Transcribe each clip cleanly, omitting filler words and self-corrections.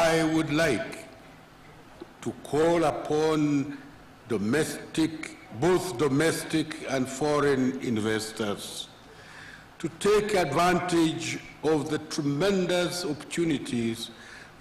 I would like to call upon domestic, both domestic and foreign investors to take advantage of the tremendous opportunities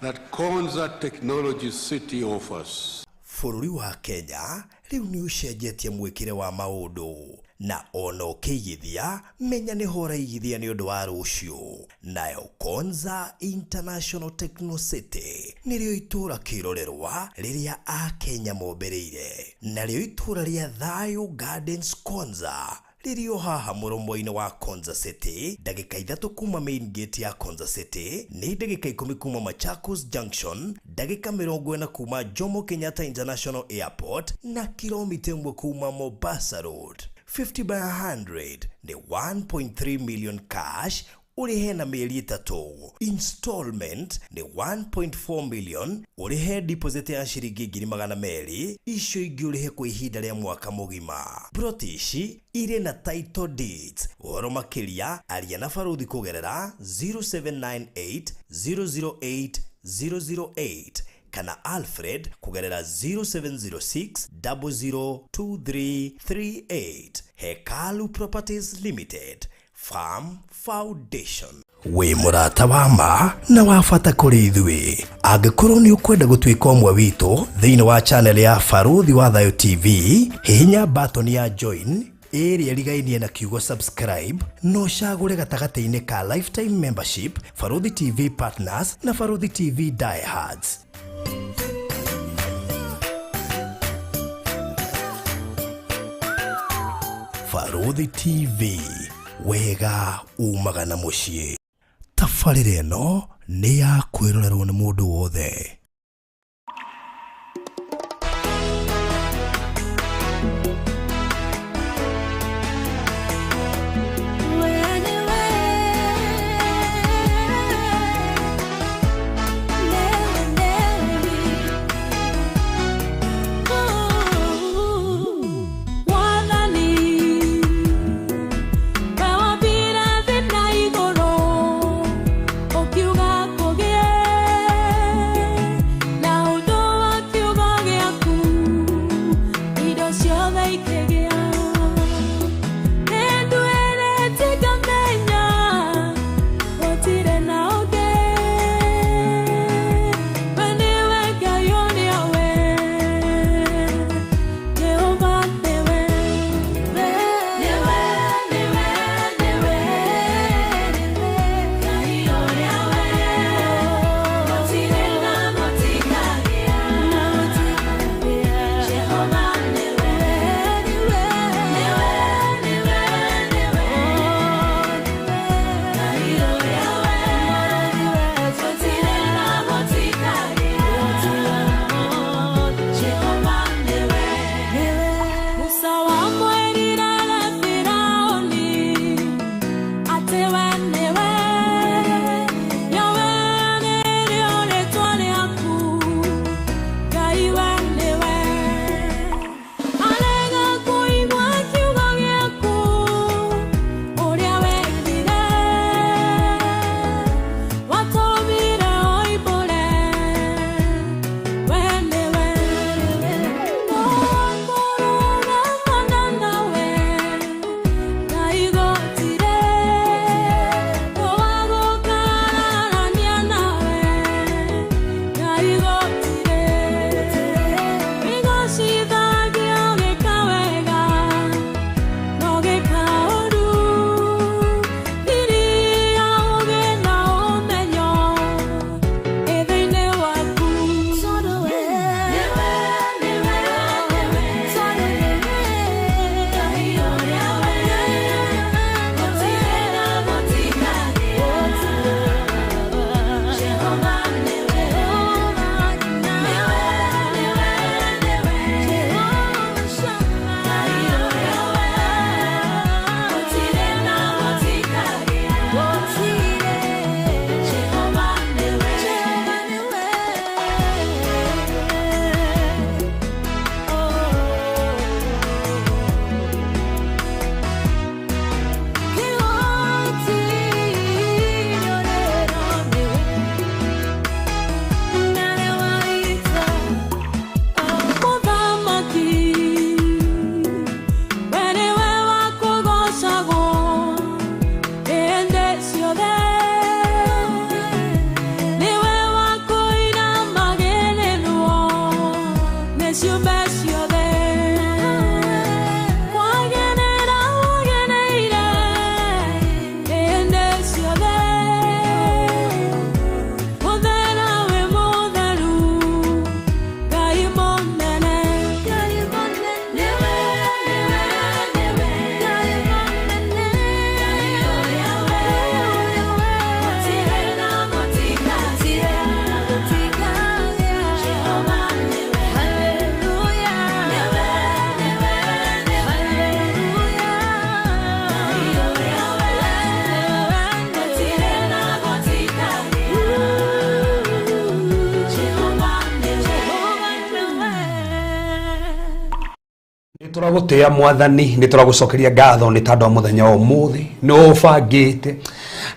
that Konza Technology City offers. Bũrũri wa Kenya rĩu nĩ ũcenjetie mwĩkĩre wa maũndũ na ona ũkĩigithia menya nĩho ũraigithia nĩ ũndũ wa rũciũ. Nayo Konza International Techno City nĩrĩo itũũra kĩrorerwa rĩrĩa Akenya mombĩrĩire, narĩo itũũra rĩa Thayo Gardens Konza rĩrĩ o haha mũromo-inĩ wa Konza City, ndagĩka 3 kuma main gate ya Konza City, nĩ ndagĩka 10 kuma Machakos Junction, ndagĩka 40 kuma Jomo Kenyatta International Airport na kilomita 1 kuma Mombasa Road. 50 by 100 nĩ 1.3 million cash ũrĩhe na mĩeri 3, installment nĩ 1.4 million ũrĩhe deposit ya ciringi 200,000, icio ingĩ ũrĩhe kwa ihinda rĩa mwaka mũgima. Plot ici irĩ na title deeds. Ũhoro makĩria aria na Barũthi kũgerera 0798 008 008 kana Alfred kũgerera 0706 002338. Hekalu Properties Limited, Farm Foundation. Wĩ mũrata wa ma na wa bata kũrĩ ithuĩ. Angĩkorwo nĩ ũkwenda gũtuĩka ũmwe witũ thĩinĩ wa channel ya Barũthi wa Thayo TV, hihinya button ya join ĩrĩa ĩrigainie na kiugo subscribe na ũcagũre gatagatĩ-inĩ ka lifetime membership, Barũthi TV Partners na Barũthi TV Diehards. Barũthi TV, wega umaga na mũciĩ. Tabarĩra ĩno nĩ ya kwĩrorerwo nĩ mũndũ wothe. Tũragũtĩĩa Mwathani, nĩ tũragũcokeria ngatho nĩ tondũ wa mũthenya wa ũmũthĩ. Nĩ ũbangĩte,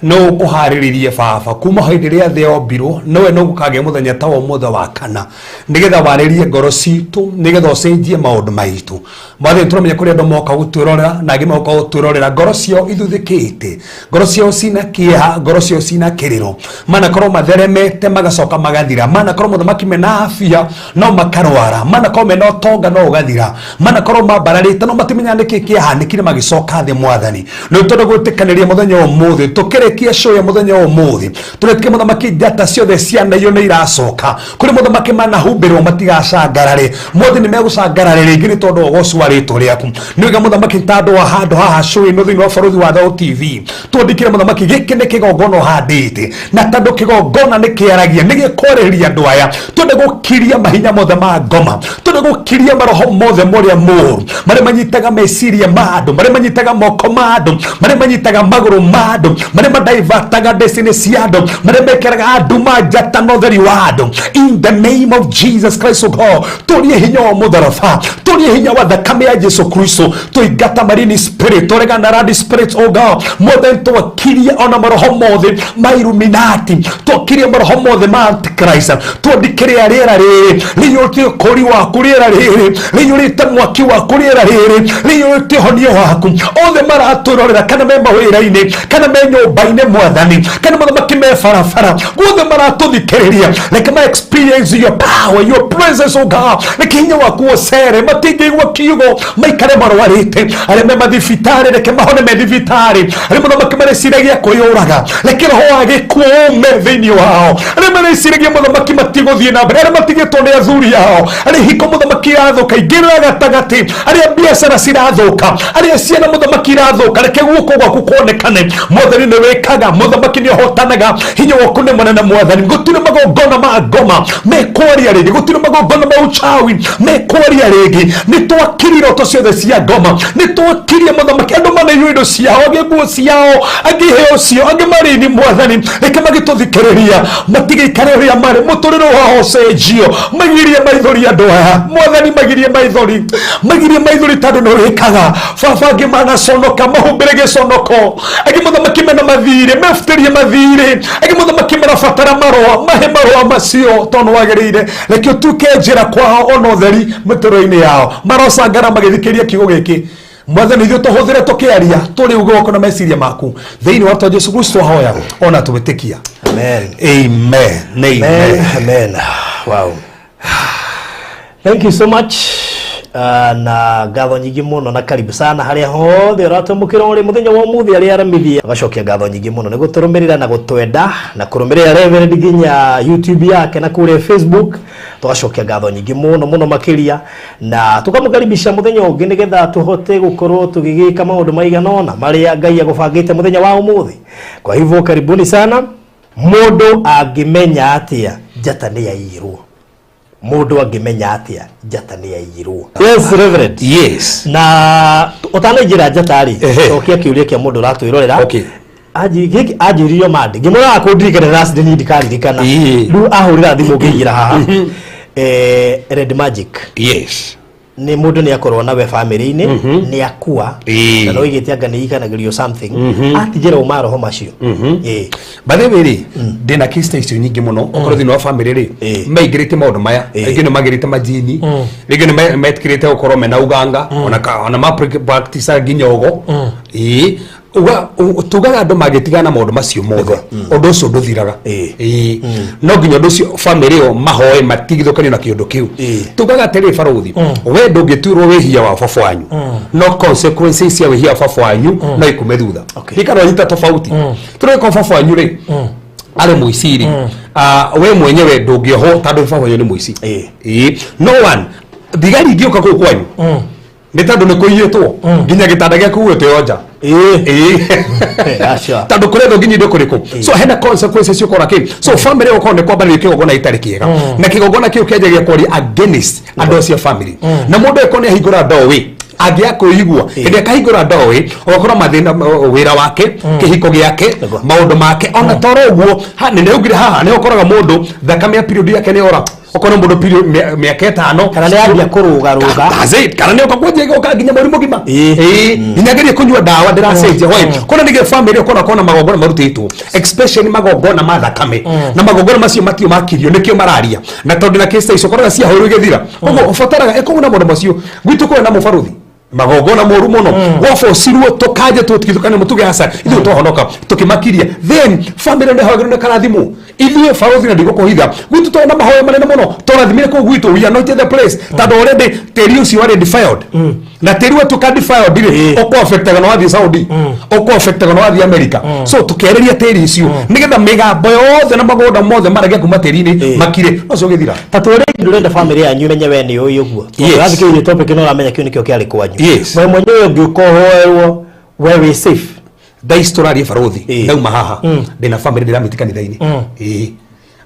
nĩ ũkũharĩrĩrie baba kuma hĩndĩ ĩrĩa thĩ yombirwo, nowe no gũkagĩa mũthenya ta wa ũmũthĩ wa kana, nĩgetha warĩrie ngoro citũ, nĩgetha ũcenjie maũndũ maitũ. Mwathani, tũramenya kũrĩ andũ moka gũtwĩrorera na angĩ moka gũtwĩrorera ngoro ciao ithuthĩkĩte, ngoro ciao cina kĩeha, ngoro ciao cina kĩrĩro, manakorwo matheremete magacoka magathira, manakorwo mũthamaki mena afya no makarwara, manakorwo mena ũtonga no ũgathira, manakorwo mambararĩte no matimenyaga nĩkĩ kĩahanĩkire magĩcoka thĩ. Mwathani, nĩ tondũ gwĩtĩkanĩria mũthenya wa ũmũthĩ, tũkĩrĩkia show ya mũthenya wa ũmũthĩ, tũretĩkia mũthamaki njata ciothe cianaiywo nĩ iracoka kũrĩ mũthamaki, manahumbĩrwo matigacangarare. Mothe nĩ megũcangarare rĩngĩ nĩ tondũ wa ũgoci wa rĩtwa rĩaku. Nĩ wega mũthamaki, tandũ wa handũ haha show ĩno thĩinĩ wa Barũthi wa Thayũ TV, twandĩkĩre mũthamaki, gĩkĩ nĩ kĩgongona ũhandĩte, na tondũ kĩgongona nĩ kĩaragia, nĩ gĩkwarĩrĩria andũ aya. Twende gũkiria mahinya mothe ma ngoma, twende gũkiria maroho mothe marĩa mũru, marĩa manyitaga meciria ma andũ, marĩa manyitaga moko ma andũ, marĩa manyitaga magũrũ ma andũ, marĩa madaivataga destiny cia andũ, marĩa mekĩraga andũ ma njata na ũtheri wa andũ. In the name of Jesus Christ, O God, tũrie hinya wa mũtharaba, tũrie hinya wa thakame ya Jesu Kristo, tũingata marine spirit, tũregana land spirit, O God. Mothe twakirie, ona maroho mothe ma Illuminati twakirie, maroho mothe ma Antichrist twandikĩrĩa. Rĩera rĩrĩ rĩiyũrĩte ũkũri waku, rĩera rĩrĩ rĩiyũrĩte mwaki waku, rĩera rĩrĩ rĩiyũrĩte ũhonio waku. Othe maratwĩrorera, kana me mawĩra-inĩ, kana me nyũmba-inĩ, Mwathani, kana mũthamaki me barabara, guothe maratũthikĩrĩria, reke ma experience your power, your presence, O God. Reke hinya waku ũcere, matingĩigua kiugo maikare marwarĩte. Arĩa me mathibitarĩ, reke mahone me thibitarĩ. Arĩa mũthamaki mareciragia kwĩyũraga, reke roho wa gĩkuũ ume thĩinĩ wao. Arĩa mareciragia mũthamaki matigũthiĩ na mbere, arĩa matigĩtwo nĩ athuri ao, arĩa hiko mũthamaki irathũka, ingĩrĩra gatagatĩ, arĩa biacara cirathũka, arĩa ciana mũthamaki irathũka, reke guoko gwaku kuonekane. Mwathani, nĩ wĩkaga, mũthamaki nĩ ũhotanaga, hinya waku nĩ mũnene. Mwathani, gũtirĩ magongona ma ngoma mekwaria rĩngĩ, gũtirĩ magongona ma uchawi mekwaria rĩngĩ. Nĩ twakirie iroto ciothe cia ngoma, nĩ twakirie mũthamaki andũ maneirwo indo ciao, angĩ nguo ciao, angĩ iheo ciao, angĩ marĩni. Mwathani, reke magĩtũthikĩrĩria matigĩikare ũrĩa marĩ, mũtũrĩre wao ũcenjio. Magirie maithori andũ aya, Mwathani, magirie maithori, magirie maithori, tondũ nĩ wĩkaga. Baba, angĩ manaconoka, mahumbĩre gĩconoko. Angĩ mũthamaki mena mathirĩ, mebutĩrie mathirĩ. Angĩ mũthamaki marabatara marũa, mahe marũa macio, tondũ nĩ wagĩrĩire. Reke ũtuĩke njĩra kwao ona ũtheri mĩtũrĩre-inĩ yao. Marocangara magĩthikĩrĩria kiugo gĩkĩ. Mwathani, ithuĩ tũhũthĩre tũkĩaria tũrĩ uge waku na meciria maku, thĩinĩ wa twa Jesu Kristo hoya ona twĩtĩkia. Amen. Amen. Amen. Amen. Amen. Wow. Thank you so much. Na ngatho nyingĩ mũno na karibu sana harĩa hothe ũratwamũkĩra ũrĩ mũthenya wa ũmũthĩ, arĩa aramithia agacokia ngatho nyingĩ mũno nĩ gũtũrũmĩrĩra na gũtwenda na kũrũmĩrĩra Reverend nginya YouTube yake na kũrĩa Facebook. Tũgacokia ngatho nyingĩ mũno mũno makĩria na tũkamũkaribisha mũthenya ũngĩ nĩgetha tũhote gũkorwo tũgĩgĩka maũndũ maigana ũna marĩa Ngai agũbangĩte mũthenya wa ũmũthĩ. Kwa hivyo karibuni sana. Mũndũ angĩmenya atĩa njata nĩ yaiyirwo? Mũndũ angĩmenya atĩa njata nĩ yaiyirwo? Yes, Reverend. Yes. Na ũtanaingĩra njata rĩ, cokia kĩũria kĩa mũndũ ũratwĩrorera. Anji gĩkĩ anjĩririo mande ngĩmwĩra akũndirikane last day, niĩ ndikaririkana. Rĩu ahũrĩra thimũ ngĩingĩra haha. Red magic nĩ mũndũ nĩ akorwo nawe family-inĩ, nĩ akua, na no igĩte anga nĩ ikanagĩrio something, atigĩrwo maroho macio. By the way rĩ, ndĩna case ta icio nyingĩ mũno. Okorwo thĩinĩ wa family rĩ, maingĩrĩte maũndũ maya, aingĩ nĩ magĩrĩte majini, rĩngĩ nĩ metĩkĩrĩte gũkorwo mena uganga, ona ma practice nginya ũgo. Tugaga andũ mangĩtigana na maũndũ macio mothe, ũndũ ũcio ndũthiraga. No nginya ũndũ ũcio family ĩyo mahoe matigithũkanio na kĩũndũ kĩu. Tugaga atĩrĩ, barũthi, we ndũngĩtuĩrwo wĩhia wa baba wanyu, no consequences cia wĩhia wa baba wanyu no ikume thutha. Ikana wanyita tofauti, tũrĩko baba wanyu rĩ arĩ mũici rĩ, we mwenyewe ndũngĩohwo tondũ baba wanyu nĩ mũici. No one thigari ingĩũka kũu kwanyu nĩ tondũ nĩ kũiyĩtwo, nginya gĩtanda gĩaku gũgĩteo nja. Aca. Tondũ kũrethwo nginya indo kũrĩkũ, so hena consequences ciũkora kĩ. So family ũkorwo nĩ kwambanĩrio kĩgongona gĩtarĩ kĩega, na kĩgongona kĩu kĩanjagia kwaria against andũ acio a family, na mũndũ eko nĩ ahingũra doorway angĩaga kwĩigua. Hĩndĩ akahingũra doorway, ũgakora mathĩna, wĩra wake, kĩhiko gĩake, maũndũ make, ona toro ũguo. Nĩ nĩaugire haha nĩ ũkoraga mũndũ thakame ya period yake nĩ ora. Ũkona mũndũ period mĩaka 5 Kana nĩ yambia kũrũgarũga. That's it. Kana nĩ ũka kwanjia ĩgoka nginya mweri mũgima. Ĩĩ. Ĩĩ. Nginya ngerie kũnyua ndawa ndĩracenjia. Why? Kona nĩgĩo family ũkona kona magongona marutĩtwo, especially magongona ma thakame, na magongona macio matio makirio nĩkĩo mararia, na tondũ na kĩsta icio ũkoraga ciahũrwo igĩthira. Koguo ũbataraga ĩkoguo na maũndũ macio gwitũ kũrĩ na mũbarũthi magongona moru mũno gwabocirwo tũkanja tũtigithũkane mũtuge aca ithuĩ twahonoka tũkĩmakiria. Then family nĩ hagĩrĩirwo nĩ karathimwo ithuĩ barũthi, na ndigũkũhitha gwitũ tũrĩ na mahoya manene mũno tũrathimire kũu gwitũ. We anointed the place tondũ already tĩri ũcio warĩ defiled, na tĩri watuĩka defiled rĩ, ũkũ affectaga na wathiĩ Saudi, ũkũ affectaga na wathiĩ America. So tũkĩarĩria tĩri ũcio nĩgetha mĩgambo yothe na magũnda mothe maragia kuma tĩri-inĩ makire no ũcio ũgĩthira. Ta twĩre ndũrenda family yanyu imenye we nĩ ũĩ ũguo. Yes. Ũrathikĩrĩria topic ĩno, ũramenya kĩu nĩkĩo kĩarĩ kwanyu. Yes. We mwenyewe ũngĩũka ũhoerwo, we wĩ safe? Thaa ici tũraria, barũthi, ndauma haha ndĩna family ndĩramĩti kanitha-inĩ. Ĩĩ,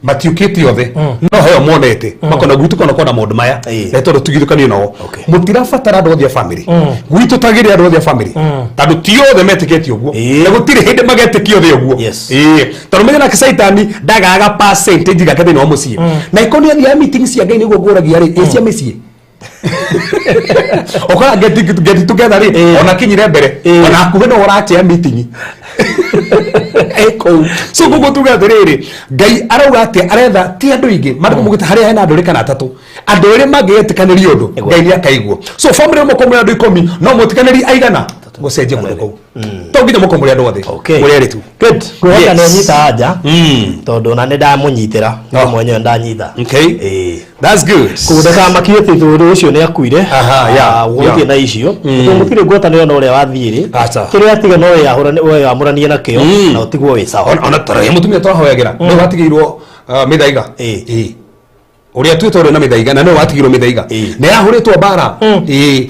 matiũkĩte othe no heo monete makona gwitũ kona kona maũndũ maya, na tondũ tugithũkanio nao. Mũtirabatara andũ othe a family gwitũ, tagĩrĩ andũ othe a family, tondũ ti othe metĩkĩtie ũguo, na gũtirĩ hĩndĩ magetĩkia othe ũguo. Ĩĩ, tondũ menya nake Caitani ndagaga percentage gake thĩinĩ wa mũciĩ, na iko nĩ athiaga meeting cia Ngai nĩguo ngũragia rĩ ĩ cia mĩciĩ ũkora get together rĩ, ona kinyire mbere, ona hakuhĩ no ũrachea meeting ĩkũu. So koguo tuge atĩrĩrĩ, Ngai arauga atĩa? Aretha ti andũ aingĩ mandĩko mugĩte harĩa hena andũ erĩ kana atatũ, andũ erĩ mangĩgetĩkanĩria ũndũ, Ngai nĩ akaigua. So family mũkorwo mũrĩ andũ 10, no mũtĩkanĩrie aigana gũcenjia kũndũ kũu, to nginya mũkorwo mũrĩ andũ othe, mũrĩ erĩ tu. Good. Ngwĩhoka nĩ Yes. anyita anja, tondũ ona nĩ ndamũnyitĩra no mwenyewe ndanyita. Okay. Ĩĩ. That's good. Koguo ndakamakio atĩ tondũ ũcio nĩ akuire. Aha, yeah, Gũgĩthiĩ na icio tondũ gũtirĩ ngwatanĩro na ũrĩa wathiĩ rĩ, Acha. kĩrĩa atiga no weyamũranie nakĩo na ũtigwo wĩ sawa. Ona tarĩa mũtumia tũrahoyagĩra nĩwe watigĩirwo mĩthaiga. Ĩĩ. Ũrĩa tuĩte ũrĩa na mĩthaiga, na nĩwe watigĩirwo mĩthaiga, nĩ yahũrĩtwo mbara. Ĩĩ,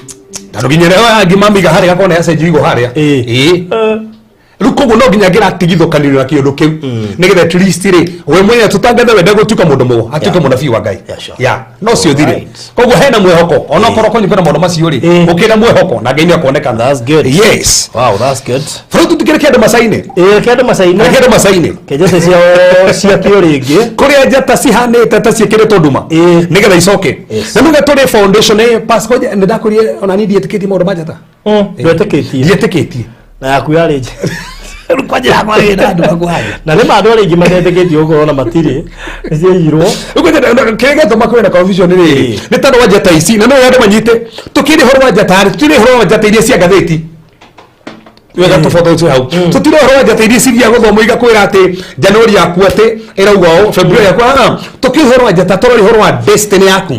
tondũ nginya rĩo angĩ mamiga harĩa gakona yacenjio igũ harĩa. Ĩĩ, rĩu koguo no nginya ngĩratigithũkanĩrio na kĩũndũ kĩu nĩgetha at least rĩ we mwenyewe tũtangathe wenda gũtuĩka mũndũ mũgo atuĩke mũnabii wa Ngai. Ya no cio thire. Alright. Koguo hena mwĩhoko onokorwo kwanyu kwĩna maũndũ macio rĩ, gũkĩna mwĩhoko na Ngai nĩ akuonekana. That's good. Yes. Wow, that's good. Bũrũri tũtikĩrĩ kĩandũ macainĩ. Ĩĩ, kĩandũ macainĩ. Kĩandũ macainĩ. Kenjete ciao ciakio rĩngĩ. Kũrĩa njata cihanĩte ta ciĩkĩrĩtwo nduma nĩgetha icoke. Na nĩgetha tũrĩ foundation ĩ pasco nĩ ndakũrie ona niĩ ndiĩtĩkĩtie maũndũ ma njata. Ndwetĩkĩtie? Ndiĩtĩkĩtie. Na yaku yarĩ nje. Rĩu kwanja yakwa ĩna andũ makuhaya. Na nĩ ma andũ arĩa aingĩ matetĩkĩtie gũkorwo na matirĩ nĩ ciaiyirwo. Kĩrĩa gĩatũma kwĩna confusion rĩ, nĩ tondũ wa njata ici, na no andũ manyite tũkĩrĩ ũhoro wa njata rĩ, tũtirĩ ũhoro wa njata iria cia ngathĩti wega tofauti ũcio hau, tũtirĩ ũhoro wa njata iria cithiaga gũthomwo igakwĩra atĩ Januari yaku atĩ ĩrauga ũũ, February yaku. Ah, tũkĩrĩ ũhoro wa njata, tũrari ũhoro wa destiny yaku,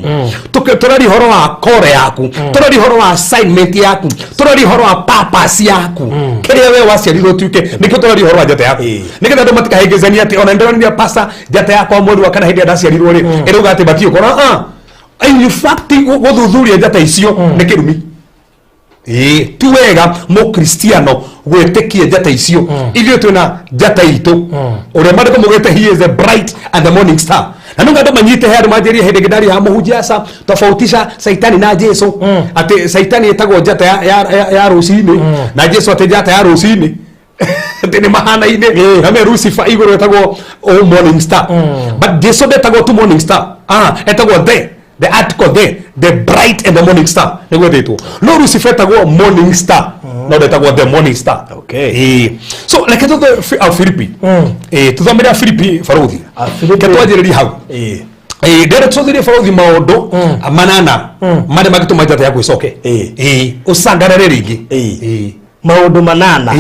tũrari ũhoro wa kore yaku, tũrari ũhoro wa assignment yaku, tũrari ũhoro wa purpose yaku, kĩrĩa we waciarirwo ũtuĩke, nĩkĩo tũrari ũhoro wa njata yaku, nĩgetha andũ matikahĩngĩcanie atĩ ona ndĩronire pasa njata yakwa mweri wa kana hĩndĩ ĩrĩa ndaciarirwo rĩ ĩrauga atĩ batiĩ ũkorwo. Ah, in fact gũthuthuria njata icio nĩ kĩrumi. Ĩĩ, ti wega mũkristiano gwĩtĩkia njata icio. Ithuĩ twĩna njata itũ ũrĩa maandĩko maugĩte he is the bright and the morning star. Na nĩguo andũ manyite, he andũ manjĩrie hĩndĩ ĩngĩ ndaria mũhunjia aca tofautisha Saitani na Jesu, atĩ Saitani ĩtagwo njata ya rũcinĩ na Jesu atĩ njata ya rũcinĩ, atĩ nĩ mahanaine na me Lucifer igũrũ etagwo oh, morning star, but Jesu ndetagwo tu morning star. Ah, etagwo the article the bright and the morning star nĩguo etĩtwo, no Lucifer etagwo morning star no ndetagwo the morning star. Ĩĩ. So reke tũthe Afilipi. Ĩĩ, tũthomere Afilipi, barũthi. Afilipi. Reke twanjĩrĩrie hau. Ĩĩ, ndĩrenda tũthire, barũthi, maũndũ manana marĩa mangĩtũma njata yaku ĩcoke. Ĩĩ, ũcangarare rĩngĩ. Ĩĩ. Maũndũ manana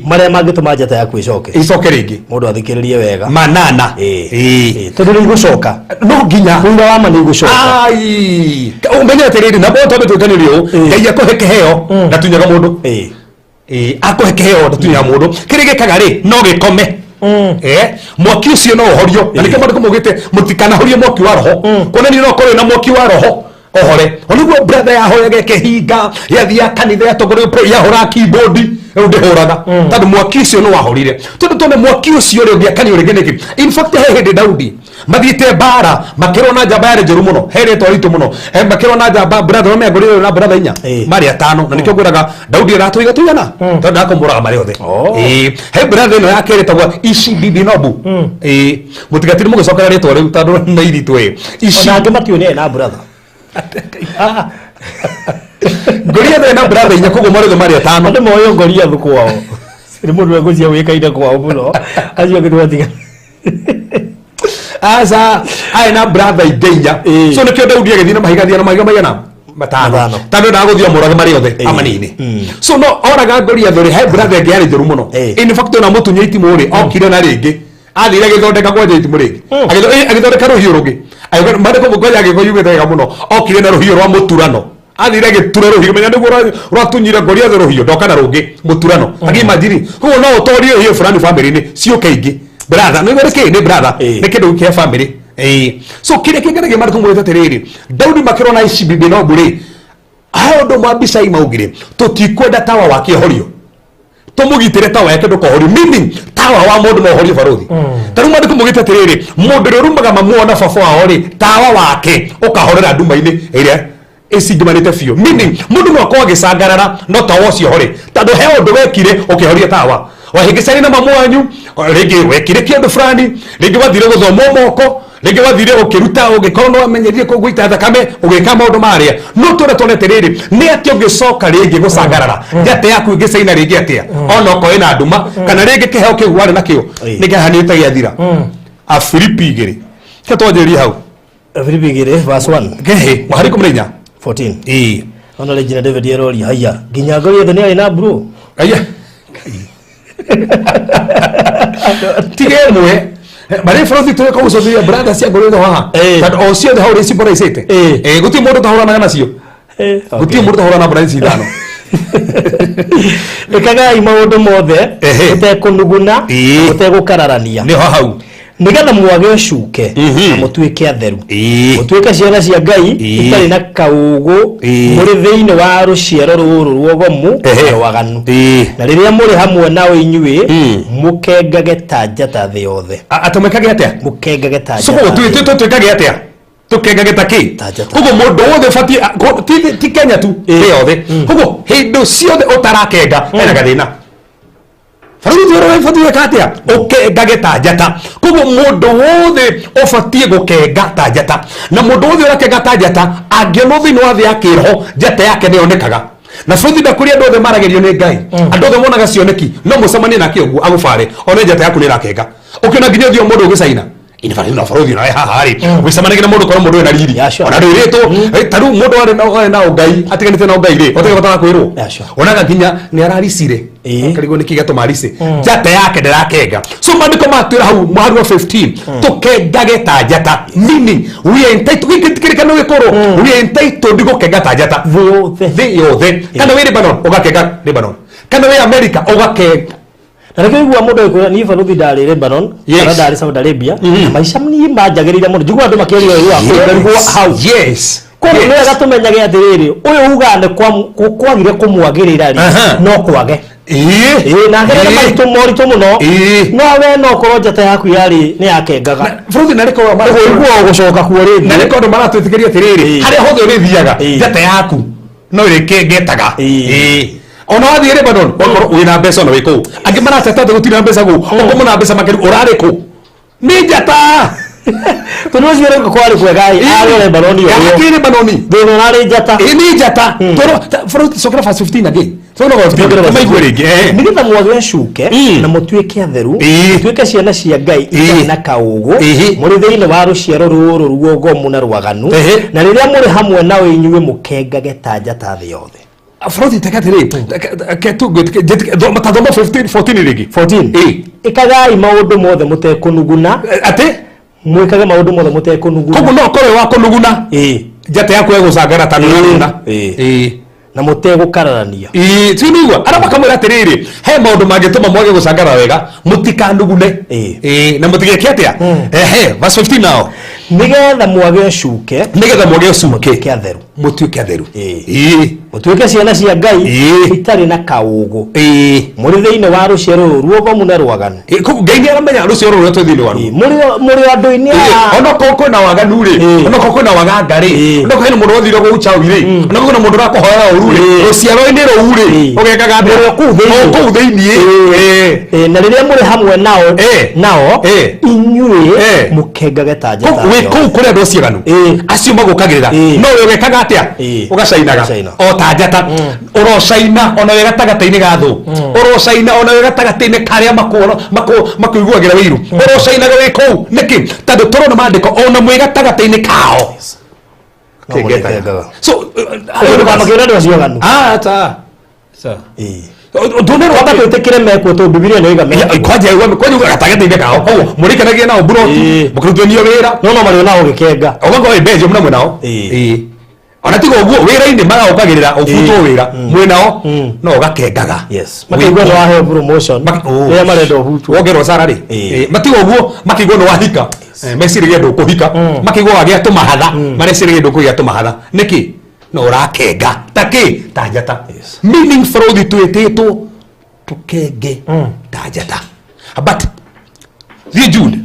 marĩa mangĩtũma njata yaku ĩcoke. Ĩcoke rĩngĩ. Mũndũ athikĩrĩrie wega. Manana. Ĩĩ. Ĩĩ, tondũ nĩ igũcoka. No nginya. Ũira wa ma nĩ igũcoka. Ai, ũmenye atĩrĩrĩ, na twambe twĩkanĩrie ũũ, Ngai akũhe kĩheo ndatunyaga mũndũ. Ĩĩ, akũhe kĩheo ndatunyaga mũndũ. Kĩrĩa gĩkaga rĩ, no gĩkome. Mwaki ũcio no ũhorio, na nĩkĩo maandĩko maugĩte mũtikanahorie mwaki wa roho, kuonania no ũkorwo na mwaki wa roho ohore. Oniguo brother yahoyaga ĩkĩhinga, yathiaga kanitha yatongorio, yahũraga keyboard, rĩu ndĩhũraga tondũ mwaki ũcio nĩ wahorire, tondũ tuone mwaki ũcio rĩ ũngĩakanio rĩngĩ nĩkĩ. In fact, he hĩndĩ Daudi Mathiĩte mbara makĩrwo na njamba yarĩ njũru mũno, he rĩtwa ritũ mũno. Makĩrwo na njamba brother wa ngorire na brother inya. Marĩ atano na nĩkĩo ngwĩraga Daudi aratũiga tũigana tondũ ndakũmũraga marĩ othe. He brother ĩno yake ĩtagwo Ishi Bibi Nobu. Mũtigatire mũgĩcokera rĩtwa rĩu tondũ nĩ iritũ ĩ. Ishi Ona angĩ matiũĩ nĩ na brother. Goliath ena brother inya koguo marĩ othe marĩ atano. Andũ moĩ Goliath kwao. Nĩ mũndũ wegũcia wĩkaine kwao mũno. Acio angĩ twatiga. Aca arĩ na brother ingĩ inya. So nĩkĩo Daudi agĩthiĩ na mahiga na mahiga maigana matano. Tondũ ndagũthiĩ amũrage marĩ othe amanini. So no oraga Goliath rĩ, he brother ĩngĩ yarĩ njũru mũno. In fact ona mũtunyia itimũ rĩ, okire na rĩngĩ. Athire agĩthondeka kwanja itimũ rĩngĩ. Agĩthondeka rũhiũ rũngĩ. Maandĩko mũkwanja agĩkorwo yugĩte wega mũno. Okire na rũhiũ rwa mũturano. Athire agĩtura rũhiũ menya nĩguo rwatunyire Goliath rũhiũ ndoka na rũngĩ mũturano. Agĩimagine koguo no ũtorie rũhiũ fulani family-inĩ ciũke ingĩ. Brother nĩ kĩ nĩ brother nĩ kĩndũ kĩa family. So kĩrĩa kĩnganagia maandĩko maugĩte atĩrĩrĩ, Daudi makĩrwo na Ishi Bibi Nobu rĩ, he ũndũ mwa Abishai maugire tũtikwenda tawa wake ũhorio, tũmũgitĩre tawa yake ndũkohorio, meaning tawa wa mũndũ no ũhorio barothi. Ta rĩu maandĩko maugĩte atĩrĩrĩ, mũndũ ũrĩa ũrumaga mamu wao na baba wao rĩ, tawa wake ũkahorera nduma-inĩ ĩrĩa ĩcingimanĩte biũ, meaning mũndũ no akorwo agĩcangarara no tawa ũcio hore, tondũ he ũndũ wekire ũkĩhoria tawa. Wahĩngĩcani na mamu wanyu, rĩngĩ wekire kĩndũ fulani, rĩngĩ wathire gũthomwo moko, rĩngĩ wathire ũkĩruta ũgĩkorwo no wamenyerire kũgũita thakame ũgĩka maũndũ marĩa. No tũrĩa tuonete rĩrĩ nĩ atĩ ũngĩcoka rĩngĩ gũcangarara njata yaku ĩngĩcaina rĩngĩ atĩa ona okorwo ĩna nduma kana rĩngĩ kĩheo kĩu warĩ nakĩo nĩ kĩahanĩte gĩathira. Afilipi 2 ke twanjĩrĩrie hau. Afilipi 2 verse 1. Ngehe mũhari 14. 14. Ona rĩngĩ David eroria haya nginya Goliath nĩ arĩ na bro. Haya. Tiga ĩmwe marĩ bũrũri tũrĩ kũgucũrĩria brother cia Goliath haha tondũ o ciothe hau rĩ cimboraicĩte. Gũtirĩ mũndũ ũtahũranaga nacio. Gũtirĩ mũndũ ũtahũrana na brother ici ithano. Ĩkagai maũndũ mothe mũtekũnuguna mũtegũkararania. Nĩho hau. Nĩgetha mwage ũcuke na mũtuĩke atheru, mũtuĩke ciana cia Ngai itarĩ na kaũgũ mũrĩ thĩinĩ wa rũciaro rũrũ ruogomu na rwaganu, na rĩrĩa mũrĩ hamwe nao inyuĩ mũkengage ta njata thĩ yothe. Atĩ mwĩkage atĩa? Mũkengage ta So njata. Tũtwĩkage atĩa? Tũkengage ta kĩ? Koguo mũndũ wothe ũbatiĩ ti Kenya tu, thĩ yothe. Koguo hĩndĩ ciothe ũtarakenga hena gathĩna. Bũrũri ũrĩa ũbatiĩ gwĩka atĩa? Ũkengage ta njata. Koguo mũndũ wothe ũbatiĩ gũkenga ta njata, na mũndũ wothe ũrakenga ta njata angĩonwo thĩinĩ wa thĩ ya kĩroho njata yake nĩyonekaga. Na bũrũri ndakũrĩ andũ othe maragĩrio nĩ Ngai, andũ othe monaga cioneki, no mũcemanie nake ũguo agũbare one njata yaku nĩĩrakenga. Ũkĩona nginya ũthiũ wa mũndũ ũgĩcaina ini bari na bũrũri nawe haha rĩ ũgĩcemanagia na mũndũ ũkorwo mũndũ wĩna riri ona ndwĩrĩtwo. Ta rĩu mũndũ arĩ na ũngai atiganĩte na ũngai rĩ, otige bata wa kwĩrwo onaga nginya nĩ araricire karigwo nĩkĩ gĩatũma arice njata yake ndĩrakenga. So maandĩko matwĩra hau mũhari wa 15 tũkengage ta njata, meaning we are entitled gĩkĩrĩkano gĩkorwo we are entitled gũkenga ta njata thĩ yothe. Kana wĩ Lebanon ũgakenga Lebanon, kana wĩ America ũgakenga. Na nĩkĩo igua mũndũ agĩkwĩra niĩ barothi ndarĩ Lebanon kana ndarĩ Saudi Arabia na maica niĩ manjagĩrĩire mũno, njiguaga andũ makĩaria ũhoro wa kũu ngarigwo hau. Koguo nĩ wega tũmenyage atĩrĩrĩ, ũyũ ugaga nĩ kwagire kũmwagĩrĩra rĩ, no kwage. Na ngerere maritũ moritũ mũno, no we no ũkorwo njata yaku yarĩ nĩ yakengaga. Bũrũri na rĩkorwo Ũguo ũgũcoka kuo rĩngĩ. Na rĩkorwo andũ maratwĩtĩkĩria atĩrĩrĩ, harĩa hothe ũrĩthiaga njata yaku no ĩrĩkengetaga. Ona wathiĩ Lebanon ũkorwo wĩna mbeca ona wĩ kũu, angĩ marateta atĩ gũtirĩ na mbeca kũu, ũkorwo mena mbeca makĩria ũrarĩ kũ? Nĩ njata. Tondũ ũcio rĩu kwarĩ kwega ĩ, arĩ Lebanon ũyũ. Akĩrĩ Lebanon. Thĩna ũrarĩ njata. Nĩ njata. Tondũ cokera verse 15 again. Cokera verse 15. Maigwe rĩngĩ. Nĩgetha mwage ũcuke na mũtuĩke atheru, mũtuĩke ciana cia Ngai itarĩ na kaũgũ mũrĩ thĩinĩ wa rũciaro rũrũ ruogomu na rwaganu, na rĩrĩa mũrĩ hamwe nao inyuĩ mũkengage ta njata thĩ yothe. Bũrũri teka atĩrĩ, tathoma 15 14 rĩngĩ. 14. Ĩkagai maũndũ mothe mũtekũnuguna. Atĩ? Mwĩkage maũndũ mothe mũtekũnuguna. Koguo no ũkorwo wa kũnuguna. Njata yaku ĩgũcangara ta nũnuguna. Na mũtegũkararania. Si nĩigua arĩa makamwĩra atĩrĩrĩ, he maũndũ mangĩtũma mwage gũcangara wega, mũtikanugune. Na mũtigeke atĩa? Ehe, verse 15 nao. Nĩgetha mwage ũcuke. Nĩgetha mwage ũcuke. Mũtuĩke atheru. Mũtuĩke atheru. Mũtuĩke ciana cia Ngai itarĩ na kaũgũ mũrĩ thĩinĩ wa rũciaro rũrũ ruogomu na rwaganu. Koguo Ngai nĩ aramenya rũciaro rũrĩa twĩ thĩinĩ waruo. Mũrĩ andũ-inĩ aya. Onokorwo kwĩna waganu rĩ, onokorwo kwĩna waganga rĩ, onokorwo hena mũndũ wathire gũgũchawi rĩ, onokorwo kwĩna mũndũ ũrakũhoera ũru rĩ, rũciaro-inĩ rũu rĩ, ũgekaga atĩa? Mũrĩ o kũu thĩinĩ. O kũu thĩinĩ. Na rĩrĩa mũrĩ hamwe nao nao inyuĩ mũkengage ta njata. Kũu wĩ kũu kũrĩ andũ acio aganu acio magũkagĩrĩra, no we ũgekaga atĩa? Ũgacainaga Ũgacaina. o ta njata. Ũrocaina ona wĩ gatagatĩ-inĩ ga thũ, ũrocaina ona wĩ gatagatĩ-inĩ karĩa makũiguagĩra wĩiru, ũrocainaga wĩ kũu. Nĩkĩ? Tondũ tũrona maandĩko ona mwĩ gatagatĩ-inĩ kao. No mũrĩkengaga. So Ndũkamakĩre andũ acio aganu. Ah, ta ta ndũnerwo. Kwamba twĩtĩkĩre mekuo tondũ Bibilia nĩ yoiga mekuo. Kwanja kwanja gatagatĩ-inĩ kao koguo mũrĩkenagia nao mburoti, mũkĩrutithania wĩra. No marĩ nao gĩkenga. Ũgakorwo wĩ Belgium na mwĩ nao. Ona tiga ũguo wĩra-inĩ magagũkagĩrĩra ũbutwo wĩra mwĩ nao, no ũgakengaga. Yes. Makĩigua nĩ waheo promotion Oh. rĩrĩa marenda ũhutwo. Wongerwo salary. Matiga ũguo makĩigua nĩ wahika, meciragia ndũkũhika, makĩigua wagĩa tũmahatha, mareciragia ndũkũgĩa tũmahatha. Nĩkĩ? No ũrakenga ta kĩ? Ta njata. Meaning bũrũri twĩtĩtwo tũkenge ta njata. But thiĩ Jude.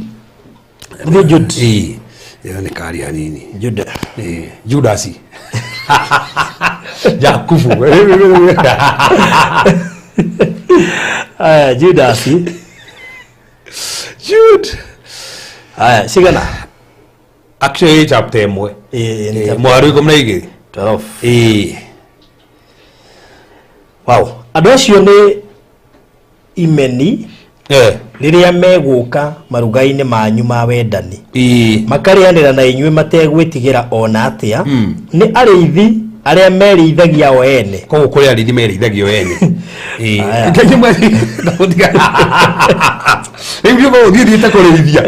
Thiĩ Jude. Ĩyo nĩ kari hanini. Jude. Judasi Jakubu. Aya, Judasi. Jude. Aya, cigana? Actually chapter 1. Nĩ chapter Mwaro 12. 12. Wow. Andũ acio nĩ imeni rĩrĩa megũka maruga-inĩ manyu ma wendani, makarĩanĩra na inyuĩ mategwĩtigĩra ona atĩa, nĩ arĩithi arĩa merĩithagia o ene. Koguo kũrĩ arĩithi merĩithagia o ene. Aya. Ngai nĩ rĩu nĩ ũthiĩ thiĩte kũrĩithia.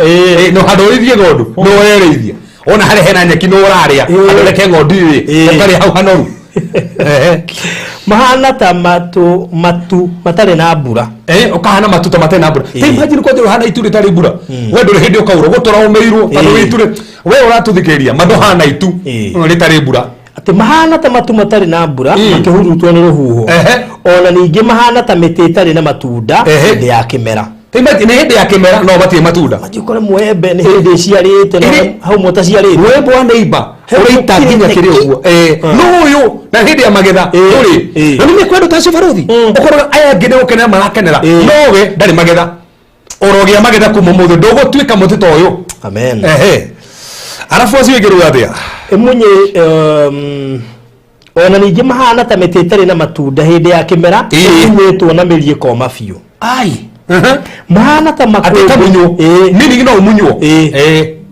No handũ ũrĩithie ng'ondu no ũrerĩithia, ona harĩa hena nyeki no ũrarĩa, handũ reke ng'ondu rĩ ũkarĩa hau hanoru. Mahana ta matu matu matarĩ na mbura. Ũkahana matu ta matarĩ na mbura. Ta imagine kwanja ũhana itu rĩtarĩ mbura, we ndũrĩ hĩndĩ ũkaura gũtũra ũmĩirwo tondũ wĩ itu rĩ we ũratũthikĩrĩria mandũhana itu rĩtarĩ mbura. Atĩ mahana ta matu matarĩ na mbura makĩhurutwo nĩ rũhuho. Ona ningĩ mahana ta mĩtĩ ĩtarĩ na matunda hĩndĩ ya kĩmera. Ta imagine nĩ hĩndĩ ya kĩmera no matirĩ matunda. Manji ũkore mwembe nĩ hĩndĩ ĩciarĩte no hau mũtaciarĩte. Mwembe wa neighbor ũraita nginya kĩrĩ ũguo. No ũyũ na hĩndĩ ya magetha ndũrĩ. Na nĩ kwendwo ta barothi ũkoraga aya angĩ nĩ gũkenera marakenera, no we ndarĩ magetha. Ũrogĩa magetha kuma ũmũthĩ, ndũgũtuĩka mũtĩ ta ũyũ. Amen. Arabu acio ĩngĩ rĩu atĩa? Ĩmunye, ona ningĩ mahana ta mĩtĩ ĩtarĩ na matunda hĩndĩ ya kĩmera ĩmunyĩtwo na mĩri ĩkoma biũ. Ai. Mahana ta Atĩ makũmbĩ. kamunywo. Meaning no ũmunywo.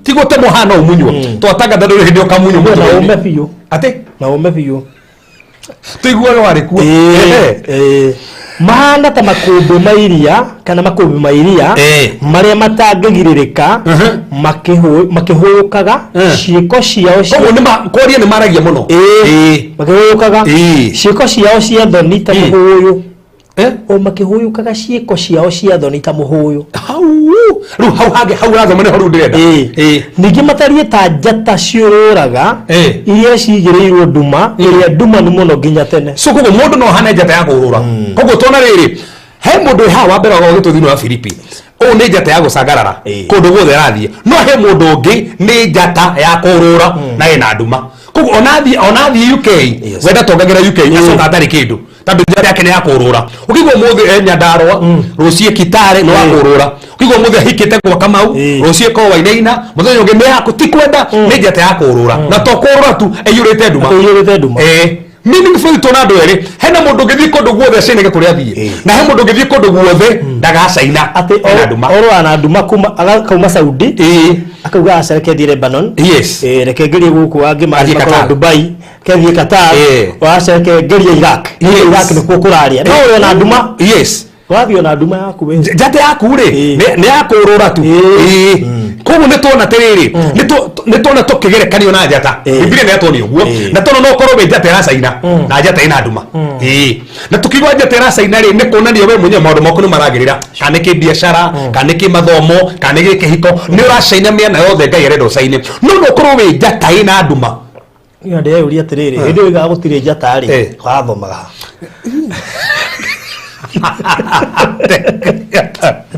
Ti gũtemwo haha no ũmunywo. Twatangatha ndũrĩ hĩndĩ ũkamunywo Na mũtwe-inĩ. ũme biũ. Atĩ? Na ũme biũ. Tũiguaga warĩ kuo. Mahana ta makũmbĩ ma iria kana makũmbĩ ma iria marĩa matangĩgirĩrĩka makĩhũyũkaga ciĩko ciao cia Koguo kwaria nĩ maragia mũno. Makĩhũyũkaga ciĩko ciao cia thoni ta mũhũyũ. O makĩhũyũkaga ciĩko ciao cia thoni ta mũhũyũ. Hau rĩu hau hangĩ hau ũrathoma nĩho rĩu ndĩrenda. Ningĩ matariĩ ta njata ciũrũraga iria cigĩrĩirwo nduma ĩrĩa ndumanu mũno nginya tene. So koguo mũndũ no ahane njata ya kũũrũra. Koguo tuona rĩrĩ he mũndũ wĩ haha wa mbere wa gũgĩtwo thĩinĩ wa Filipi, ũyũ nĩ njata ya gũcangarara kũndũ guothe arathiĩ, no he mũndũ ũngĩ nĩ njata ya kũũrũra na ĩna nduma. Koguo onathiĩ UK, we ndatongagĩra UK, acoka atarĩ kĩndũ tondũ njata yake nĩ ya kũũrũra. Ũkĩigua ũmũthĩ e Nyandarũa, rũciũ Kitale nĩ wa kũũrũra. Ũkĩigua ũmũthĩ ahikĩte gwa Kamau, rũciũ ĩkorwo Wainaina, mũthenya ũngĩ nĩ yaku, ti kwenda, nĩ njata ya kũũrũra. Na to kũũrũra tu, ĩiyũrĩte nduma. Ĩiyũrĩte nduma. Meaning bũrũri tũna andũ erĩ, hena mũndũ ũngĩthiĩ kũndũ guothe acainage kũrĩa athiĩ, na he mũndũ ũngĩthiĩ kũndũ guothe ndagacaina. Atĩ Ena nduma. orũra na nduma kuma akauma Saudi, akauga aca reke thiĩ Lebanon. Reke ngerie gũkũ angĩ Athiĩ makorwo Qatar. Dubai, reke thiĩ Qatar, aca reke ngerie Iraq. Iraq nĩkuo kũrarĩa. No ũrĩ ona nduma. Wathiĩ ona nduma yaku we. Njata yaku rĩ nĩ ya kũũrũra tu. Koguo nĩ tuona atĩrĩrĩ, nĩ tuona tũkĩgerekanio na njata. Bibilia nĩ yatuonia ũguo. Na tuona no ũkorwo wĩ njata ĩracaina na njata ĩna nduma. Na tukiuga njata ĩracaina rĩ, nĩ kuonania we mwenyewe maũndũ maku nĩ maragĩrĩra, kana nĩ kĩbiacara, kana nĩ kĩmathomo, kana nĩ gĩkĩhiko, nĩ ũracaina mĩena yothe Ngai arenda ũcaine. No no ũkorwo wĩ njata ĩna nduma. Niĩ ndĩreyũria atĩrĩrĩ, hĩndĩ ĩyo oigaga gũtirĩ njata rĩ, wathomaga ha?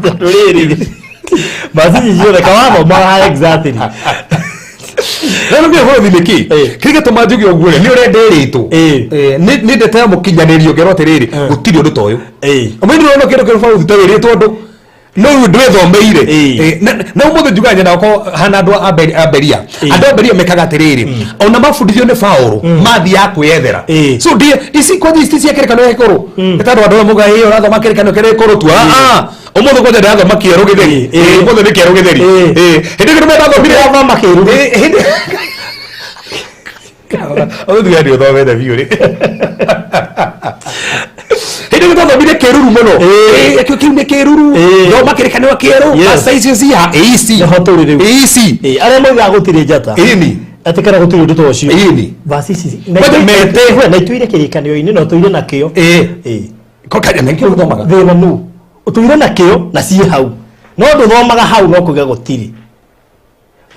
Tondũ rĩrĩ, macini ciothe wathomaga ha exactly? Rĩu nĩ bũrũri nĩ kĩ kĩrĩa gĩtũma njuge ũguo rĩ, nĩ ũrĩa ndĩrĩtwo. Nĩ ndeto ya mũkinyanĩrio ngerwo atĩrĩrĩ, gũtirĩ ũndũ ta ũyũ. Ũmenye ndũrona kĩndũ kĩrũ bũrũri ta wĩrĩtwo ũndũ no rĩu ndwĩthomeire. Na ũmũthĩ njugaga nyenda gũkorwo hana andũ a a Beria. Andũ a Beria mekaga atĩrĩrĩ, ona mabundithio nĩ Paũlũ, mathiaga kwĩyethera. So ndiĩ ici kwanja ici cia kĩrĩkanĩro gĩkũrũ, nĩ tondũ andũ arĩa maugaga ĩ ũrathoma kĩrĩkanĩro kĩrĩa gĩkũrũ tu. Ah, ũmũthĩ kwanja ndĩrathoma kĩerũ gĩtheri. Ũmũthĩ nĩ kĩerũ gĩtheri. Hĩndĩ ĩngĩ nĩmendathomire Ũrathoma kĩerũ. Hĩndĩ ũmũthĩ nĩ ũthomete biũ rĩ. Hĩndĩ ĩngĩ twathomire kĩruru mũno. Kĩu kĩu nĩ kĩruru. Thoma kĩrĩkanĩro kĩerũ. Aca icio ciha ici. Nĩho tũrĩ rĩu. Ici. Arĩa moigaga gũtirĩ njata. Ĩni. Atĩ kana gũtirĩ ũndũ ta ũcio. Ĩni. Verse ici Kwanja mete. Na itũire kĩrĩkanĩro-inĩ na ũtũire nakĩo. Ko kanya nĩkĩo ũthomaga. Thĩna nũ? Ũtũire nakĩo na ciĩ hau. No ndũthomaga hau no kuga gũtirĩ.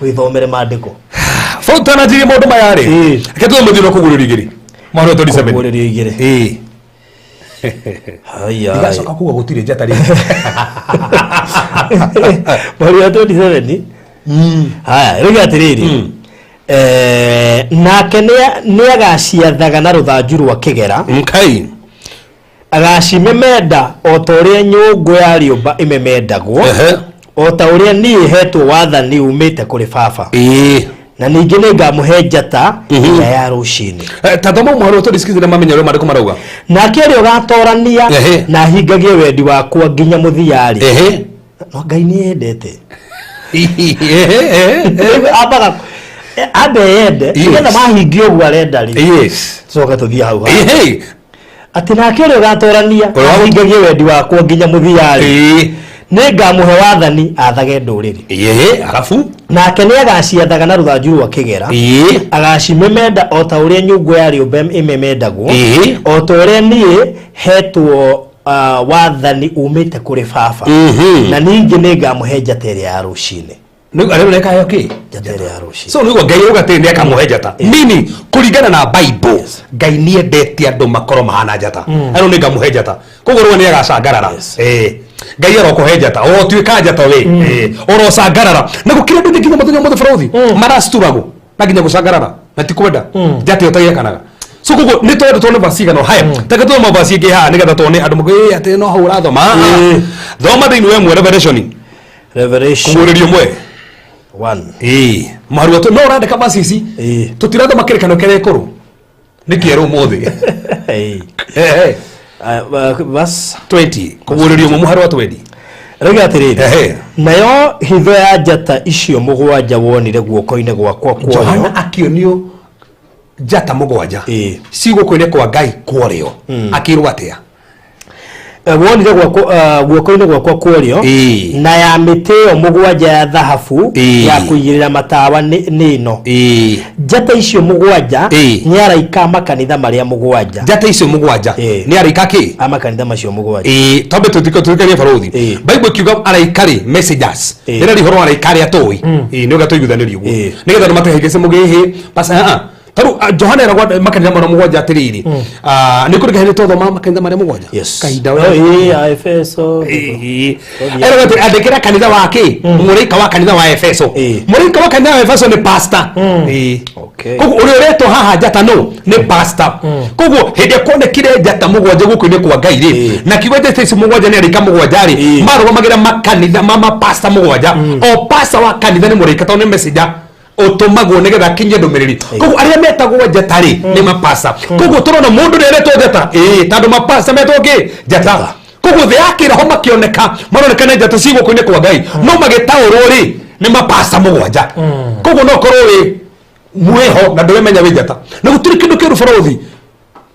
Wĩthomere maandĩko. Bau tananjirie maũndũ maya rĩ. Reke tuone mũthiro kũgũrĩrio igĩrĩ. Mwaro wa 27. Kũgũrĩrio igĩrĩ. Haya. Ndigacoka kuga gũtirĩ njata rĩngĩ. Mwaro wa 27. Haya, rĩu atĩrĩrĩ. Nake nĩagaciathaga na rũthanju rwa kĩgera. Okay. Agacimemenda o ta ũrĩa nyũngũ ya rĩũmba ĩmemendagwo, o ta ũrĩa niĩ hetwo wathani umĩte kũrĩ Baba. Na ningĩ nĩngamũhe njata ĩrĩa ya rũcinĩ. Ta thoma mũhari wa 26 na mamenye ũrĩa maandĩko marauga. Nake ũrĩa ũgatorania na ahingagie wendi wakwa nginya mũthia-rĩ, no Ngai nĩendete. Ambaga ambe yende nĩgetha mahingie ũguo arenda rĩ. Tucoke tũthiĩ hau hau. Atĩ nake ũrĩa ũgatorania ahingagie wendi wakwa nginya mũthia-rĩ, nĩngamũhe wathani aathage ndũrĩrĩ. Arabu nake nĩagaciathaga na rũthanju rwa kĩgera, agacimemenda o ta ũrĩa nyũngũ ya rĩũmba ĩmemendagwo, o ta ũrĩa niĩ hetwo wathani umĩte kũrĩ Baba. Na ningĩ nĩngamũhe njata ĩrĩa ya rũcinĩ. Nĩ arĩa nĩkayo kĩ? Njata ĩrĩa ya rũcinĩ. So nĩguo Ngai auga atĩ nĩakamũhe njata. Meaning kũringana na Bible, Ngai nĩendete andũ makorwo mahana njata. Arũ nĩngamũhe njata. Koguo rĩu nĩagacangarara. Ngai arokũhe njata. Ũrotuĩka njata we. Ũrocangarara. Na gũkĩra andũ nginya mũthenya ũmũthĩ bũrũri maracituragwo na nginya gũcangarara na ti kwenda njata ĩyo tagĩakanaga. So koguo nĩ tondũ tuone verse igana haya. Take tuone verse ĩngĩ haha nĩgetha tuone andũ mauge, atĩ no hau ũrathoma. Thoma thĩinĩ wa ĩmwe Revelation. Revelation. Kũguũrĩrio ĩmwe. 1. Mũhari wa no ũrandĩka verse ici. Tũtirathoma kĩrĩkanĩro kĩrĩa gĩkũrũ. Nĩ kĩerũ ũmũthĩ. Verse 20. Kũguũrĩrio ĩmwe mũhari wa 20. Rĩu atĩrĩrĩ, nayo hitho ya njata icio mũgwanja wonire guoko-inĩ gwakwa kwa ũrĩo. Johana akĩonio njata mũgwanja ci guoko-inĩ kwa Ngai kwa ũrĩo. Akĩrwo atĩa? Wonire guoko-inĩ gwakwa kwa ũrĩo, na ya mĩtĩ ĩyo mũgwanja ya thahabu ya kũigĩrĩra matawa nĩ ĩno. Njata icio mũgwanja nĩ araika a makanitha marĩa mũgwanja. Njata icio mũgwanja nĩ araika kĩ? A makanitha macio mũgwanja. Twambe tũtikanie barũthi. Bible ĩkiuga araika rĩ, messengers. Ĩraria ũhoro wa araika arĩa tũĩ. Nĩ ũrĩa tũiguithanĩrio ũguo. Nĩgetha andũ matihĩngĩce mũgĩhĩ. Bas, Tarĩu, Johana eragwo makanitha marĩa mũgwanja atĩrĩrĩ, nĩ kũrĩ kahinda twathoma makanitha marĩa mũgwanja? Kahinda we. A Efeso. Eragwo atĩ andĩkĩra kanitha wa kĩ? Mũraika wa kanitha wa Efeso. Mũraika wa kanitha wa Efeso nĩ pastor. Koguo ũrĩa ũretwo haha njata nũ? Nĩ pastor. Koguo hĩndĩ ĩrĩa kuonekire njata mũgwanja guoko-inĩ kwa Ngai rĩ, na kiugo njata ici mũgwanja nĩ araika mũgwanja rĩ, marũgamagĩrĩra makanitha ma mapastor mũgwanja. O pastor wa kanitha nĩ mũraika tondũ nĩ messenger ũtũmagwo nĩgetha akinyie ndũmĩrĩri. Koguo arĩa metagwo njata rĩ nĩ mapasa. Koguo tũrona mũndũ nĩ aretwo njata, tondũ mapasa metwo kĩ? Njata. Koguo thĩ ya kĩroho makĩoneka maroneka nĩ njata ci guoko-inĩ kwa Ngai, no magĩtaũrwo rĩ nĩ mapasa mũgwanja. Koguo no ũkorwo wĩ mwĩho na ndũremenya wĩ njata, na gũtirĩ kĩndũ kĩũru bũrũri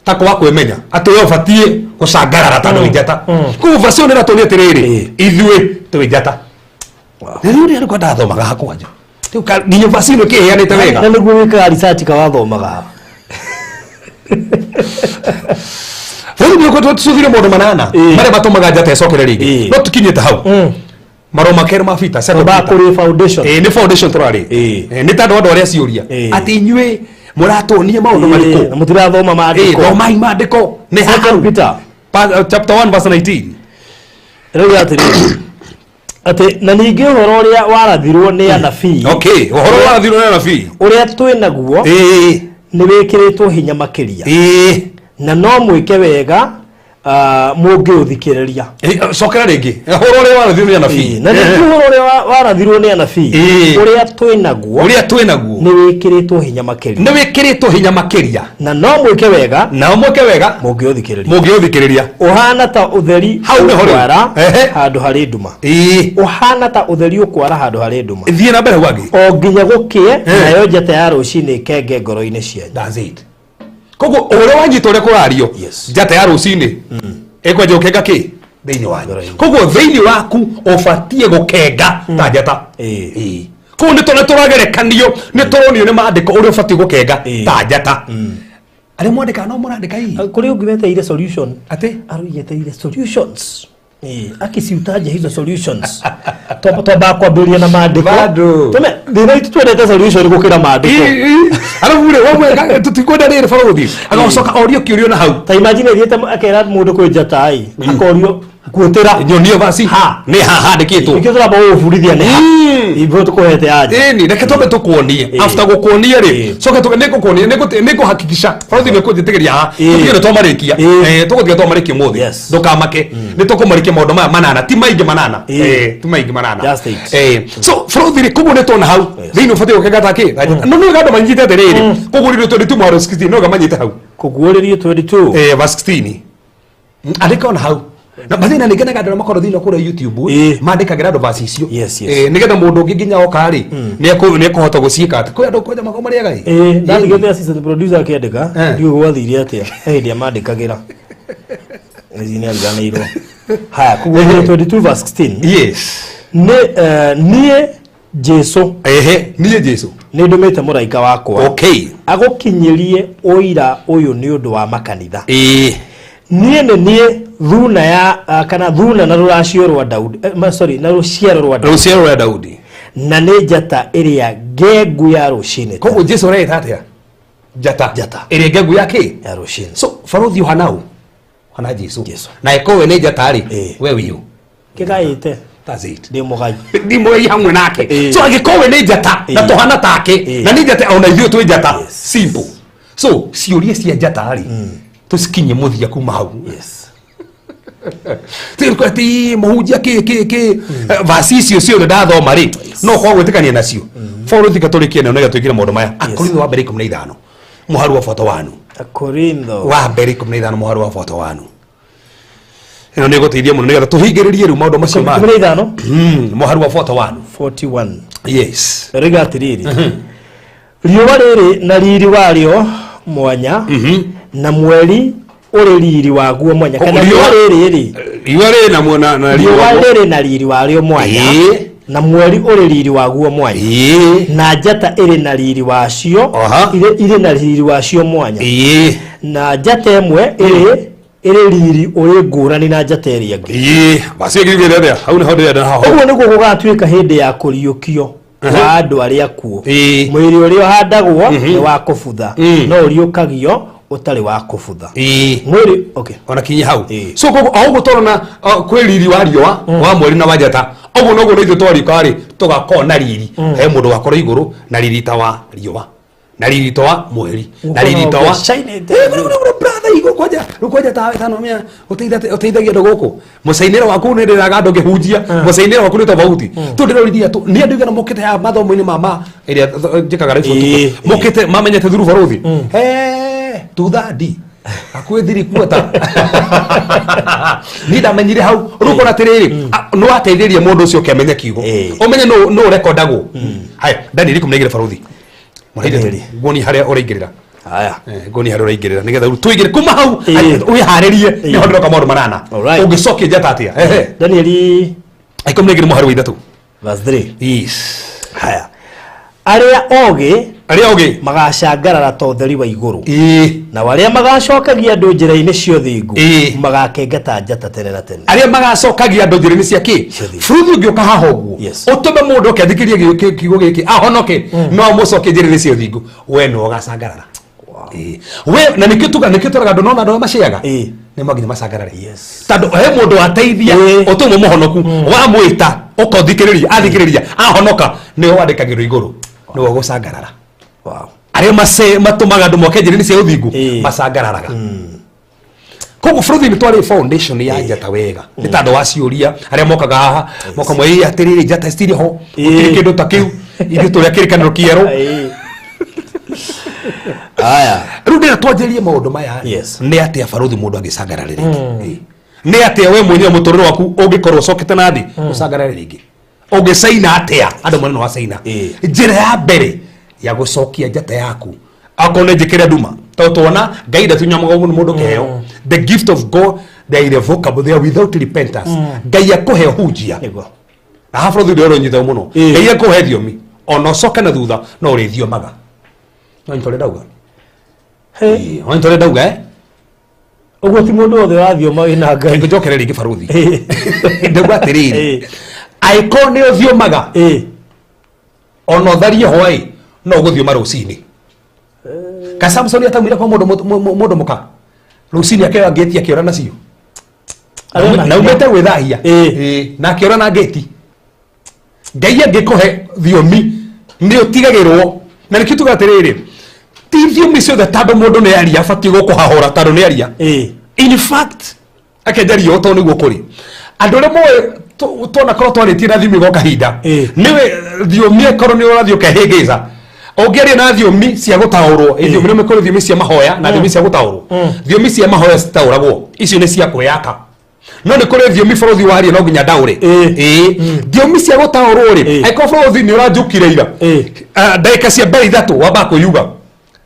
ta kwaga kwĩmenya atĩ we ũbatiĩ gũcangarara tondũ wĩ njata. Koguo verse ĩyo nĩ ĩratũria atĩrĩrĩ, ithuĩ twĩ njata. Na rĩu rĩrĩa rĩkwa ndathomaga hakwa nja. Rĩu nginya verse ĩno ĩkĩheanĩte wega. Na nĩguo wĩkaga research kawathomaga. Rĩu nĩ ũkoretwo tũcuthire maũndũ manana marĩa matũmaga njata ĩcokere rĩngĩ. No tũkinyĩte hau. Marũa makerũ ma Peter, second Ba Peter. kũrĩ foundation. Nĩ foundation tũrarĩ. Nĩ tondũ andũ arĩa ciũria. Atĩ inyuĩ Mũratuonia maũndũ marĩkũ? Na mũtirathoma maandĩko. Thomai maandĩko. Nĩ Second Peter. Chapter 1 verse 19. Rĩu atĩrĩrĩ, atĩ na ningĩ ũhoro ũrĩa warathirwo nĩ anabii. Okay, ũhoro warathirwo nĩ anabii. Ũrĩa twĩ naguo nĩ wĩkĩrĩtwo hinya makĩria. Na no mwĩke wega mũngĩũthikĩrĩria. Cokera rĩngĩ. Ũhoro ũrĩa warathirwo nĩ anabii. Na ningĩ ũhoro ũrĩa warathirwo nĩ anabii ũrĩa twĩ naguo ũrĩa twĩ naguo nĩ wĩkĩrĩtwo hinya makĩria. Nĩ wĩkĩrĩtwo hinya makĩria. Na no mwĩke wega. Na mwĩke wega mũngĩũthikĩrĩria. Mũngĩũthikĩrĩria. Ũhana ta ũtheri ũkwara handũ harĩ nduma. Ũhana ta ũtheri ũkwara handũ harĩ nduma. Thiĩ na mbere gwangĩ. O nginya gũkĩe nayo njata ya rũcinĩ ĩkenge ngoro-inĩ cianyu. That's it. Koguo ũrĩa wanyita ũrĩa kũrario njata ya rũcinĩ ĩkwenja gũkenga kĩ thĩinĩ wanyu. Koguo thĩinĩ waku ũbatiĩ gũkenga ta njata. Koguo nĩ tũragerekanio nĩ tũronio nĩ maandĩko ũrĩa ũbatiĩ gũkenga ta njata. Arĩa mwandĩkaga no mũrandĩka ii. Kũrĩ ũngĩ weteire solution. Atĩ? Arũigeteire solutions. Akiciutaje hizo solutions. Twambaga kwambĩrĩria na maandĩko. Bado. Tume thĩna witũ twendete solution gũkĩra maandĩko. Arabu rĩ wamwe tutikwenda rĩrĩ barũthi agacoka orio kĩũrio na hau. Ta imagine thiĩte akera mũndũ kwĩ njata ĩ akorio kuotera nyonio basi ha nĩ ha handĩkĩtwo. Nĩkĩo tũramba gũgũbundithia nĩ ha. Ithuĩ tũkũhete anja. Ĩni reke twambe tũkuonie after gũkuonia rĩ coke tũke nĩngũkuonia nĩngũhakikisha barũthi nĩkũnjĩtĩkĩria haha tũtige nĩ twamarĩkia tũgũtiga twamarĩkia ũmũthĩ ndũkamake nĩ tũkũmarĩkia maũndũ maya manana ti maingĩ manana ti maingĩ manana. So barũthi rĩ koguo nĩ tuona hau thĩinĩ ũbatiĩ gũkenga ta kĩ no nĩ andũ manyitĩte atĩrĩrĩ koguo rĩrĩ 22 mwaro 16 no manyite hau kũguũrĩrio 22 verse 16 andĩka ona hau. Na mathina nĩ ngenaga andũ arĩa makoragwo thĩinĩ kũrĩa YouTube mandĩkagĩra andũ verse icio nĩgetha mũndũ ũngĩ nginya oka rĩ nĩekũhota gũciĩka atĩ kwĩ andũ kwanja makoragwo marĩaga ĩ. Ndathigĩte assistant producer akĩandĩka ndiũĩ gwathire atĩa he hĩndĩ amandĩkagĩra ici nĩ ariganĩirwo. Haya kũguũrĩrio 22 verse 16. Yes. Niĩ Jesu. Niĩ Jesu nĩ ndũmĩte mũraika wakwa okay agũkinyĩrie ũira ũyũ nĩ ũndũ wa makanitha. Niĩ nĩ niĩ thuna ya kana thuna na rũracio rwa Daudi sorry na rũciaro rwa Daudi. Rũciaro rwa Daudi. Na nĩ njata ĩrĩa ngengu ya rũcinĩ. Koguo Jesu areta atĩa? Njata. Njata. Ĩrĩa ngengu ya kĩ? Ya rũcinĩ. So barũthi ũhana ũ? Ũhana Jesu. Na ĩkorwo we nĩ njata rĩ, we wĩ ũ? Kĩgaĩte. That's it. Ndĩ mũgai. Ndĩ mũgai hamwe nake. So angĩkorwo we nĩ njata na tũhana take na nĩ njata ona ithuĩ twĩ njata. Simple. So ciũria cia njata rĩ tũcikinye mũthia kuma hau. Yes. Ti mũhunjia kĩ kĩ kĩ vasi icio ciothe ndathoma rĩ no kwaga gwĩtĩkania nacio. Bũrũthi tũrĩkie nayo nĩgetha twĩkĩre maũndũ maya. Akorintho wa mbere 15 mũharu wa 41. Akorintho wa mbere 15 mũharu wa 41. Ĩno nĩ ĩgũteithia mũno nĩgetha tũhingĩrĩrie rĩu maũndũ macio ma 15 mũharu wa 41. 41. Yes. Rĩga atĩrĩrĩ riũa rĩrĩ na riri warĩo mwanya na mweri ũrĩ riri waguo mwanya kana riũa rĩrĩ rĩ riũa rĩrĩ na mwena na riũa rĩrĩ na riri warĩo mwanya na mweri ũrĩ riri waguo mwanya na njata ĩrĩ na riri wacio ĩrĩ na riri wacio mwanya na njata ĩmwe ĩrĩ riri ũrĩ ngũrani na njata ĩrĩa ĩngĩ. Basi ĩngĩ atĩa hau nĩho ndĩrenda haho. Ũguo nĩguo gũgatuĩka hĩndĩ ya kũriũkio wa andũ arĩa akuũ. Mwĩrĩ ũrĩa ũhandagwo nĩ wa kũbutha no ũriũkagio ũtarĩ wa kũbutha. Mwĩrĩ okay ona kinyi hau. So koguo o ũguo tũrona kwĩ riri wa riũa wa mweri na wa njata ũguo noguo na ithuĩ twariũka rĩ tũgakorwo na riri. He mũndũ ũgakorwo igũrũ na riri ta wa riũa na riri ta wa mweri na riri ta wa brother igũrũ kwanja rĩu kwanja tawe tano mĩa ũteithagia andũ gũkũ mũcainĩre waku nĩ ndĩraga andũ ngĩhunjia mũcainĩre waku nĩ tofauti tondũ ndĩrorithia tũ nĩ andũ igana mokĩte haha mathomo-inĩ ma ĩrĩa njĩkaga raibu mokĩte mamenyete thuru barũthi tuthandi hakuhĩ thiri kuota niĩ ndamenyire hau rĩu ũkona atĩrĩrĩ nĩ wateithĩrĩria mũndũ ũcio ũkĩamenya kiugo ũmenye nũ ũrekondagwo. Haya Danieli 12 barũthi nguonie harĩa ũraingĩrĩra. Haya. Nguonie harĩa ũraingĩrĩra nĩgetha rĩu tũingĩre kuma hau wĩharĩrie nĩho ndĩroka maũndũ manana ũngĩcokia njata atĩa. Danieli 12 mũhari wa 3 verse 3. Yes. Haya arĩa ogĩ Arĩa ogĩ. Magacangarara ta ũtheri wa igũrũ. Ĩĩ. Nao arĩa magacokagia andũ njĩra-inĩ cia ũthingu Ĩĩ. magakenga ta njata tene na tene. Arĩa magacokagia andũ njĩra-inĩ cia kĩ? Cia ũthingu. Bũrũri ũngĩũka haha ũguo, Yes. ũtũme mũndũ oke athikĩrĩrie kiugo gĩkĩ ahonoke, no amũcokie njĩra-inĩ cia ũthingu, we nĩwe ũgacangarara. Ĩĩ. We na nĩkĩo tuga, nĩkĩo tũraga andũ nona andũ arĩa maciaga Ĩĩ. nĩ mwaginya macangarare. Yes. Tondũ he mũndũ wateithia Ĩĩ. ũtũmwo mũhonoku, wamwĩta ũkothikĩrĩria, athikĩrĩria ahonoka, nĩwe wandĩkagĩrwo igũrũ, nĩwe ũgũcangarara. Wow. Arĩa matũmaga andũ moke njĩra-inĩ cia ũthingu Ĩĩ. macangararaga. Koguo bũrũri nĩ twarĩ foundation ya njata wega, nĩ tondũ wa ciũria arĩa mokaga haha moka mwe, "Ĩ, atĩrĩrĩ, njata citirĩ ho, gũtirĩ Ĩĩ. kĩndũ ta kĩu, ithuĩ tũrĩa kĩrĩkanĩro kĩerũ." Ĩĩ. Aya. Rĩu ndĩra twanjĩrĩrie maũndũ maya. Yes. Nĩ atĩa barũthi mũndũ angĩcangarare rĩngĩ? Ĩĩ. Nĩ atĩa we mwenyewe mũtũrĩre waku ũngĩkorwo ũcokete na thĩ ũcangarare rĩngĩ? Ũngĩcaina atĩa andũ mone nĩ wacaina? Ĩĩ. Njĩra ya mbere ya gũcokia njata yaku, akorwo nĩ njĩkĩre nduma, tondũ tuona Ngai ndatunyamaga mũndũ kĩheo. The gift of God, they are irrevocable, they are without repentance. Ngai akũhe hunjia. Nĩguo. Na haha bũrũri ũrĩa ũronyita mũno. Ĩĩ. Ngai akũhe thiomi, ona ũcoke na thutha no ũrĩthiomaga. No nĩ tũrĩa ndauga. Hey. Ĩĩ, no nĩ tũrĩa ndauga, eh? Ũguo ti mũndũ wothe ũrathioma wĩna Ngai. Ngũnjokere rĩngĩ barũthi. Ĩĩ. Ndauga atĩrĩrĩ, Ĩĩ. angĩkorwo nĩ ũthiomaga, Ĩĩ. ona ũtharie hwaĩ no ũgũthioma rũcinĩ. Ka Samson ataumire kwa mũndũ mũndũ mũka rũcinĩ, akĩoya ngĩti akĩora nacio. Arĩ ona Na umĩte gwĩthahia. Ĩĩ. Ĩĩ, na akĩora na ngĩti. Ngai angĩkũhe thiomi nĩ ũtigagĩrwo, na nĩkĩo tuga atĩrĩrĩ, ti thiomi ciothe tondũ mũndũ nĩ aria abatiĩ gũkũhahũra tondũ nĩ aria. Ĩĩ. In fact, akenjaria o tondũ nĩguo kũrĩ andũ arĩa moĩ tuonakorwo twarĩtie na thiomi gwa kahinda. Ĩĩ. Nĩwe thiomi ĩkorwo nĩ ũrathiĩ ũkehĩngĩca ũngĩaria na thiomi cia gũtaũrwo. Ĩ, thiomi nĩ kũrĩ thiomi cia mahoya na thiomi cia gũtaũrwo. Thiomi cia mahoya citaũragwo, icio nĩ cia kwĩyaka, no nĩ kũrĩ thiomi bũrũri waria no nginya ndaũre. Ĩĩ. Ĩĩ, thiomi cia gũtaũrwo rĩ, Ĩĩ. angĩkorwo bũrũri nĩ ũranjukire ira, Ĩĩ. ah, ndagĩka cia mbere 3 wambaga kwĩyuga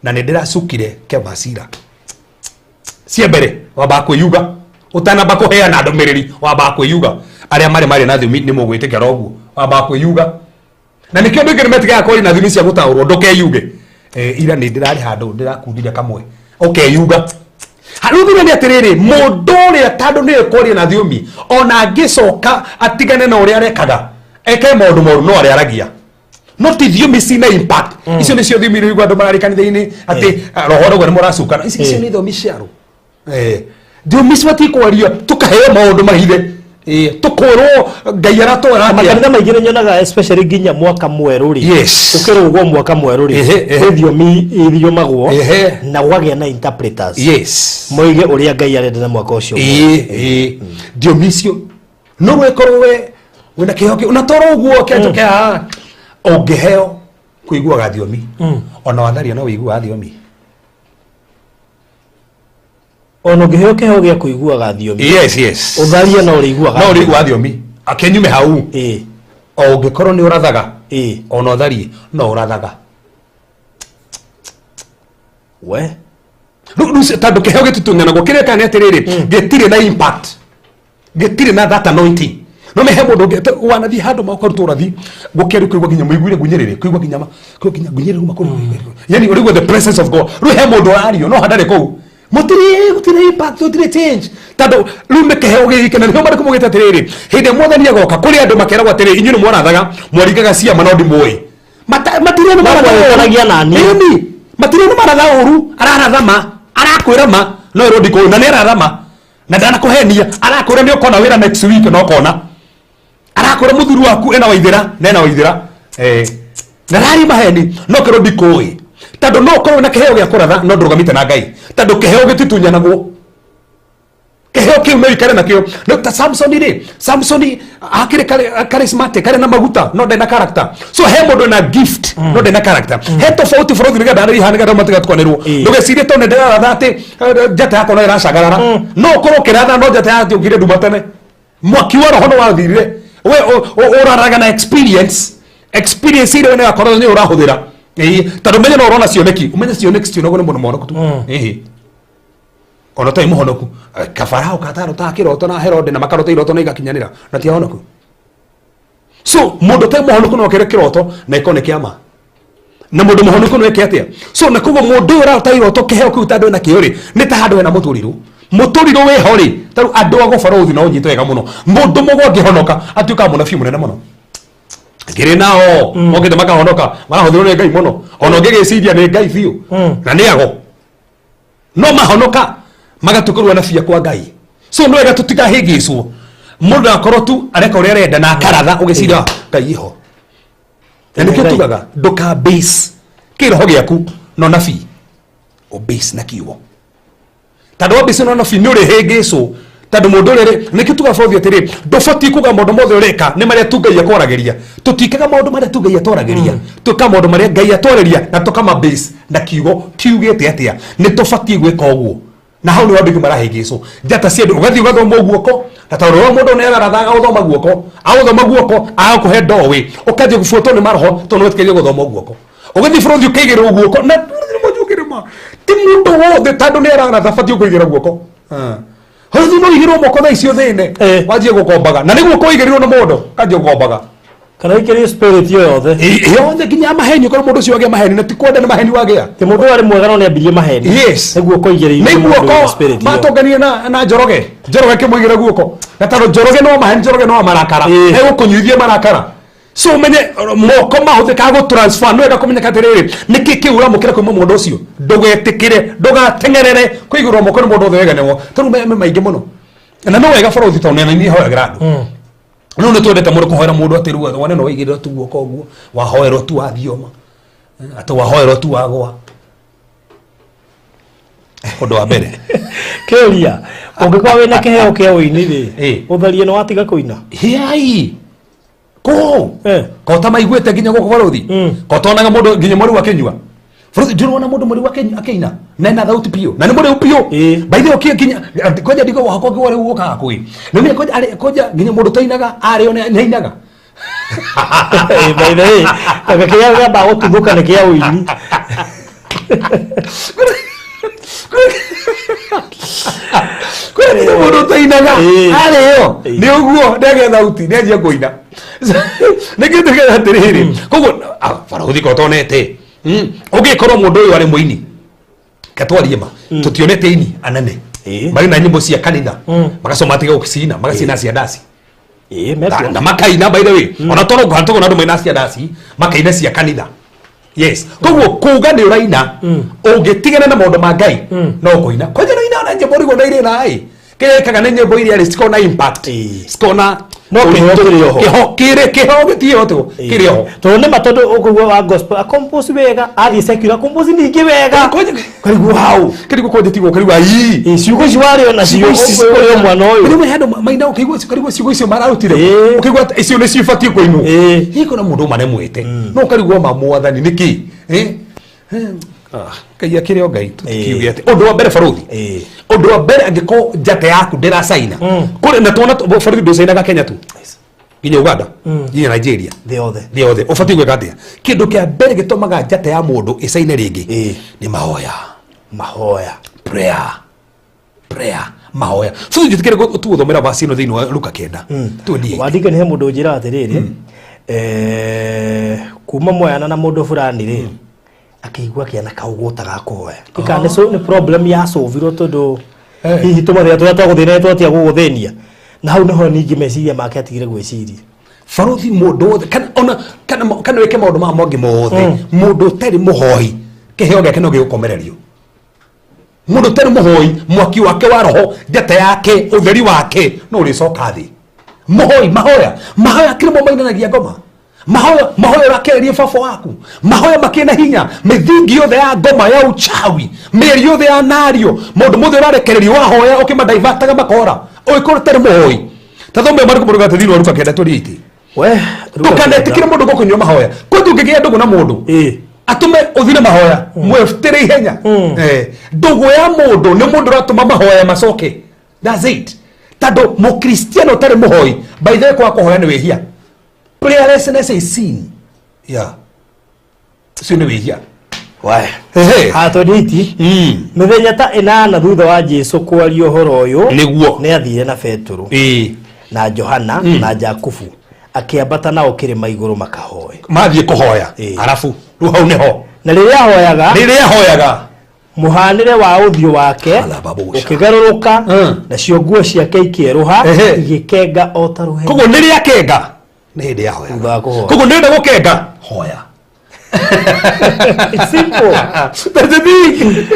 na nĩ ndĩracukire kebacira cia mbere, wambaga kwĩyuga ũtanamba kũheana ndũmĩrĩri, wambaga kwĩyuga. Arĩa marĩ na thiomi nĩ mũgwĩtĩkĩra ũguo, wambaga kwĩyuga, na nĩkĩo andũ aingĩ nĩmetigaga kwaria na thiomi cia gũtaũrwo. Ndũkeyuge. Eh, ira nĩ ndĩrarĩ handũ ndĩrakundire kamwe, ũkeyuga. Rĩu thĩna nĩ atĩrĩrĩ, mũndũ ũrĩa tondũ nĩwe kwaria na thiomi, ona angĩcoka atigane na ũrĩa arekaga eke maũndũ moru, no arĩa aragia no ti thiomi cina impact. Icio nĩcio thiomi iria ũiguaga andũ mararĩ kanitha-inĩ atĩ, ah, roho rauga nĩ mũracukana. Icio nĩ thiomi ciarũ. Eh, thiomi cibatiĩ kwario tũkaheo maũndũ mahithe. Eh, tũkwĩrwo Ngai aratwara atĩa. Makanitha maingĩ nĩ nyonaga, especially nginya mwaka mwerũ rĩ, Yes. ũkĩrũgwo mwaka mwerũ rĩ, Ehe, ehe. kwĩ thiomi ithiomagwo Ehe. na gwagĩa na interpreters Yes. moige ũrĩa Ngai arenda na mwaka ũcio. Ĩĩ, ĩĩ, thiomi icio no wĩkorwo we wĩna kĩheo kĩu na toro ũguo kĩanjoke haha ũngĩheo kũiguaga thiomi, ona watharia no wĩiguaga thiomi. Ona ũngĩheo kĩheo gĩa kũiguaga thiomi, Yes. ũtharie no ũrĩiguaga. No ũrĩiguaga thiomi akenyume hau. Ĩĩ. O ũngĩkorwo nĩ ũrathaga, Ĩĩ. ona ũtharie no ũrathaga. We. Rĩu tondũ kĩheo gĩtitunyanagwo, kĩrĩa kana nĩ atĩrĩrĩ, gĩtirĩ na impact, gĩtirĩ na that anointing. No mehe mũndũ ũngĩ wanathiĩ handũ makarutwo ũrathi gũkĩario, kũigua nginya mũiguire ngunyĩrĩrĩ, kũigua nginya kũigua nginya ngunyĩrĩrĩ uma kũrĩ, yani ũrĩigua the presence of God. Rĩu he mũndũ ũrario no handarĩ kũu, mũtirĩ, gũtirĩ impact, gũtirĩ change, tondũ rĩu nĩ kĩheo gĩgĩke. Na nĩho marĩkũ maugĩte atĩrĩrĩ, hĩndĩ ĩrĩa mwathani agoka kũrĩ andũ makeragwo atĩrĩrĩ, inyuĩ nĩ mwarathaga, mwaringaga ciama, no ndimũĩ. Matirĩ nĩ maratha ũru. Mwetanagia na niĩ. Ĩni, matirĩ nĩ maratha ũru, araratha ma, arakwĩra ma, no ĩrwo ndikũĩ, na nĩ aratha ma na ndanakũhenia. Arakwĩra nĩ ũkona wĩra next week, no ũkona. Arakwĩra mũthuri waku ena waithĩra na ena waithĩra, eh, na rari maheni, no kĩrwo ndikũĩ, tondũ no ũkorwo na kĩheo gĩa kũratha no ndũrũgamĩte na Ngai, tondũ kĩheo gĩtitunyanagwo. Kĩheo kĩu no ikare nakĩo. No ta Samsoni rĩ, Samsoni akĩrĩ charismatic, karĩ na maguta, no ndarĩ na character. So he mũndũ na gift no ndarĩ na character, he tofauti bũrũri nĩgetha arĩ haha nĩgetha matigatwanĩrwo. Ndũgecirie tondũ nĩndĩraratha atĩ, eh, njata yakwa no ĩracangarara. No ũkorwo ũkĩratha no njata yaku ũkire nduma tene, mwaki wa roho nĩ wathirire. We ũraraga na experience, experience ĩrĩa nĩ yakorwo nĩ ũrahũthĩra. Ĩĩ, tondũ menye no ũrona cioneki, ũmenye cioneki cionagwo nĩ mũndũ mũhonoku tu. Ĩĩ, ona ũtarĩ mũhonoku. Eh, kabarao katarotaga kĩroto na Herode na makarota iroto na igakinyanĩra na ti ahonoku. So mũndũ ũtarĩ mũhonoku no akĩre kĩroto na ĩkorwo nĩ kĩama. Na mũndũ mũhonoku no eke atĩa? So na koguo mũndũ ũyũ ũrarota iroto kĩheo kĩu tandũ ena kĩo rĩ, nĩ ta handũ hena mũtũrirũ. Mũtũrirũ wĩho rĩ, tarĩu andũ a gũbarũthi no ũnyite wega mũno. Mũndũ mũgo angĩhonoka atuĩkaga mũnabii mũnene mũno. Ngĩrĩ nao mokĩte makahonoka, marahũthĩrwo nĩ Ngai mũno. Ona ũngĩgĩciria nĩ Ngai biũ na nĩ ago, no mahonoka magatuĩka rĩu anabii kwa Ngai. So nĩ wega tũtikahĩngĩcwo, mũndũ akorwo tu areka ũrĩa arenda na akaratha ũgĩciria Ngai iho. Na nĩkĩo Ngai. Tugaga ndũka base kĩroho gĩaku na ũnabii, ũbase na kiugo, tondũ wa base na ũnabii nĩ ũrĩhĩngĩcwo, tondũ mũndũ ũrĩa rĩ, nĩkĩo tugaga bothe atĩrĩ, ndũbatiĩ kuga maũndũ mothe ũreka nĩ marĩa tu Ngai akwaragĩria. Tũtiĩkaga maũndũ marĩa tu Ngai atwaragĩria, twĩkaga maũndũ marĩa Ngai atwarĩria na tũkama base na kiugo kiugĩte atĩa. Nĩ tũbatiĩ gwĩka ũguo, na hau nĩ andũ aingĩ marahĩngĩcwo. Njata cia andũ, ũgathiĩ ũgathoma guoko, na tondũ ũrĩa mũndũ nĩ ararathaga gũthoma guoko, agũthoma guoko agakũhe ndoĩ, ũkanjia gũbuatwo nĩ maroho tondũ nĩ wetĩkĩrire gũthoma guoko. Ũgathiĩ bũrũri ũkaigĩrwo guoko, na mũnjũkĩre ma ti mũndũ wothe tondũ nĩ araratha batiĩ kũigĩra guoko. Hau no ũigĩrwo moko thaa icio thĩne, wanjie gũkombaga, na nĩ guoko ũigĩrĩrwo nĩ mũndũ kanjie gũkombaga. Kana ikĩrĩ spirit yo yothe. Yothe nginya maheni, ũkorwo mũndũ ũcio wagĩa maheni na ti kwenda, nĩ maheni wagĩa. Ti mũndũ warĩ mwega no nĩ ambirie maheni. Yes. Nĩ guoko igĩrĩirwo nĩ nĩ mũndũ wĩna guoko spirit ĩyo. matũnganie na Njoroge, Njoroge kĩmũigĩra guoko, na tondũ Njoroge no maheni, Njoroge no marakara, egũkũnyuithia marakara. So ũmenye moko mahũthĩkaga gũ transfer. Nĩ wega kũmenyeka atĩrĩrĩ, nĩkĩ kĩu ũramũkĩra kuma mũndũ ũcio. Ndũgetĩkĩre, ndũgateng'erere kũigĩrwo moko nĩ mũndũ othe weganĩrwo, tondũ me maingĩ mũno. Na no wega bũrũri, tondũ nĩ niĩ hoyagĩra andũ, no nĩ twendete mũno kũhoera mũndũ atĩ rĩu wone no waigĩrĩrwo tu guoko ũguo, wahoerwo tu wathioma, atĩ wahoerwo tu wagwa. Ũndũ wa mbere, Kĩũria, ũngĩkorwo wĩna kĩheo kĩa ũini rĩ, ũtharie nĩ watiga kũina? Hiai kũ kota maiguĩte nginya gũkũ bũrũri, kota onaga mũndũ nginya mũrĩu akĩnyua bũrũri, ndĩrona mũndũ mũrĩu akĩina na ena thauti biũ na nĩ mũrĩu biũ. By the way, ũkĩ nginya kwanja ndigo wakwa ngĩwa rĩu ũkaga kwĩ nĩ menya kwanja kwanja nginya mũndũ tainaga arĩo nĩ ainaga. By the way, anga kĩrĩa kĩambaga gũtuthũka nĩ kĩa ũini. Kwĩna nginya mũndũ ũtainaga arĩo nĩ ũguo ndagĩa thauti nĩ anjia kũina. Nĩ kĩndũ kĩa atĩrĩrĩ, koguo barũthi kotonete ũngĩkorwo mũndũ ũyũ arĩ mũini, ketwarie ma tũtionete ini anene marĩ na nyĩmbo cia kanitha, magacoma matiga gũcina, magacina cia ndaci. Na makaina, by the way, ona toro ngwa tũkona andũ maina cia ndaci, makaina cia kanitha. Yes, koguo kuga nĩ ũraina, ũngĩtigana na maũndũ ma Ngai no kũina kwanja no ina na nyĩmbo rĩguo na irĩ na ĩ kĩrĩa ĩkaga nĩ nyĩmbo iria rĩ cikoragwo na impact, cikoragwo na No kĩheo kĩrĩ oho. Kĩho kĩrĩ, kĩheo gĩtirĩ ho, kĩrĩ oho. Tondũ nĩ ma, tondũ ũkũigua wa gospel acompose wega, athiĩ secular compose ningĩ wega, karigwo hau. Kĩrigwo kwanja tigwo karigwo ai. Ciugo ici warĩ nacio ũyũ mwana ũyũ. Rĩmwe handũ maina ũkĩigua karigwo ciugo icio mararutire, ũkĩigua atĩ icio nĩcio ibatiĩ kũinwo. Hihi kuna mũndũ ũmaremwete no ũkarigwo ma mwathani nĩkĩ? Eh? Ah, Ngai akĩrĩ o Ngai, tũtikiuge atĩ ũndũ wa mbere barũthi, ũndũ wa mbere, angĩkorwo njata yaku ndĩracaina kũrĩ na tuona barũthi ndũcainaga Kenya tu, nginya Uganda, nginya Nigeria, thĩ yothe. Thĩ yothe. Ũbatiĩ gwĩka atĩa? Kĩndũ kĩa mbere gĩtũmaga njata ya mũndũ ĩcaine rĩngĩ nĩ mahoya. Mahoya. Prayer, prayer, mahoya. So njĩtĩkĩre tũgũthomera verse ĩno thĩinĩ wa Luka 9 28. Wandike nĩ he mũndũ ũnjĩraga atĩrĩrĩ, kuma moyana na mũndũ fulani rĩ, akĩigua kĩana kaũgũta ga kũhoya ika nĩ nĩ problem ya solvirwo, tondũ hihi tũmathĩna tũrĩa twagũthĩna twatia gũgũthĩnia, na hau nĩho ningĩ meciria make atigire gwĩciria. Barothi, mũndũ wothe kana ona kana wĩke maũndũ maya mangĩ mothe, mũndũ ũtarĩ mũhoi kĩheo gĩake no gĩgũkomererio. Mũndũ ũtarĩ mũhoi, mwaki wake wa roho, njata yake, ũtheri wake no ũrĩcoka thĩ. Mũhoi, mahoya, mahoya kĩrĩmo mainanagia ngoma. Mahoya, mahoya ũrakereria baba waku, mahoya makĩrĩ na hinya. Mĩthingi yothe ya ngoma ya uchawi, mĩeri yothe ya nario, maũndũ mothe ũrarekererio wahoya ũkĩmadaivataga makora, ũgĩkorwo ũtarĩ mũhoi. Ta thome marĩkũ mũndũ gatĩ thĩinĩ wa Luka 9:28. We. Ndũkanetĩkĩre mũndũ gũkũnyua mahoya. Kwanja ũngĩgĩa ndũgũ na mũndũ atũme ũthire mahoya, mwĩbutĩre ihenya. Ndũgũ ya mũndũ nĩ mũndũ ũratũma mahoya macoke. That's it. Tondũ mũkristiano ũtarĩ mũhoi, by the way, kwaga kũhoya nĩ wĩhia. Prayerlessness is sin. Yeah, ũcio nĩ wĩhia. We. Ehe. Ha 28. Mĩthenya ta 8 thutha wa Jesu kwaria ũhoro ũyũ, nĩ athire na Petero na Johana na Jakubu, akĩambata nao kĩrĩma igũrũ makahoe. Mathiĩ kũhoya, arabu Rĩu hau nĩho. Na rĩrĩa ahoyaga, Rĩrĩa ahoyaga, mũhanĩre wa ũthiũ wake Alababusha. ũkĩgarũrũka, nacio nguo ciake ikĩerũha, igĩkenga o ta rũheni. Koguo nĩ rĩa kenga nĩ hĩndĩ ya Thutha hoyaga. wa kũhoya. Koguo nĩ ũrenda gũkenga, hoya. It's simple. That's the thing.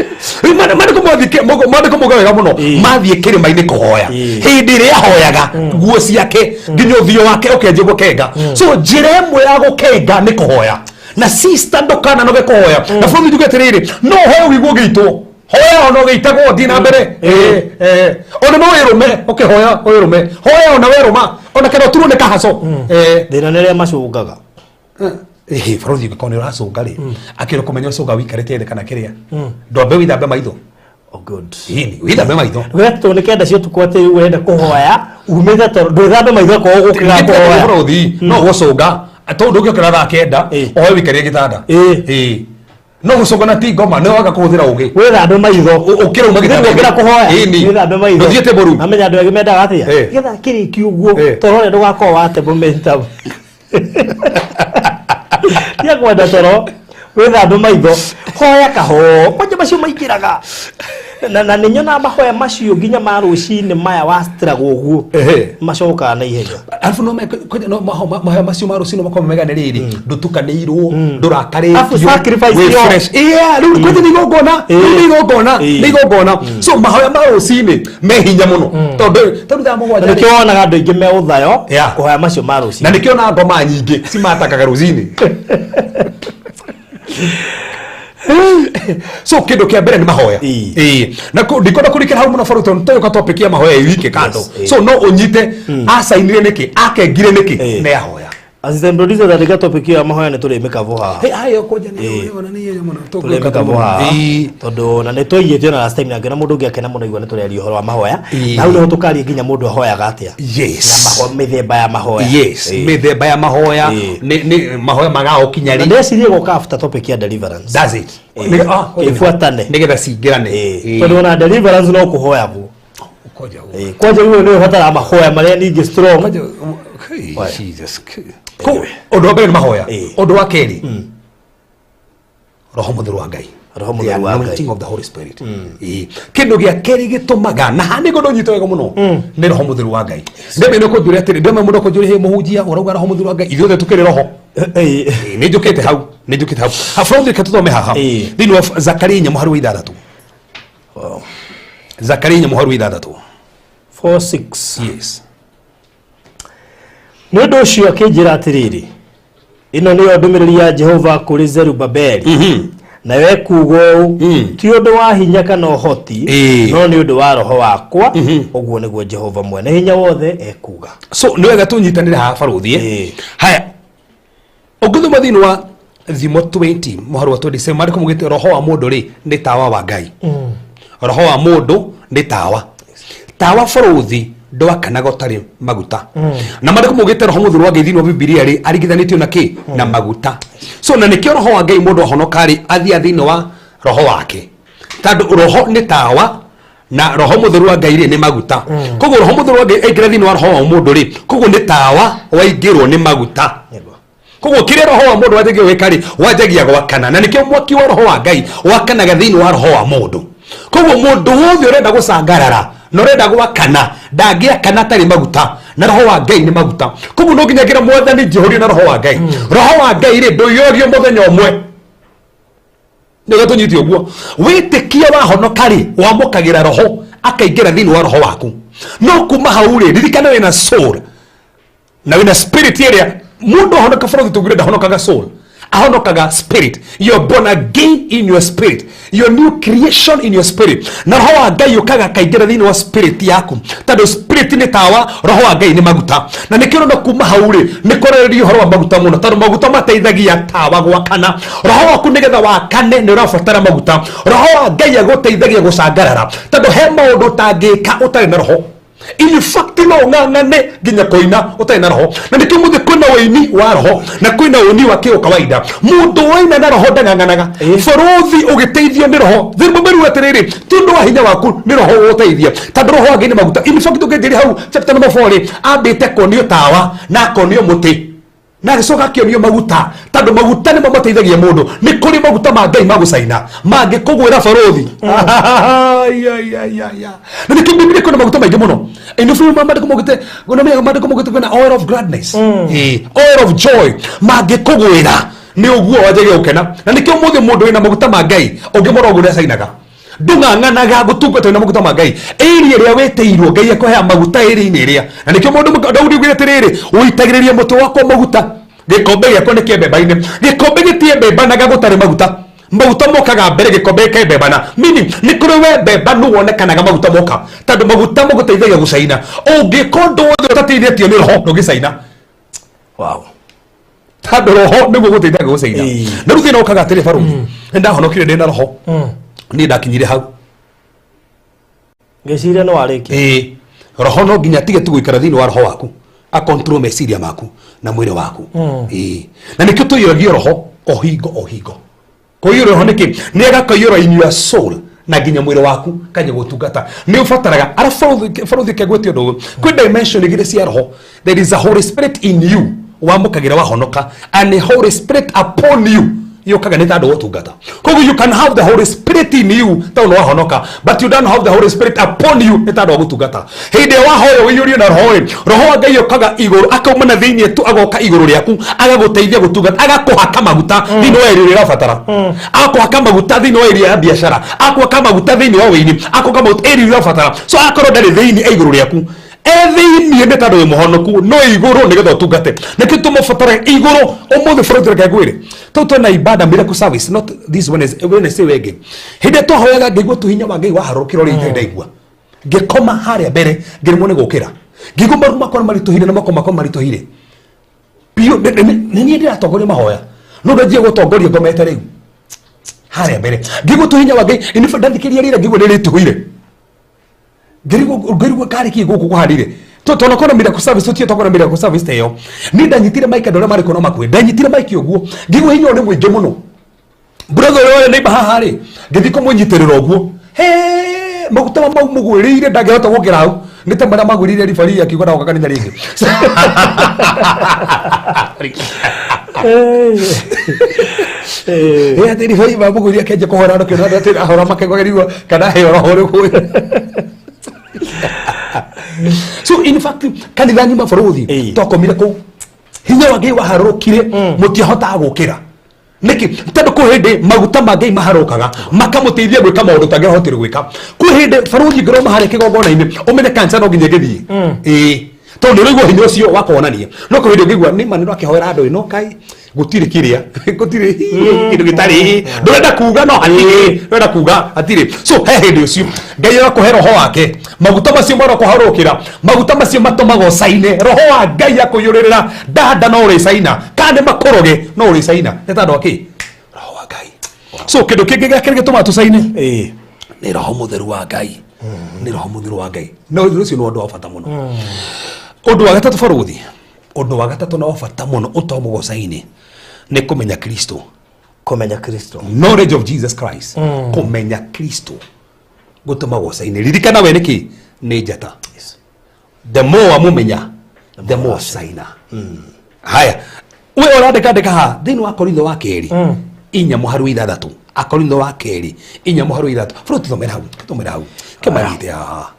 Rĩu maandĩko mauga wega mũno, mathiĩ kĩrĩma-inĩ kũhoya, hĩndĩ ĩrĩa ahoyaga nguo ciake nginya ũthiũ wake ũkĩanjia gũkenga. So njĩra ĩmwe ya gũkenga nĩ kũhoya. Na sister, ndũkananoge kũhoya. Na bũrũri njuge atĩrĩrĩ, no ũhoe ũigua ũgĩitwo, hoya ona ũgĩitagwo, thiĩ na mbere. Ona no wĩrũme ũkĩhoya, wĩrũme, hoya ona werũma, ona kana ũturwo nĩ kahaco. Thĩna nĩ arĩa macũngaga. Ĩhĩ, barothi, ũngĩkorwo nĩ ũracũnga rĩ, akĩrĩ kũmenya ũcũnga wĩikarĩte thĩ kana kĩrĩa, ndwambe wĩthambe maitho. Oh, good. Ĩni, wĩthambe maitho. Wetwo nĩ 9 cia ũtukũ atĩ rĩu ũrenda kũhoya umĩte toro, ndwĩthambe maitho akorwo ũgũkĩra kũhoya. Barothi, no gũcũnga tondũ ndũngĩũkĩra thaa 9, oe wĩikarie gĩtanda. Ĩĩ, no gũcũnga na ti ngoma, nĩ waga kũhũthĩra ũgĩ. Wĩthambe maitho. Ũkĩrauma Rĩu gĩtanda. ũkĩra kũhoya, Ĩni. wĩthambe maitho. Ndũthiĩte mbũru. Namenya andũ angĩ mendaga atĩa, getha kĩrĩki ũguo, toro ũrĩa ndũgakorwo watemo menta tia kwenda toro. Wĩthambe maitho, hoya kahoo kwanja macio maingĩraga na nĩ nyonaga mahoya macio nginya ma rũcinĩ maya wa struggle ũguo, macokaga na ihenya. Alafu no kwanja no mahoya macio ma rũcinĩ makorwo mega nĩ rĩrĩ, ndũtukanĩirwo, ndũrakarĩtio. Alafu sacrifice wĩ ĩyo. fresh. Yeah, rĩu kwanja nĩ igongona, rĩu nĩ igongona, nĩ igongona. So mahoya ma rũcinĩ me hinya mũno, tondũ thaa 7 Na rĩ, nĩkĩo wonaga andũ aingĩ me ũthayo kũhoya macio ma na rũcinĩ. nĩkĩo na ngoma nyingĩ cimatakaga rũcinĩ. So kĩndũ kĩa mbere nĩ mahoya. Ĩĩ. Na ndikwenda kũrikĩra hau mũno baru, tondũ tũgĩũka topic ya mahoya ĩwike kando. So no ũnyite acainire nĩkĩ, akengire nĩkĩ, nĩ ahoya. Assistant producer, tandĩka topic ĩyo ya mahoya, nĩ tũrĩmĩkavo haha. Hey, ayo kwanja nĩ ona nĩ hinya mũno. Tũrĩmĩkavo haha, tondũ na nĩ twaigĩte ona last time, na ngĩona mũndũ ũngĩ akena mũno igua nĩ tũreria ũhoro wa mahoya. Na hau nĩho tũkaria nginya mũndũ ahoyaga atĩa. Na mĩthemba ya mahoya. Yes, mĩthemba ya mahoya. Nĩ mahoya magaũkinya Na rĩ? ndecirie gũka after topic ya deliverance. That's it. Ĩbuatane. Nĩgetha cingĩrane. Tondũ ona deliverance no kũhoyagwo. Kwanja Kwanja rĩu nĩ ũbataraga mahoya marĩa ningĩ strong. Hey, Jesus. Ũndũ wa mbere nĩ mahoya. Ũndũ wa kerĩ, roho mũtheru wa Ngai. Roho The mũtheru wa Ngai. anointing of the Holy Spirit. Kĩndũ gĩa kerĩ gĩtũmaga na haha nĩguo ndũnyite wega mũno nĩ roho mũtheru wa Ngai. Ndeme nĩ kũnjũria atĩrĩ, ndeme mũndũ kũnjũria, "Hĩ, mũhunjia, ũrauga roho mũtheru wa Ngai, ithuothe tũkĩrĩ roho?" Ĩĩ, nĩ njũkĩte hau, nĩ njũkĩte hau. Ha, from reke tũthome haha thĩinĩ wa Zakaria 4 mũhari wa 6. Zakaria 4 mũhari wa 6. 4:6. Yes. Nĩ ũndũ ũcio akĩnjĩra atĩrĩrĩ, ĩno nĩyo ndũmĩrĩri ya Jehova kũrĩ Zerubabeli, nayo ekuuga ũũ, ti ũndũ wa hinya kana ũhoti, no nĩ ũndũ wa roho wakwa, ũguo nĩguo Jehova mwene hinya wothe ekuuga. So nĩ wega tũnyitanĩre haha barũthi. Haya, ũngĩthoma thĩinĩ wa Thimo 20 mũhari wa 27, maandĩko maugĩte roho wa mũndũ rĩ nĩ tawa wa Ngai. Roho wa mũndũ nĩ tawa. Tawa, barũthi, ndwakanaga ũtarĩ maguta. Na maandĩko maugĩte roho mũtheru wa Ngai thĩinĩ wa Bibilia rĩ aringithanĩtio na kĩ? Na maguta. So na nĩkĩo roho wa Ngai, mũndũ ahonoka rĩ, athiaga thĩinĩ wa roho wake, tondũ roho nĩ tawa na roho mũtheru wa Ngai rĩ nĩ maguta. Koguo roho mũtheru wa Ngai aingĩra thĩinĩ wa roho wa mũndũ rĩ, koguo nĩ tawa waingĩrwo nĩ maguta. Koguo kĩrĩa roho wa mũndũ wanjagia gwĩka rĩ, wanjagia gwakana, na nĩkĩo mwaki wa roho wa Ngai wakanaga thĩinĩ wa roho wa mũndũ. Koguo mũndũ wothe ũrenda gũcangarara na ũrenda gwakana ndangĩakana atarĩ maguta, na roho wa Ngai nĩ maguta. Koguo no nginya ngĩra Mwathani njihũrio na roho wa Ngai. Roho wa Ngai rĩ ndũiyũragio mũthenya ũmwe. Nĩguo tũnyite ũguo, wĩtĩkia wahonoka rĩ, wamũkagĩra roho akaingĩra thĩinĩ wa roho waku. No kuma hau rĩ, ririkana wĩna soul na wĩna spirit. Ĩrĩa mũndũ ahonoka, bũrũri tũgire, ndahonokaga soul, ahonokaga spirit. You're born again in your spirit, your new creation in your spirit. Na roho wa Ngai ũkaga akaingĩra thĩinĩ wa spirit yaku, tondũ spirit nĩ tawa, roho wa Ngai nĩ maguta. Na nĩkĩo ũrona kuma hau rĩ nĩ kwarĩrĩria ũhoro wa maguta mũno, tondũ maguta mateithagia tawa gwakana. Roho waku nĩgetha wakane nĩ ũrabatara maguta. Roho wa Ngai agũteithagia gũcangarara, tondũ he maũndũ ũtangĩka ũtarĩ na roho. In fact, no ũng'ang'ane nginya kũina ũtarĩ na roho. Na nĩkĩo mũthĩ kwĩna ũini wa roho na kwĩna ũini wa kĩo kawaida. Mũndũ waina na roho ndang'ang'anaga. Bũrũthi ũgĩteithio nĩ roho thĩrĩ atĩrĩrĩ, ti ũndũ wa hinya waku, nĩ roho ũgũteithia, tondũ roho wa Ngai nĩ maguta. In fact, ũngĩnjĩria hau chapter number 4 rĩ, ambĩte kuonio tawa na akonio mũtĩ. Na agĩcoka akĩonio maguta, tondũ maguta nĩmo mateithagia mũndũ. Nĩ kũrĩ maguta ma Ngai ma gũcaina mangĩkũgwĩra barũthi. Ai, ai, ai, ai, ai. Na nĩkĩo Bibilia kwĩna maguta maingĩ mũno. Ĩno biũ maandĩko maugĩte, kwĩna maandĩko maugĩte kwĩna oil of gladness, oil of joy, mangĩkũgwĩra nĩ ũguo wanjagia gũkena. Na nĩkĩo ũmũthĩ mũndũ wĩna maguta ma Ngai ũngĩmũrora ũguo nĩacainaga. Ndũng'ang'anaga gũtungata wĩna maguta ma Ngai. Ĩria ĩrĩa wĩtĩirwo Ngai akũheaga maguta ĩrĩa-inĩ ĩrĩa. Na nĩkĩo mũndũ Daudi augire atĩrĩrĩ, ũitagĩrĩria mũtwe wakwa maguta, gĩkombe gĩakwa nĩ kĩembemba-inĩ. Gĩkombe gĩtiembembanaga gũtarĩ maguta. Maguta mokaga mbere gĩkombe gĩkembembana. Meaning nĩ kũrĩ wembemba nũ wonekanaga maguta moka, tondũ maguta magũteithagia gũcaina. Ũngĩka ũndũ wothe ũtateithĩtio nĩ roho ndũngĩcaina. Wow. Tondũ roho nĩguo gũteithagia gũcaina. Na rĩu thĩna ũkaga atĩrĩ, barũthi, nĩ ndahonokire ndĩ na roho, niĩ ndakinyire hau. Ngĩciria nĩ warĩkia. Ĩĩ, roho no nginya atige tu gũikara thĩinĩ wa roho waku, akontrol meciria maku na mwĩrĩ waku. Ĩĩ, na nĩkĩo tũiyũragio roho o hingo o hingo. Kũiyũrwo roho nĩkĩ? Nĩ agakaiyũra in your soul na nginya mwĩrĩ waku kanya gũtungata nĩ ũbataraga. Ara barũthi kegwĩte ũndũ ũyũ, kwĩ dimension igĩrĩ cia roho. There is a Holy Spirit in you wamũkagĩra wahonoka, and a Holy Spirit upon you yũkaga nĩ tondũ wa ũtungata. Koguo you can have the Holy Spirit in you tondũ nĩ wahonoka, but you don't have the Holy Spirit upon you nĩ tondũ wa gũtungata. Hĩndĩ ĩrĩa wahoya ũiyũrio na roho rĩ, roho wa Ngai ũkaga igũrũ, akauma na thĩinĩ tu agoka igũrũ rĩaku, agagũteithia gũtungata, agakũhaka maguta thĩinĩ wa area ĩrĩa ũrabatara, agakũhaka maguta thĩinĩ wa area ya biacara, agakũhaka maguta thĩinĩ wa wĩini, agakũhaka maguta area ĩrĩa ũrabatara. So akorwo ndarĩ thĩinĩ, e igũrũ rĩaku. E thĩinĩ nĩ tondũ wĩ mũhonoku, no igũrũ nĩgetha ũtungate. Nĩkĩo tũmũbataraga igũrũ. Ũmũthĩ bũrũri reke ngwĩre, tũu twĩna ibada miracle service, not this one is Wednesday wengĩ. Hĩndĩ ĩrĩa twahoyaga ngĩigua tu hinya wa Ngai waharũrũkĩra ũrĩa itarĩ ndaigua. Ngĩkoma harĩa mbere ngĩremwo nĩ gũkĩra, ngĩigua maru makwa maritũhire na moko makwa maritũhire biũ. Nĩ niĩ ndĩratongoria mahoya, no ndanjia gũtongoria ngomete rĩu harĩa mbere, ngĩigua tu hinya wa Ngai. In fact, ndathikĩrĩria rĩra ngĩigua nĩ rĩtũhũire, ngĩrigwo karĩ kĩ gũkũ kũhanire. Twanakona miracle service, tũtiĩ twakona miracle service ta ĩyo. Niĩ ndanyitire mic, andũ arĩa marĩ kuo no makuĩ, ndanyitire mic ũguo ngĩigua hinya ũyũ nĩ mũingĩ mũno. Brother ũrĩa warĩ neighbor haha rĩ, ngĩthiĩ kũmũnyitĩrĩra ũguo, he maguta mau mũgwĩrĩire ndangĩhota gũkĩra hau, nĩ ta marĩa magwĩrĩire ribari akiuga ndagoka kanitha rĩngĩ. Ĩ atĩ ribari mamũgwĩrĩire akĩanjia kũhora andũ kĩona atĩ ahora makegwagĩrĩirwo kana heo roho ũrĩkũ. So in fact kanitha ng'ima bũrũthi twakomire kũu, hinya wa Ngai waharũrũkire, mũtiahotaga gũkĩra. Nĩkĩ? Tondũ kwĩ hĩndĩ maguta ma Ngai maharũkaga makamũteithia gwĩka maũndũ tangĩahotire gwĩka. Kwĩ hĩndĩ barũthi ngĩroma harĩa kĩgongona-inĩ, ũmenye kanca no nginya ĩngĩthiĩ. Ĩĩ, tondũ nĩ ũraigua hinya ũcio wa kuonania. No kwĩ hĩndĩ ũngĩigua nĩ ma nĩ ũrakĩhoera andũ ĩno, kai gũtirĩ kĩrĩa, gũtirĩ kĩndũ gĩtarĩ, ndũrenda kuga no hatirĩ, ndũrenda kuga hatirĩ. So he hĩndĩ ũcio Ngai agakũhe roho wake, maguta macio marakũharũkĩra, maguta macio matũmaga ũcaine. Roho wa Ngai akũiyũrĩrĩra ndanda no ũrĩcaina, kana nĩ makũroge no ũrĩcaina, nĩ tondũ wa kĩ? Roho wa Ngai. So kĩndũ kĩngĩ gĩa kerĩ gĩtũmaga tũcaine nĩ roho mũtheru wa Ngai, nĩ roho mũtheru wa Ngai. Na ũndũ ũcio nĩ ũndũ wa bata mũno. Ũndũ wa gatatũ barũthi, ũndũ wa gatatũ na wa bata mũno ũtũmaga ũcaine nĩ kũmenya Kristo. Kũmenya Kristo. Knowledge of Jesus Christ. Kũmenya Kristo gũtũmaga ũcaine. Ririkana we nĩkĩ nĩ njata. The more wamũmenya, the more caina. Haya, we ũrandĩka andĩka haha thĩinĩ wa Korintho wa kerĩ 4:6. Akorintho wa kerĩ 4:6. Bro, tũthomere hau, tũthomere hau kĩmanyite haha.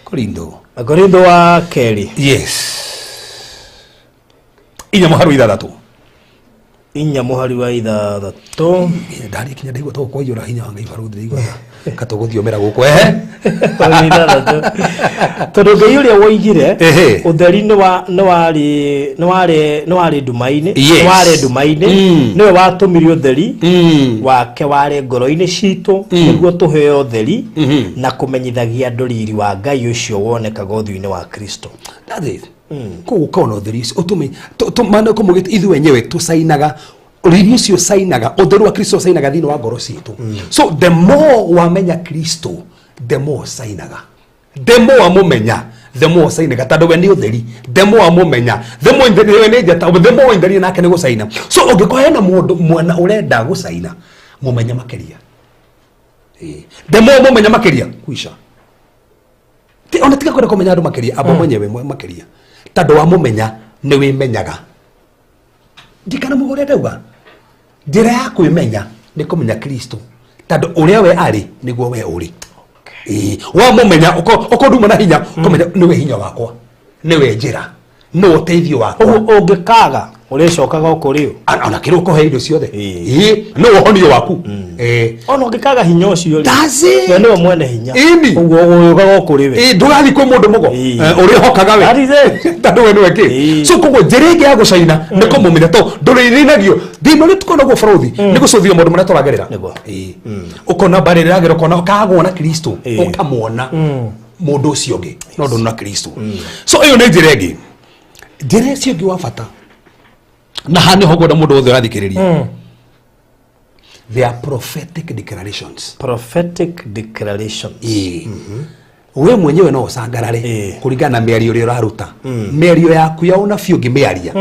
Korintho. Korintho wa kerĩ. Yes, 4:6. 4:6. Ndarĩ kinya ndaigua to kwaiyũra hinya wa Ngai barũthi, ndaigua katũgũthiomera gũkũ ehe. 6. Tondũ Ngai ũrĩa woigire ũtheri nĩ wa nĩ warĩ nĩ warĩ nĩ warĩ nduma-inĩ, nĩ warĩ nduma-inĩ, nĩwe watũmire ũtheri wake ware ngoro-inĩ citũ, nĩguo tũheo ũtheri na kũmenyithagia andũ riri wa Ngai ũcio wonekaga ũthiũ-inĩ wa Kristo. That's it. Koguo ũkona ũtheri ũcio ũtũme maandĩko maugĩte ithuĩ wenyewe tũcainaga riri ũcio, ũcainaga ũtheru wa Kristo, ũcainaga thĩinĩ wa ngoro citũ. So the more wamenya Kristo, the more ũcainaga. The more wamũmenya, the more ũcainaga, tondũ we nĩ ũtheri. The more wamũmenya, the more we nĩ njata, the more ũindarie nake nĩ gũcaina. So ũngĩkorwo hena mũndũ mwana ũrenda gũcaina, mũmenye makĩria. The more mũmenya makĩria kuica. Ti ona tiga kwenda kũmenya andũ makĩria, amba mwenyewe makĩria, tondũ wamũmenya nĩ wĩmenyaga. Ndikana mũgũrĩa ndauga njĩra ya kwĩmenya nĩ kũmenya Kristo, tondũ ũrĩa we arĩ nĩguo we ũrĩ. Ĩĩ, wamũmenya ũkorwo nduma na hinya, ũkamenya nĩwe hinya wakwa, nĩwe njĩra, nĩwe ũteithio wakwa. Ũguo ũngĩkaga ũrĩcokaga o kũrĩ ũ. Ona kĩrĩa ũkũhe indo ciothe. Ĩĩ. Ĩĩ, nĩwe ũhonio waku. Ĩĩ. Ona ũngĩkaga hinya ũcio rĩ, That's it. we nĩwe mwene hinya. Ĩni. Ũguo ũgũrĩũkaga o kũrĩ we. Ĩĩ, ndũgathiĩ kwĩ mũndũ mũgo. Ĩĩ. Eh, ũrĩhokaga we. That is it. Tondũ we nĩwe kĩ. Ĩĩ. So koguo njĩra ĩngĩ ya gũcaina nĩ kũmũmenya, tondũ ndũrĩrĩinagio thĩna ũrĩa tũkoragwo bũrũri nĩ gũcũthio maũndũ marĩa tũragerera. Nĩguo. Ĩĩ. Ũkona mbarĩ ĩrĩa ĩragerera, ũkona ũkagwo na Kristo, Ĩĩ. ũkamwona mũndũ ũcio ũngĩ no ndũnona Kristo. So ĩyo nĩ njĩra ĩngĩ. Njĩra ĩcio ĩngĩ wa bata, na haha nĩho ngwenda mũndũ wothe ũrathikĩrĩria, they are prophetic declarations. Prophetic declarations. Ĩĩ. We mwenyewe no ũcangarare Ĩĩ. kũringana na mĩario ĩrĩa ũraruta. Mĩario yaku ya ũnabii ũngĩmĩaria,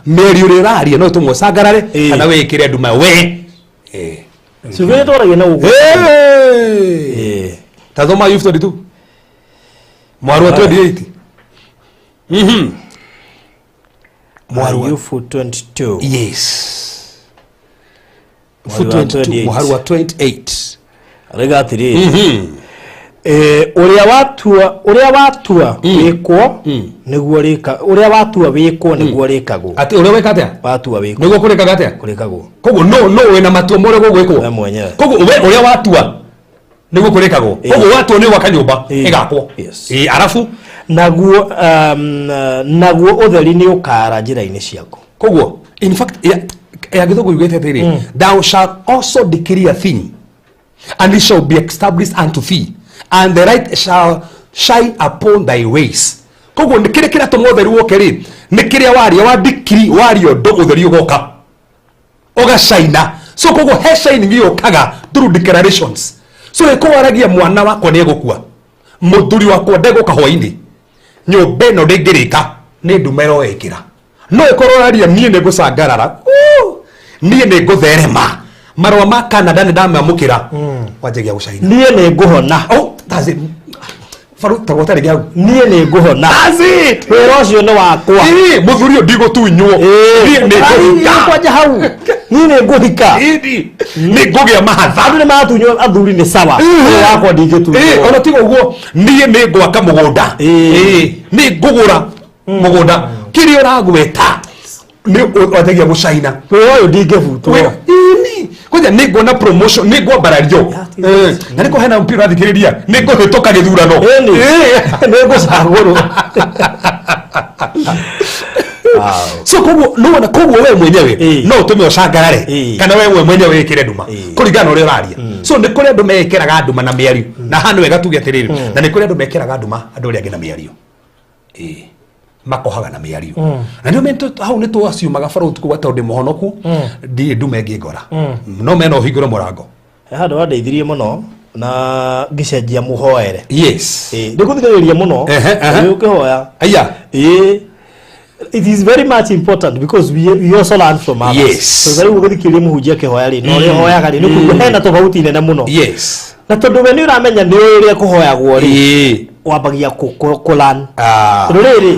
mĩario ĩrĩa ũraria no ĩtũme ũcangarare Ĩĩ. kana wĩĩkĩre nduma we. Ĩĩ. Ciugo iria twaragia na gũkũ. Ĩĩ. Ĩĩ. Ta thoma Ayubu 22 mwarua 28. Mwarua. Ayubu 22. Yes. Mũhari wa 22, 28. mũhari wa 28. Arauga atĩrĩrĩ, ũrĩa watua, ũrĩa watua wĩkwo nĩguo rĩka, ũrĩa watua wĩkwo nĩguo rĩkagwo. Atĩ ũrĩa weka atĩa? Watua wĩkwo Nĩguo kũrĩkaga atĩa? kũrĩkagwo. Koguo no wĩna matua ma ũrĩa gũgwĩkwo. We mwenyewe. Koguo we ũrĩa watua nĩguo kũrĩkagwo. Ĩĩ. Koguo watua nĩ gwaka nyũmba Ĩĩ. ĩgakwo. Yes. Ĩĩ, arabu Naguo naguo ũtheri nĩ ũkaara njĩra-inĩ ciaku. Koguo in fact ya gĩthũngũ yugĩte atĩrĩrĩ, thou shalt also decree a thing and it shall be established unto thee and the light shall shine upon thy ways. Koguo nĩ kĩrĩa kĩratũma ũtheri woke rĩ, nĩ kĩrĩa waria, wa decree, waria ũndũ, ũtheri ũgoka ũgacaina. So koguo he shining yũkaga through declarations. So ĩkorwo waragia mwana wakwa nĩ egũkua, mũthuri wakwa ndegũka hwainĩ, nyũmba ĩno ndĩngĩrĩka, nĩ nduma ĩroĩkĩra. No ĩkorwo ũraria niĩ nĩ ngũcangarara, niĩ nĩ ngũtherema, marũa ma Canada nĩ ndamamũkĩra, wanjagia gũcaina. Niĩ nĩ ngũhona. Oh, that's it. Faru, ta gwata rĩngĩ hau. Niĩ nĩ ngũhona. That's it. Wĩra ũcio nĩ wakwa. Ĩĩ, mũthuri ũyũ ndigũtunywo, niĩ nĩ ngũhika. Kwanja hau. Niĩ nĩ ngũhika. Ĩĩ, nĩ ngũgĩa mahatha. Andũ nĩ maratunywo athuri nĩ sawa. Ũyũ wakwa Ĩĩ, ndingĩtunywo. ona tiga ũguo, niĩ nĩ ngwaka mũgũnda. Ĩĩ. Ĩĩ, nĩ ngũgũra mũgũnda. Kĩrĩa ũragweta nĩ wanjagia gũcaina. Wĩra ũyũ ndingĩbutwo. Wĩra- Ĩni, kwanja nĩ nguona promotion, nĩ ngwambarario. That is Ĩĩ, na nĩ kũhena mpira ũrathikĩrĩria, nĩ ngũhĩtũka gĩthurano. Ĩni. Ĩĩ. Nĩ ngũcagũrwo. So koguo nĩwona, koguo we mwenyewe Ĩĩ. no ũtũme ũcangarare Ĩĩ. kana we mwenyewe wĩkĩre nduma Ĩĩ. kũringana na ũrĩa ũraria. So nĩ kũrĩ andũ mekĩraga nduma na mĩario, na haha nĩ wega tuge atĩrĩrĩ, na nĩ kũrĩ andũ mekĩraga nduma andũ arĩa angĩ na mĩario. Ĩĩ, makohaga na mĩario. Na nĩo hau nĩ twaciumaga bara ũtukũ wa, tondũ ndĩ mũhonoku, ndirĩ nduma ĩngĩ ngora, no mena ũhingũre mũrango. He handũ wandeithirie mũno na ngĩcenjia mũhoere. Yes. Ĩĩ, ndĩkũthikĩrĩria mũno. Ehe, ehe. Ĩĩ, ũkĩhoya. Aya. Ĩĩ, it is very much important because we also learn from others. Yes. So rĩu ũgĩthikĩrĩria mũhunjia akĩhoya rĩ, na ũrĩa ũhoyaga rĩ, nĩ kũigua hena tofauti nene mũno. Yes. Na tondũ we nĩ ũramenya nĩ ũĩ ũrĩa kũhoyagwo rĩ, Ĩĩ. wambagia kũ learn. Ah. Tondũ rĩrĩ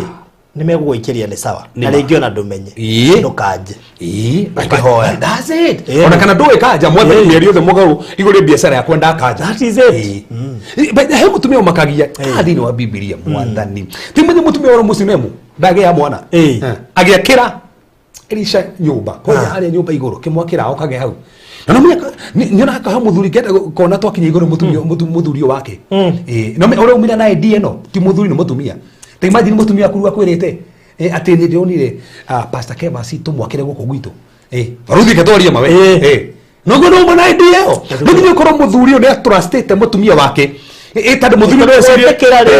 nĩ megũgũikĩria nĩ sawa, na Nĩ ma. rĩngĩ ona ndũmenye. Ĩĩ. Ndũkanje. Ĩĩ, Ũkĩhoya. that's it. Ĩĩ. Ona kana ndũĩ kanja mwathani, Ĩĩ. mĩario yothe mũgarũ igũrũ biacara yakwa ndakanja. That is it. Ĩĩ. But he mũtumia ũmakagia haha thĩinĩ wa Bibilia, mwathani ti mwenye mũtumia wa mũcinemu ndagĩa mwana. Ĩĩ. Eh, agĩakĩra Elisha nyũmba kwanja harĩa nyũmba igũrũ kĩmwakĩra okage hau, na no menya nyonaga kaha mũthuri kenda kona twakinya igũrũ mũtumia mũthuri ũyũ wake. Ĩĩ, no ũrĩa umire na idea ĩno ti mũthuri, nĩ mũtumia. Ta imagine mũtumia waku akwĩrĩte atĩ nĩ ndĩronire Pastor Kevas tũmwakĩre gũkũ gwitũ. Baruthi ketwaria mawe. Ĩĩ. Noguo no mana idea ĩyo, no nginya ũkorwo mũthuri ũyũ nĩ atrustĩte mũtumia wake. Tondũ mũthuri ũyũ nĩecirie- Gwĩtĩkĩra rĩ.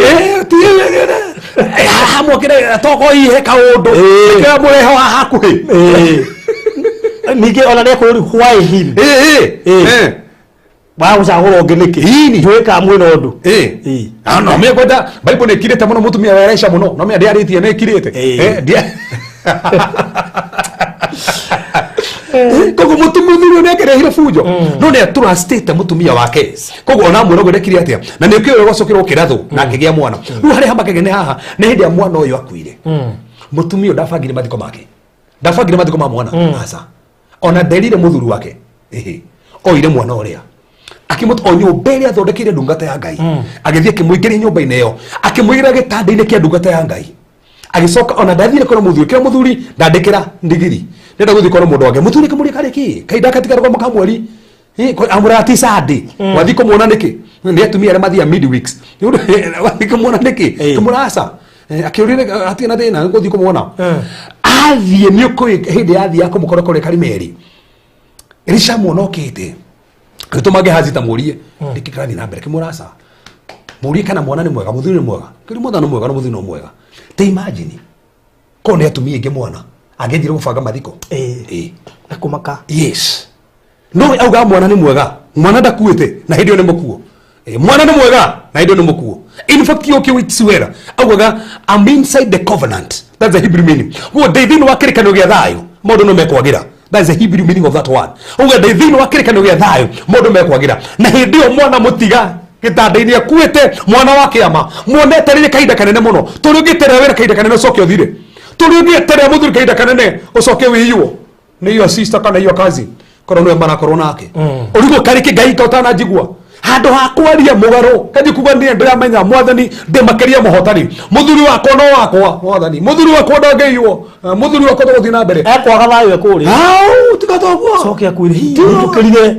Haha mwakĩre tokoihe kaũndũ Ĩĩ. nĩkĩo mũreho haha hakuhĩ. Ĩĩ. Ningĩ ona nĩ ekũrũri why him? Ĩĩ, Ĩĩ. ĩĩ. Wagũcagũra ũngĩ nĩkĩ? Ĩni. Njũĩ kana mwĩna ũndũ. Ĩĩ. Ĩĩ. Ah, no mĩ kwenda Bible nĩ ĩkirĩte mũno mũtumia wa Elisha mũno, no mĩ ndĩarĩtie nĩ ĩkirĩte. Ĩĩ. Koguo mũthuri ũyũ nĩakĩrehire bunjo, no nĩ atrustĩte mũtumia wake, koguo ona mwĩra ũguo ndekire atĩa, na nĩ ũkĩũĩ gwacokire gũkĩrathwo na akĩgĩa mwana. Rĩu harĩa hamakage nĩ haha, nĩ hĩndĩ ya mwana ũyũ akuire, mũtumia ũyũ ndabangire mathiko make. Ndabangire mathiko ma mwana. Aca. Ona nderire muthuri wake. Ehe. Oire mwana uria. Akĩmũt o nyũmba ĩrĩa athondekeire ndungata ya Ngai. Agĩthiĩ akĩmũingĩria nyũmba-inĩ ĩyo. Akĩmũigĩra gĩtanda-inĩ kĩa ndungata ya Ngai. Agĩcoka ona ndathire kũrĩ mũthuri, kĩra mũthuri ndandĩkĩra ndigiri. Ndĩrenda gũthiĩ kũrĩ mũndũ wake. Mũthuri akĩmũria karĩ kĩ? Kahinda gatigara kwa mweri. Amũra ti Sunday. Wathiĩ kũmuona nĩkĩ? Nĩ atumia arĩa mathiaga midweeks. Nĩ ũndũ wathiĩ kũmuona nĩkĩ? Kĩmũra aca. Akĩũria hatirĩ na thĩna gũthiĩ kũmuona. Athiĩ nĩ ũkũĩ hĩndĩ yathiĩ kũmũkora kũrĩa Karimeli. Elisha muona okĩte. Agĩtũma Gehazi ta mũrie nĩkĩ kĩrathiĩ na mbere kĩmũra aca. Mũrie kana mwana nĩ mwega, mũthuri nĩ mwega. Kĩrĩ mwana nĩ mwega na mũthuri no mwega. Ta imagine korwo nĩ atumia aingĩ mwana angĩthire gũbanga mathiko. Na kũmaka. Yes. No auga mwana nĩ mwega, mwana ndakuĩte na hĩndĩ ĩyo nĩ mũkuo. Mwana nĩ mwega na hĩndĩ ĩyo nĩ mũkuo. In fact you okay swear. Augaga I'm inside the covenant. That's the Hebrew meaning. Guo ndĩ thĩinĩ wa kĩrĩkanĩro gĩa thayũ, maũndũ no mekwagĩra. That's the Hebrew meaning of that word. Auga ndĩ thĩinĩ wa kĩrĩkanĩro gĩa thayũ, maũndũ mekwagĩra. Na hĩndĩ ĩyo mwana mũtiga gĩtanda-inĩ akuĩte mwana wa kĩama, mwana etereire kahinda kanene mũno. Tũrĩ ũngĩeterera wĩra kahinda kanene ũcoke ũthire. Tũrĩ ũngĩeterera mũthuri kahinda kanene ũcoke wĩiywo. Nĩ your sister kana your cousin. Korwo nĩwe marakorwo nake. Ũrigwo karĩ kĩ Ngai ka ũtananjigua. Handũ ha kwaria mũgarũ kanji kuga niĩ ndĩramenya mwathani ndĩ makĩria mũhotani. Mũthuri wakwa no wakwa mwathani. Mũthuri wakwa ndangĩiywo. Mũthuri wakwa tũgũthiĩ na mbere. Ekwaga thayũ ekũrĩa. Hau tiga toguo. Coke akwĩre hihi njũkĩrire.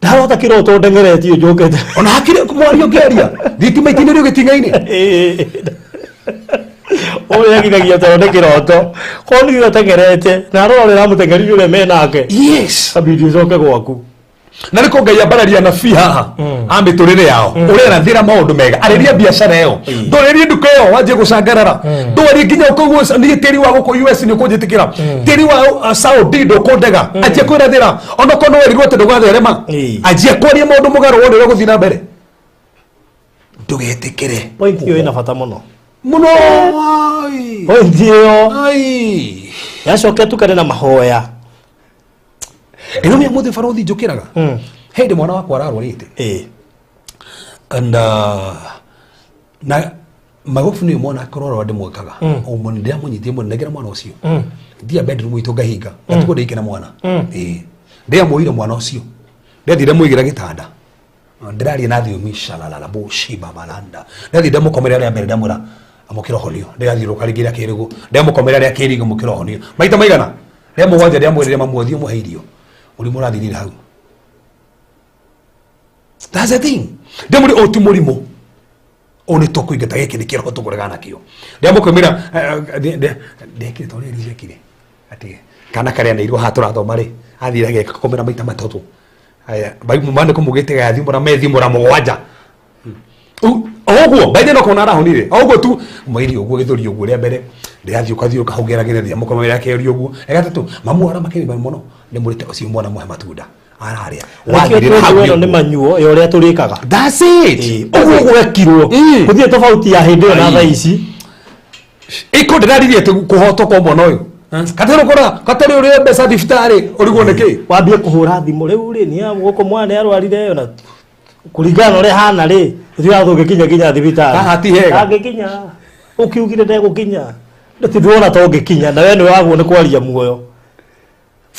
Ndarota kĩroto ndengeretio njũkĩte. Ona hakiri mwario ngĩaria. Thitima itinĩrio gĩting'ainĩ. Ũrĩa agithagia tondũ nĩ kĩroto. Korwo nĩ ũtengerete na arora ũrĩa ũramũtengerire ũrĩa menake. Yes. Kabidi ũcoke gwaku. Na nĩkũ Ngai ambararia anabii haha a mĩtũrĩre yao ũrerathĩra maũndũ mega arĩria biacara ĩyo ndũrĩrie nduka ĩyo wanjie gũcangarara ndũarie nginya ũkaigua niĩ tĩri wa gũkũ US nĩ ũkũnjĩtĩkĩra tĩri wa Saudi ndũkũndega anjia kwĩrathĩra onokorwo nĩ werirwo atĩ ndũgatherema anjia kwaria maũndũ mũgarũ wone ũrĩa gũthiĩ na mbere ndũgetĩkĩre Point ĩyo ĩna bata mũno. Mũno. Point ĩyo yacoke tukane na mahoya. Ĩno nĩ mũthĩ barothi njũkĩraga. Hĩndĩ mwana wakwa ararwarĩte. And na magobu nĩ mwana akorwo ndĩmwĩkaga. Ũmwe ndĩramũnyitie mũno nengera mwana ũcio. Ndia bedroom itũ ngahinga. Gatukũ ndĩike na mwana. Ndĩamũire mwana ũcio. Ndĩathire mũigĩra gĩtanda. Ndĩraria na thiomi shalalala bo shiba balanda. Ndathire ndamũkomera rĩa mbere ndamwĩra amũkĩra ũhonio. Ndĩrathiũrũrũka rĩngĩ rĩa kĩrĩgũ. Ndamũkomera rĩa kĩrĩ ngĩmũkĩra ũhonio. Maita maigana? Rĩa mũgwanja ndĩamwĩrire mamu athiĩ ũmũhe irio. Mũrimũ ũrathirire hau. That's the thing. Ndĩamwĩrire ũyũ ti mũrimũ. Ũyũ nĩ tũkũingata gĩkĩ nĩ kĩroho tũkũregana nakĩo. Ndĩamũkomera ndekire ta ũrĩa Elisha ekire. Atĩ kana karĩa neirwo haha tũrathoma rĩ, athire agĩkomera maita matatũ. Aya, maandĩko maugĩte gathimũra methimũra mũgwanja. Oguo, by the no kona arahonire. Oguo tu mwĩrĩ ũguo gĩthũri ũguo rĩa mbere ndĩrathiĩ ũkathiũrũka hau ngeragĩra thĩa mũkomera kerĩ ũguo. Gatatũ, mamu ara makĩrĩ mũno ndĩmũrĩte ũcio mwana mũhe matunda. Ararĩa. Wathirĩra hau nĩ manyuo ya ũrĩa tũrĩkaga. That's it. Ũguo gwekirwo. Gũtirĩ tofauti ya hĩndĩ ĩyo na thaa ici. Iko ndĩraririe atĩ kũhotwo kwa mwana ũyũ. Katarĩ ũkora, katarĩ ũrĩa mbeca thibitarĩ, ũrigwo nĩ kĩ? Wambie kũhũra thimũ rĩu rĩ, nĩ gũkũ mwana nĩ arwarire ona kũringana na ũrĩa hana rĩ, tũtiũĩ tũngĩkinya nginya thibitarĩ. Haha ti hega. Angĩkinya, ũkiugire ndegũkinya. Ndĩrona ta ũngĩkinya, na we nĩ wagwo nĩ kwaria muoyo.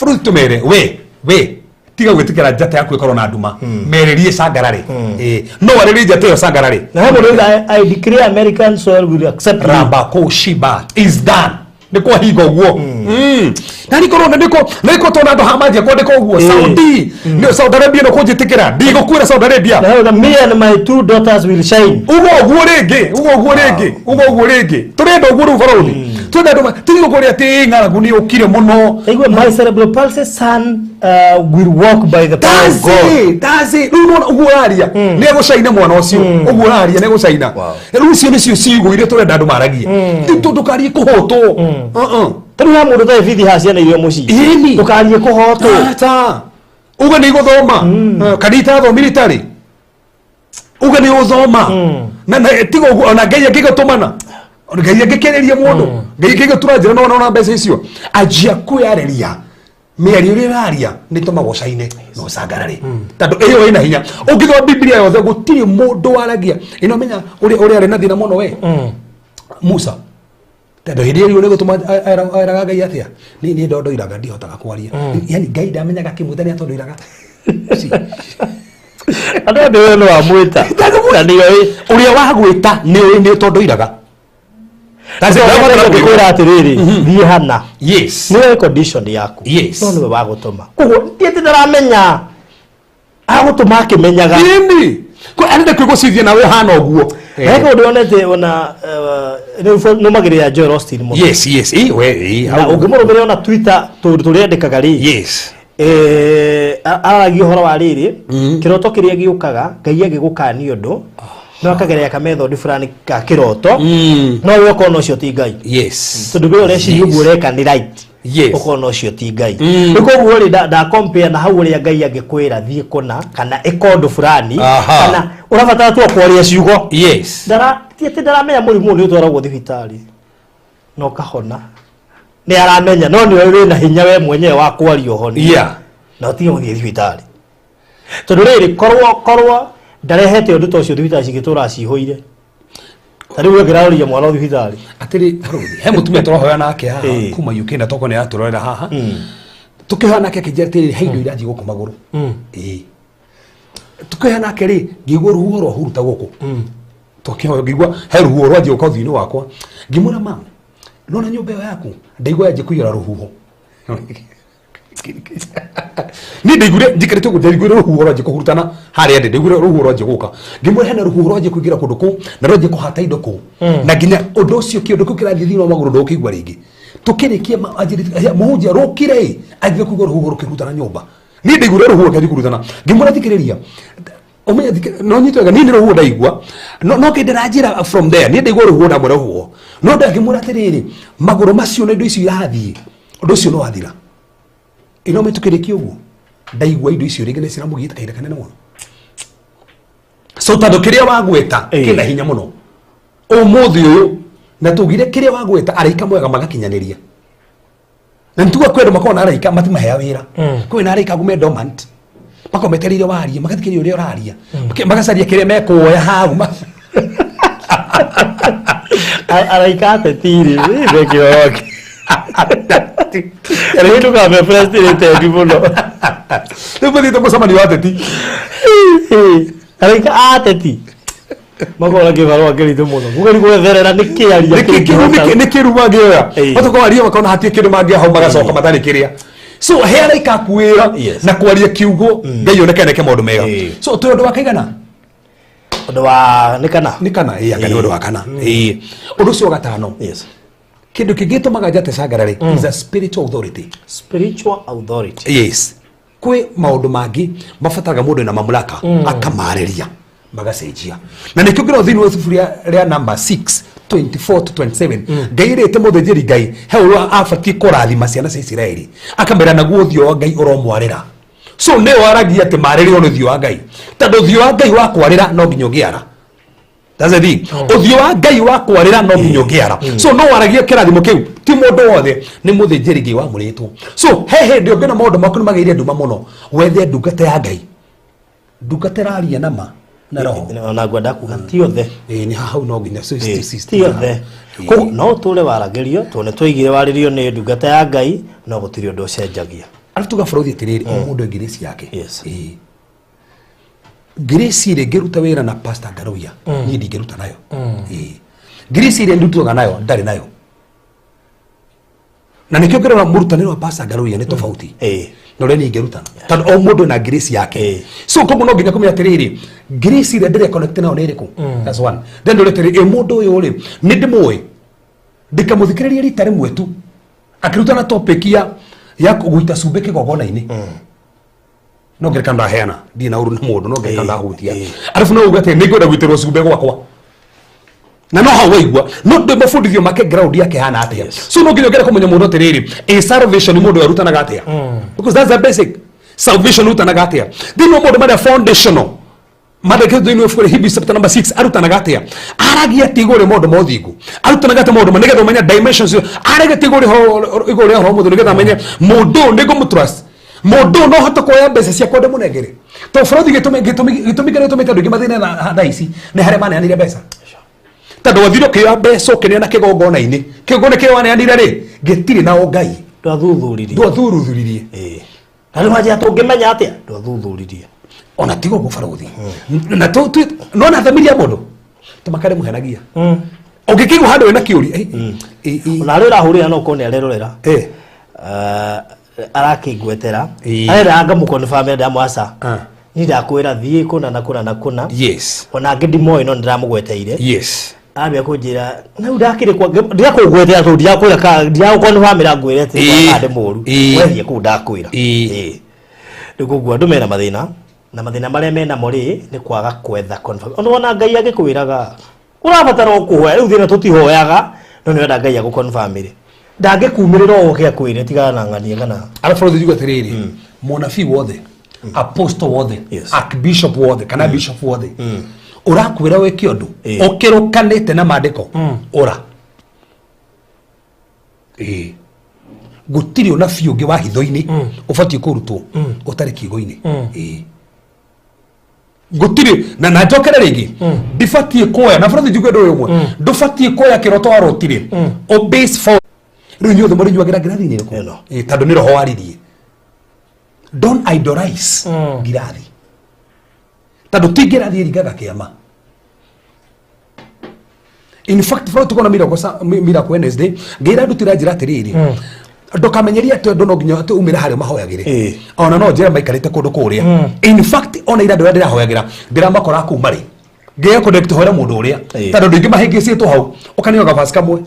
Bũrũri tũmere, we, tiga gwĩtĩkĩra njata yaku ĩkorwo na nduma. Merĩrie cangararĩ. No warĩrie njata ĩyo cangararĩ. Na he mũndũ I declare American soil will accept me. Ramba koshiba is done. Nĩ kwahinga ũguo. Na nĩ korwo nĩ nĩko tona andũ hamanjia kwandĩka ũguo. Saudi. Nĩ Saudi Arabia no kũnjĩtĩkĩra. Ndigũkuĩra Saudi Arabia. Na hau me and my two daughters will shine. Ugo ũguo rĩngĩ, ugo ũguo rĩngĩ, ugo ũguo rĩngĩ. Tũrenda ũguo rĩu bũrũri. Tũrenda andũ tiga kũrĩa atĩ ng'aragu nĩ ũkire mũno. Igwe my cerebral palsy son will walk by the power of God. That's it. Rĩu nĩwona ũguo ũraria. Nĩ egũcaina mwana ũcio. Ũguo ũraria nĩ egũcaina. Rĩu icio nĩcio ciugo iria tũrenda andũ maragie. Ti ndũkarie kũhotwo. Tarĩu ha mũndũ ũtarĩ bithi ha ciana iria mũciĩ. Ĩni. Ndũkarie kũhotwo. Ata. Uge nĩ igũthoma. Kana itathomire itarĩ. Uge nĩ ũthoma. Na tiga ũguo ona Ngai angĩgũtũmana. Ngai angĩkĩrĩria mũndũ. Ngai angĩgũtura njĩra no ona mbeca icio. Anjia kwĩarĩria. Mĩario ĩrĩa ĩraria nĩ tũmaga ũcaine na ũcangarare. Tondũ ĩyo ĩna hinya. Ũngĩthoma Biblia yothe gũtirĩ mũndũ waragia. Ĩno menya ũrĩa arĩ na thĩna mũno we. Musa. Tondũ hĩndĩ ĩyo nĩ gũtũma eraga Ngai atĩa? Niĩ nĩ ndondoiraga ndihotaga kwaria. Yani Ngai ndamenyaga kĩmwĩta nĩ atondoiraga. Andũ othe we nĩ wamwĩta. Na nĩ oĩ. Ũrĩa wagwĩta nĩ ũĩ nĩ ũtondoiraga. Kwĩra atĩrĩrĩ, thiĩ hana. Yes. Nĩwe condition yaku. Yes. No nĩwe wagũtũma. Koguo ti atĩ ndaramenya. Agũtũma akĩmenyaga. Ĩni. Ko arenda kwĩgũcithia nawe ũhana ũguo. He kaũndũ wonete ona nĩũmagĩrĩra Joel Austin mũno. Yes, yes. Ĩ, we, ĩ, Na ũngĩmũrũmĩrĩra ona Twitter tũndũ tũrĩa andĩkaga rĩ. Yes. Aragia ũhoro wa rĩrĩ kĩroto kĩrĩa gĩũkaga Ngai agĩgũkania ũndũ no akageria kamethod fulani ka kĩroto no we ũkona ũcio ti Ngai. Yes. Tondũ we ũreciria ũguo ũreka nĩ right. Yes. Ũkona ũcio ti Ngai. Rĩu koguo rĩ nda compare na hau ũrĩa Ngai angĩkwĩra thiĩ kũna kana ĩka ũndũ fulani kana ũrabatara tu kwaria ciugo. Yes. Ndara ti atĩ ndaramenya mũrimũ nĩ ũtwaragwo thibitarĩ na ũkahona. Nĩ aramenya no nĩ ũĩ wĩna hinya we mwenyewe wa kwaria ũhonio. Yeah. Na ũtige gũthiĩ thibitarĩ. Tondũ rĩrĩ korwo ndarehete ũndũ ta ũcio thibitarĩ cingĩtũra cihũire. Ta rĩu ũngĩraroria mwana thibitarĩ. Atĩrĩ bũrũri, he mũtumia tũrahoya nake haha kuma UK na tokorwo nĩ aratũrorera haha. Tũkĩhoya nake akĩnjĩra atĩrĩrĩ, he indo irathiĩ gũkũ magũrũ. Ĩĩ. Tũkĩhoya nake rĩ, ngĩigua rũhuho rwahuruta gũkũ. Tũkĩhoya ngĩigua he rũhuho rwanjia gũka ũthiũ-inĩ wakwa. Ngĩmwĩra mama, nona nyũmba ĩyo yaku, ndaigua yanjia kũiyũra rũhuho. Niĩ ndaiguire njikarĩte ũguo, ndaiguire rũhuho rwanjia kũhurutana harĩa ndĩ, ndaiguire rũhuho rwanjia gũka. Ngĩmwĩra hena rũhuho rwanjia kũingĩra kũndũ kũu, na rwanjia kũhata indo kũu. Na nginya ũndũ ũcio kĩũndũ kĩu kĩrathiĩ thĩinĩ wa magũrũ ndũkĩigua rĩngĩ. Tũkĩrĩkia anjĩrĩte, mũhunjia rũkire ĩ, anjĩrĩte kũigua rũhuho rũkĩhurutana nyũmba. Niĩ ndaiguire rũhuho rũkĩanjia kũhurutana. Ngĩmwĩra thikĩrĩria, ũmenye no nyitwo wega, niĩ nĩ rũhuho ndaigua. No kĩndĩ ndĩranjĩra from there, niĩ ndaigua rũhuho ndamwĩra rũhuho. No ndangĩmwĩra atĩrĩrĩ, magũrũ macio na indo icio irathiĩ, ũndũ ũcio no wathira. Ino mĩtũkĩrĩkie ũguo, ndaigua indo icio rĩngĩ nĩ ciramũgiĩte kahinda kanene mũno. So tondũ kĩrĩa wagweta kĩna hinya mũno ũmũthĩ ũyũ, na tugire kĩrĩa wagweta araika mwega magakinyanĩria. Na nituga kwĩ andũ makoragwo na araika matimahea wĩra. Kwĩ na araika gume dormant, makoragwo metereire warie, magathikĩrĩria ũrĩa ũraria, magacaria kĩrĩa mekuoya hau. Araika ateti rĩ, mekĩra wake. Rĩu ndũkambe frustrated mũno. Rĩu mathiĩte mũcemanio wa ateti. Araika ateti makoragwo na kĩbarũa kĩritũ mũno. Mũgeri gwetherera nĩ kĩaria kĩngĩhota. Nĩ kĩru mangĩoya. Matoka waria makona hatirĩ kĩndũ mangĩoya hau magacoka matarĩ kĩrĩa. So he araika aku wĩra na kwaria kiugo Ngai oneke neke maũndũ mega. So twĩ ũndũ wa kaigana? Ũndũ wa nĩ kana? Nĩ kana, ĩĩ, anga nĩ ũndũ wa kana. Ĩĩ. Ũndũ ũcio wa gatano. Yes. Kĩndũ kĩngĩ gĩtũmaga njate cangara rĩ, is a spiritual authority. Spiritual authority. Yes. Kwĩ maũndũ mangĩ mabataraga mũndũ na mamlaka akamarĩria magacenjia. Na nĩkĩo ngĩrwo thĩinĩ wa ibuku rĩa number 6 24 to 27 Ngai ĩrĩte mũthĩnjĩri Ngai he ũrĩa abatiĩ kũrathima ciana cia Isiraeli akamera naguo ũthiũ wa Ngai ũromwarĩra. So nĩwe waragia atĩ marĩrĩrwo nĩ ũthiũ wa Ngai, tondũ ũthiũ wa Ngai wa kwarĩra no nginya ũngĩara. That's the thing. Ũthiũ wa Ngai wa kwarĩra no nginya ũngĩara. So no waragia kĩrathimo kĩu ti mũndũ wothe, nĩ mũthĩnjĩri Ngai wamũrĩtwo. So he hĩndĩ ũngĩona maũndũ maku nĩ magĩire nduma mũno, wethe ndungata ya Ngai. Ndungata ĩraria na ma na roho. Ona ngwenda kuga ti othe. Ĩĩ, nĩ hau no nginya Ti othe. Koguo no ũtũre waragĩrio, tondũ nĩ twaigire warĩrio nĩ ndungata ya Ngai, no gũtirĩ ũndũ ũcenjagia. Arabu tuga bũrũri atĩrĩrĩ, o mũndũ e grace yake. Yes. Ĩĩ. Grace ĩrĩa ngĩruta wĩra na Pastor Ngaruiya, niĩ ndingĩruta nayo. Ĩĩ. Grace ĩrĩa ndutaga nayo, ndarĩ nayo. Na nĩkĩo ngĩrora mũrutanĩre wa Pastor Ngaruiya nĩ tofauti. Na ũrĩa niĩ ingĩrutana. Tondũ o mũndũ ena grace yake. So koguo no nginya kũmenya atĩrĩrĩ, grace ĩrĩa ndĩre connect nayo nĩ ĩrĩkũ? That's one. Then ndore atĩrĩrĩ, ĩ mũndũ ũyũ rĩ, nĩ ndĩmũĩ. Ndĩkamũthikĩrĩria rita rĩmwe tu. Akĩrutana topic ya gũita cumbĩ kĩgongona-inĩ. No ngerekano ndaheana, ndirĩ na ũru na mũndũ, no ngerekano ndahutia. Arabu no uge atĩ nĩ ngwenda gũitĩrwo cumbĩ gwakwa. Na no hau waigua, no ndĩ mabundithio make ground yake hana atĩa. So no nginya ũngĩenda kũmenya mũndũ atĩrĩrĩ, ĩ salvation mũndũ ũyũ arutanaga atĩa? Because that's the basic. Salvation arutanaga atĩa? Thĩinĩ wa maũndũ marĩa foundational, Mandĩkĩtwo thĩinĩ wa ibuku rĩa Hebrews chapter number 6, arutanaga atĩa? Aragia atĩ igũrũ rĩa maũndũ ma ũthingu. Arutanaga atĩ maũndũ ma nĩgetha ũmenye dimensions. Aragia atĩ igũrũ rĩa ũhoro mũtheru nĩgetha amenye mũndũ ũyũ nĩ ngũmũtrust. Mũndũ ũyũ no hote kuoya mbeca ciakwa ndĩmũnengere. Tondũ bũrũri gĩtũmi kĩrĩa gĩtũmĩte andũ aingĩ mathĩne thaa ici nĩ harĩa maneanire mbeca. Tondũ wathire ũkĩoya mbeca ũkĩneana kĩgongona-inĩ, kĩgongona kĩrĩa waneanire rĩ gĩtirĩ na ũngai. Ndwathuthuririe. Ndwathuruthuririe. Ĩĩ. Na rĩu wanjia tũngĩmenya atĩa? Ndwathuthuririe. Ona tiga ũguo barũthi, na nona thamiri ya mũndũ tũmakare mũhenagia ũngĩkĩigua handũ wĩna kĩũria Ona arĩa ũrahũrĩra no ũkorwo nĩ arerorera. Arakĩngwetera. Arera ngamũconfirm ndamwaca. Niĩ ndakwĩra thiĩ kũna na kũna na kũna. Ona angĩ ndimoĩ no nĩndĩramũgweteire. Ambia kũnjĩra na rĩu ndakĩrĩ kwa ndĩrakũgwetera tondũ ndirakwĩra ka ndiragukonfirmĩra ngwĩre atĩ kana ndĩ mũru. Wethiĩ kũu ndakwĩra. Rĩu koguo andũ mena mathĩna na mathĩna marĩa menamo rĩ nĩ kwaga kwetha confirm. Ona wona Ngai agĩkwĩraga ũrabatara o kũhoya, rĩu thĩna tũtihoyaga no nĩ wenda Ngai agũconfirmĩre. Ndangĩkumĩrĩra o ũke akwĩre tigana na ng'ania kana Arabu rĩu njuge atĩrĩrĩ, mũnabii wothe, apostle wothe, archbishop wothe kana bishop wothe ũrakwĩra wĩke ũndũ ũkĩrũkanĩte na maandĩko, ũra ĩĩ gũtirĩ ũnabii ũngĩ wa hitho-inĩ ũbatiĩ kũrutwo ũtarĩ kiugo-inĩ. Ĩĩ gũtirĩ na na njokere rĩngĩ, ndibatiĩ kuoya na bũrũri njuge ũndũ ũyũ ũmwe, ndũbatiĩ kuoya kĩroto warotire o base for rĩu inyuothe mũrĩnyuagĩra ngirathi-inĩ ĩrĩkũ? Ĩno. Ĩĩ, tondũ nĩ roho waririe. Don't idolize ngirathi tondũ ti ngirathi ĩringaga kĩama. In fact, bro, tukona miracle miracle Wednesday ngeira ndutira njira atiriri, ndukamenyerie atĩ andũ no nginya atĩ umĩre harĩa mahoyagĩre. Ona no njĩra maikarĩte kũndũ kũrĩa. In fact, ona ira andũ arĩa ndĩrahoyagĩra ndĩramakora kũu marĩ ngĩya connect hoera mũndũ ũrĩa tondũ andũ aingĩ mahĩngĩcĩtwo hau ũkaneo gabasi kamwe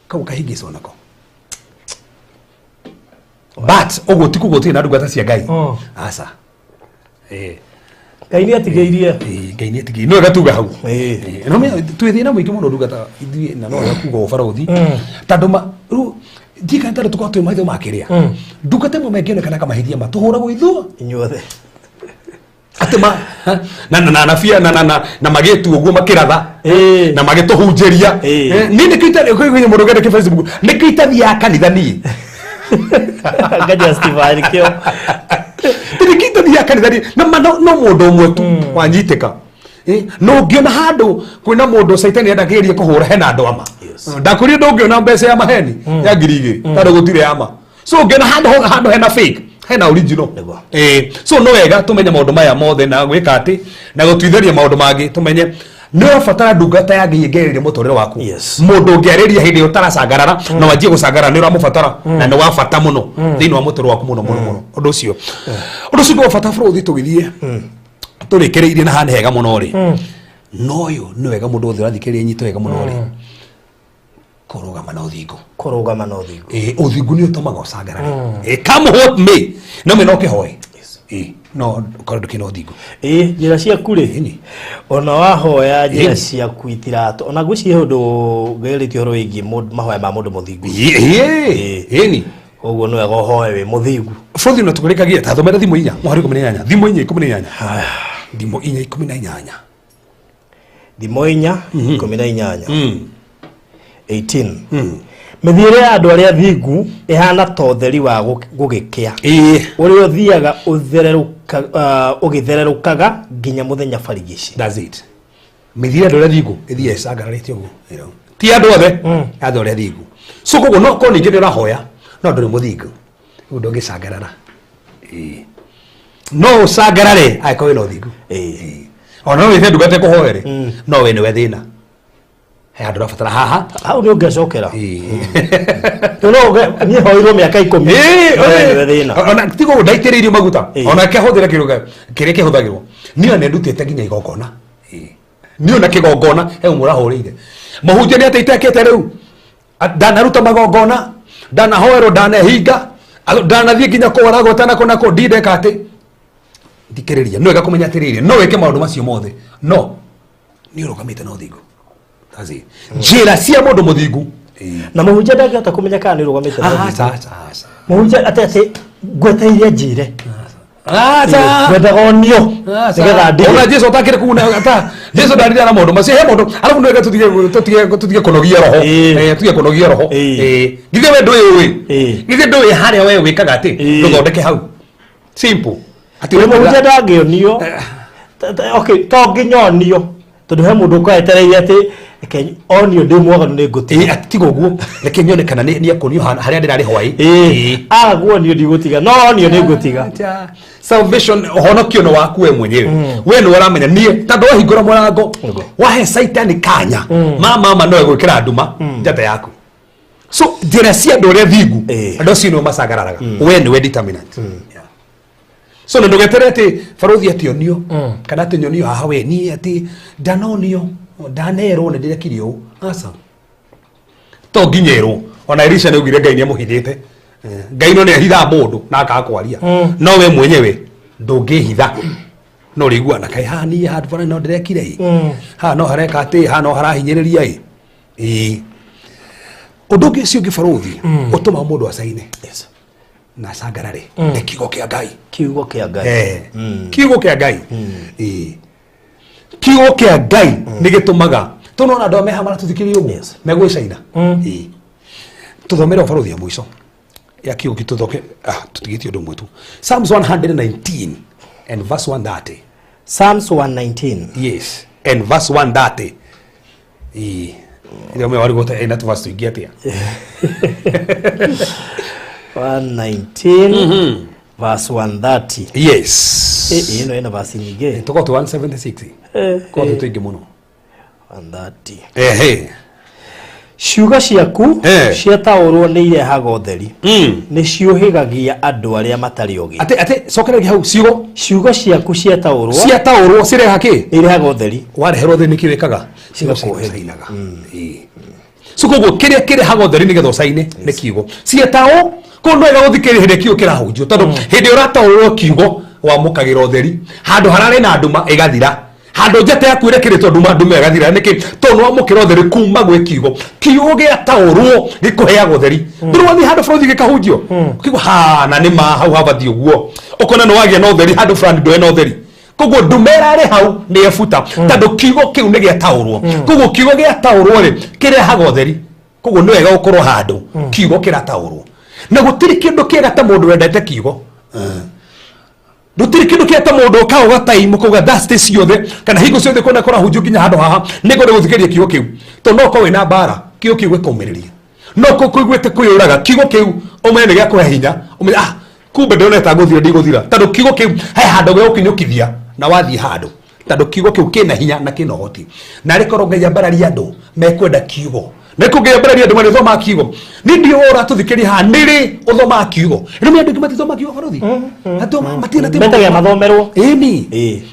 kau kahĩngĩcwo nako, but ũguo ti kuga ũtirĩ na ndungata cia Ngai. Aca. Ngai nĩ atigĩirie. Ngai nĩ atigĩirie, no wega tuga hau. No twĩ thĩna mũingĩ mũno ndungata ithuĩ, na no wega kuga ũbarothi tondũ ma rĩu ndiĩ kana tondũ tũkorwo twĩ maitho ma kĩrĩa ndungata ĩmwe mangĩonekana kamahĩtia ma tũhũragwo ithuo inyuothe. Atĩ ma na na na nabia na na na na magĩtu ũguo makĩratha na magĩtũhunjĩria. Niĩ nĩkĩo itarĩ kwĩ mũndũ ũngĩandĩke Facebook, nĩkĩo itathiaga kanitha niĩ. Ngajustify nĩkĩo. Nĩkĩo itathiaga kanitha niĩ na ma no mũndũ ũmwe tu wanyitĩka. No ũngĩona handũ kwĩna mũndũ caitani endagĩrĩria kũhũra hena andũ ama ndakwĩrire ndũngĩona mbeca ya maheni ya 2000 tondũ gũtirĩ ya ma. So ũngĩona handũ hena fake, hena original. So no wega tũmenye maũndũ maya mothe na gwĩka atĩ na gũtuithĩria maũndũ mangĩ tũmenye nĩ ũrabatara ndungata ya Ngai ĩngĩarĩria mũtũrĩre waku. Mũndũ ũngĩarĩria hĩndĩ ĩyo ũtaracangarara na wanjie gũcangarara nĩ ũramũbatara na nĩ wa bata mũno thĩinĩ wa mũtũrĩre waku mũno mũno mũno. Ũndũ ũcio nĩ wa bata bũrũri tũgĩthiĩ tũrĩkĩrĩirie na haha nĩ hega mũno rĩ, no ũyũ nĩ wega mũndũ wothe ũrathikĩrĩria nyito wega mũno rĩ, kũrũgama na ũthingu. Kũrũgama na ũthingu. Ũthingu nĩ ũtũmaga ũcangarare. Come what may, no me no kĩhoe no ũkorwo ndũkĩrĩ na ũthingu. Njĩra ciaku rĩ, ona wahoya njĩra ciaku itiratũ, ona ngwĩciria ũndũ ngerĩtie ũhoro wĩgiĩ mahoya ma mũndũ mũthingu. Ĩni. Koguo nĩ wega ũhoe wĩ mũthingu. Bũrũri na tũkũrĩkagia ta thomera thimũ 4 mũhari 18, thimũ 4 18, thimũ 4 18. Thimo 4 18. 18. Mĩthiĩre ya andũ arĩa thingu ĩhana ta ũtheri wa gũgĩkĩa ũrĩa ũthiaga ũgĩthererũkaga nginya mũthenya barigici. That's it. Mĩthiĩre ya andũ arĩa thingu ĩthiaga ĩcangararĩte ũguo, ti andũ othe, andũ arĩa thingu. So koguo no korwo ningĩ nĩ ũrahoya no ndũrĩ mũthingu, rĩu ndũngĩcangarara. No ũcangarare angĩkorwo wĩna ũthingu. Ona no wĩte ndungata ĩkũhoere no we nĩwe thĩna, he handũ ũrabatara haha. Hau nĩ ũngĩcokera. Niĩ hoirwo mĩaka 10. Nĩwe thĩna. Ona tigo ndaitĩrĩirio maguta ona kĩahũthĩra kĩrĩa kĩrĩa kĩhũthagĩrwo niĩ ona ndutĩte nginya igongona. Niĩ ona kĩgongona he ũmwe ũrahũrĩire mũhunjia nĩ atĩ itekĩte rĩu ndanaruta magongona, ndanahoerwo, ndanehinga, ndanathiĩ nginya kũwaragwo tanako nako ndindeka atĩ thikĩrĩria. No wega kũmenya atĩrĩrĩ, no wĩke maũndũ macio mothe no nĩ ũrũgamĩte na ũthingu. That's it. Njĩra cia mũndũ mũthingu. Na mũhunjia ndangĩhota kũmenya kana nĩ ũrũgamĩte na ũthingu. Aca, aca, aca. Mũhunjia atĩ ngweteire njĩre. Aca. Ngwendaga onio nĩgetha ndige. Ona Jesu atakĩrĩ kuna ata Jesu ndarire na maũndũ macio he mũndũ arabu nĩ wega tũtige kũnogia roho. Tũtige kũnogia roho. Githĩ we ndũĩ ũĩ? Githĩ ndũĩ harĩa we wĩkaga atĩ ndũthondeke hau simple. Atĩ mũhunjia ndangĩonio. Okay, to nginya onio. Tondũ he mũndũ ũkorwo etereire atĩ reke onio ndĩ mwaganu nĩ ngũtiga. Ĩĩ, ati tiga ũguo, reke nyone kana nĩ ekuonio harĩa ndĩrarĩ hwaĩ. Ĩĩ, aga kuonio ndigũtiga, no onio nĩ ngũtiga. Acha. Salvation, ũhonokio nĩ waku we mwenyewe. We nĩ ũramenya niĩ tondũ wahingũra mũrango, wahe Saitani kanya, ma mama no egwĩkĩra nduma njata yaku. So njĩra cia andũ arĩa thingu, andũ acio nĩo macangararaga. We nĩwe determinant. Yeah. So na ndũgetere atĩ barothi atĩ onio kana atĩ nyonio haha, we niĩ atĩ ndanonio, ndanerwo nĩ ndĩrekire ũũ. Aca, to nginya ĩrwo. Ona Elisha nĩ augire Ngai nĩ amũhithĩte. Ngai no nĩ ahithaga mũndũ na akaga kwaria, no we mwenyewe ndũngĩhitha, no ũrĩigua na kaĩ haha niĩ handũ fulani no ndĩrekire ĩ, haha no hareka atĩ haha no harahinyĩrĩria ĩ. Ĩĩ, ũndũ ũngĩ ũcio ũngĩ barothi ũtũmaga mũndũ acaine na acangarare nĩ kiugo kĩa Ngai. Kiugo kĩa Ngai. Kiugo kĩa Ngai. Ĩĩ. Kiugo kĩa Ngai nĩ gĩtũmaga tũnona andũ meha maratũthikĩrĩria ũguo megwĩcaina. Ĩĩ. Tũthomere ũbarothi ya mũico ya kiugo gĩtũthoke, tũtigĩtie ũndũ ũmwe tu. Psalms 119 and verse 130. Psalms 119. Yes, and verse 130. Ĩĩ, ĩrĩa ũmwe warigwo ta ĩna tũverse tũingĩ atĩa. 119 verse 130. Yes. Ĩno ĩna verse nyingĩ. Tũkorwo tũ 176. Korwo twĩ tũingĩ mũno. 130. Ehe. Ciugo ciaku ciataũrwo nĩ irehaga ũtheri, nĩ ciũhĩgagia andũ arĩa matarĩ ogĩ. Atĩ cokereria hau, ciugo. Ciugo ciaku ciataũrwo. Ciataũrwo cireha kĩ? Nĩ irehaga ũtheri. Wareherwo ũtheri nĩkĩ wĩkaga? Cigakũhĩgainaga. So koguo kĩrĩa kĩrehaga ũtheri nĩgetha ũcaine nĩ kiugo cietaũ. Koguo no wega gũthikĩrĩria hĩndĩ ĩrĩa kiugo kĩrahunjio, tondũ hĩndĩ ĩrĩa ũrataũrwo kiugo wamũkagĩra ũtheri. Handũ hararĩ na nduma ĩgathira, handũ njata yaku ĩrekĩrĩtwo nduma, nduma ĩgathira. Nĩkĩ? Tondũ nĩwamũkĩra ũtheri kuma gwĩ kiugo. Kiugo gĩataũrwo gĩkũheaga ũtheri. Ndũrĩ wathiĩ handũ bũrũri gĩkahunjio ũkĩigua ha na nĩ ma hau habathiĩ ũguo, ũkona nĩ wagĩa na ũtheri handũ fulani ndũrĩ na ũtheri. Koguo nduma ĩrarĩ hau nĩ ebuta, tondũ kiugo kĩu nĩ gĩataũrwo. Koguo kiugo gĩataũrwo rĩ, kĩrehaga ũtheri. Koguo nĩ wega gũkorwo handũ kiugo kĩrataũrwo, na gũtirĩ kĩndũ kĩega ta mũndũ wendete kiugo. Gũtirĩ kĩndũ kĩega ta mũndũ ũkaga ũgataimu kauga Thursday ciothe kana hingo ciothe kwenda kũrahunjio nginya handũ haha nĩngwenda gũthikĩrĩria kiugo kĩu, tondũ no ũkorwo wĩna mbara, kiugo kĩu gĩkaumĩrĩria. No ũkorwo kũiguĩte kwĩyũraga, kiugo kĩu ũmenye nĩ gĩakũhe hinya, ũmenye kumbe ndĩrona ta ngũthira, ndigũthira, tondũ kiugo kĩu he handũ gĩgũkinyũkithia na wathiĩ handũ, tondũ kiugo kĩu kĩna hinya na kĩna ũhoti. Na arĩ korwo Ngai ambararia andũ mekwenda kiugo, na kå Ngai ambararia andũ marĩthomaga kiugo. Nĩ ndiũ ũratũthikĩria haha, nĩ rĩ ũthomaga kiugo? Rĩu nĩ andũ aingĩ matithomaga kiugo, barothi. Andũ matirĩ na Metagia mathomerwo. Ĩni.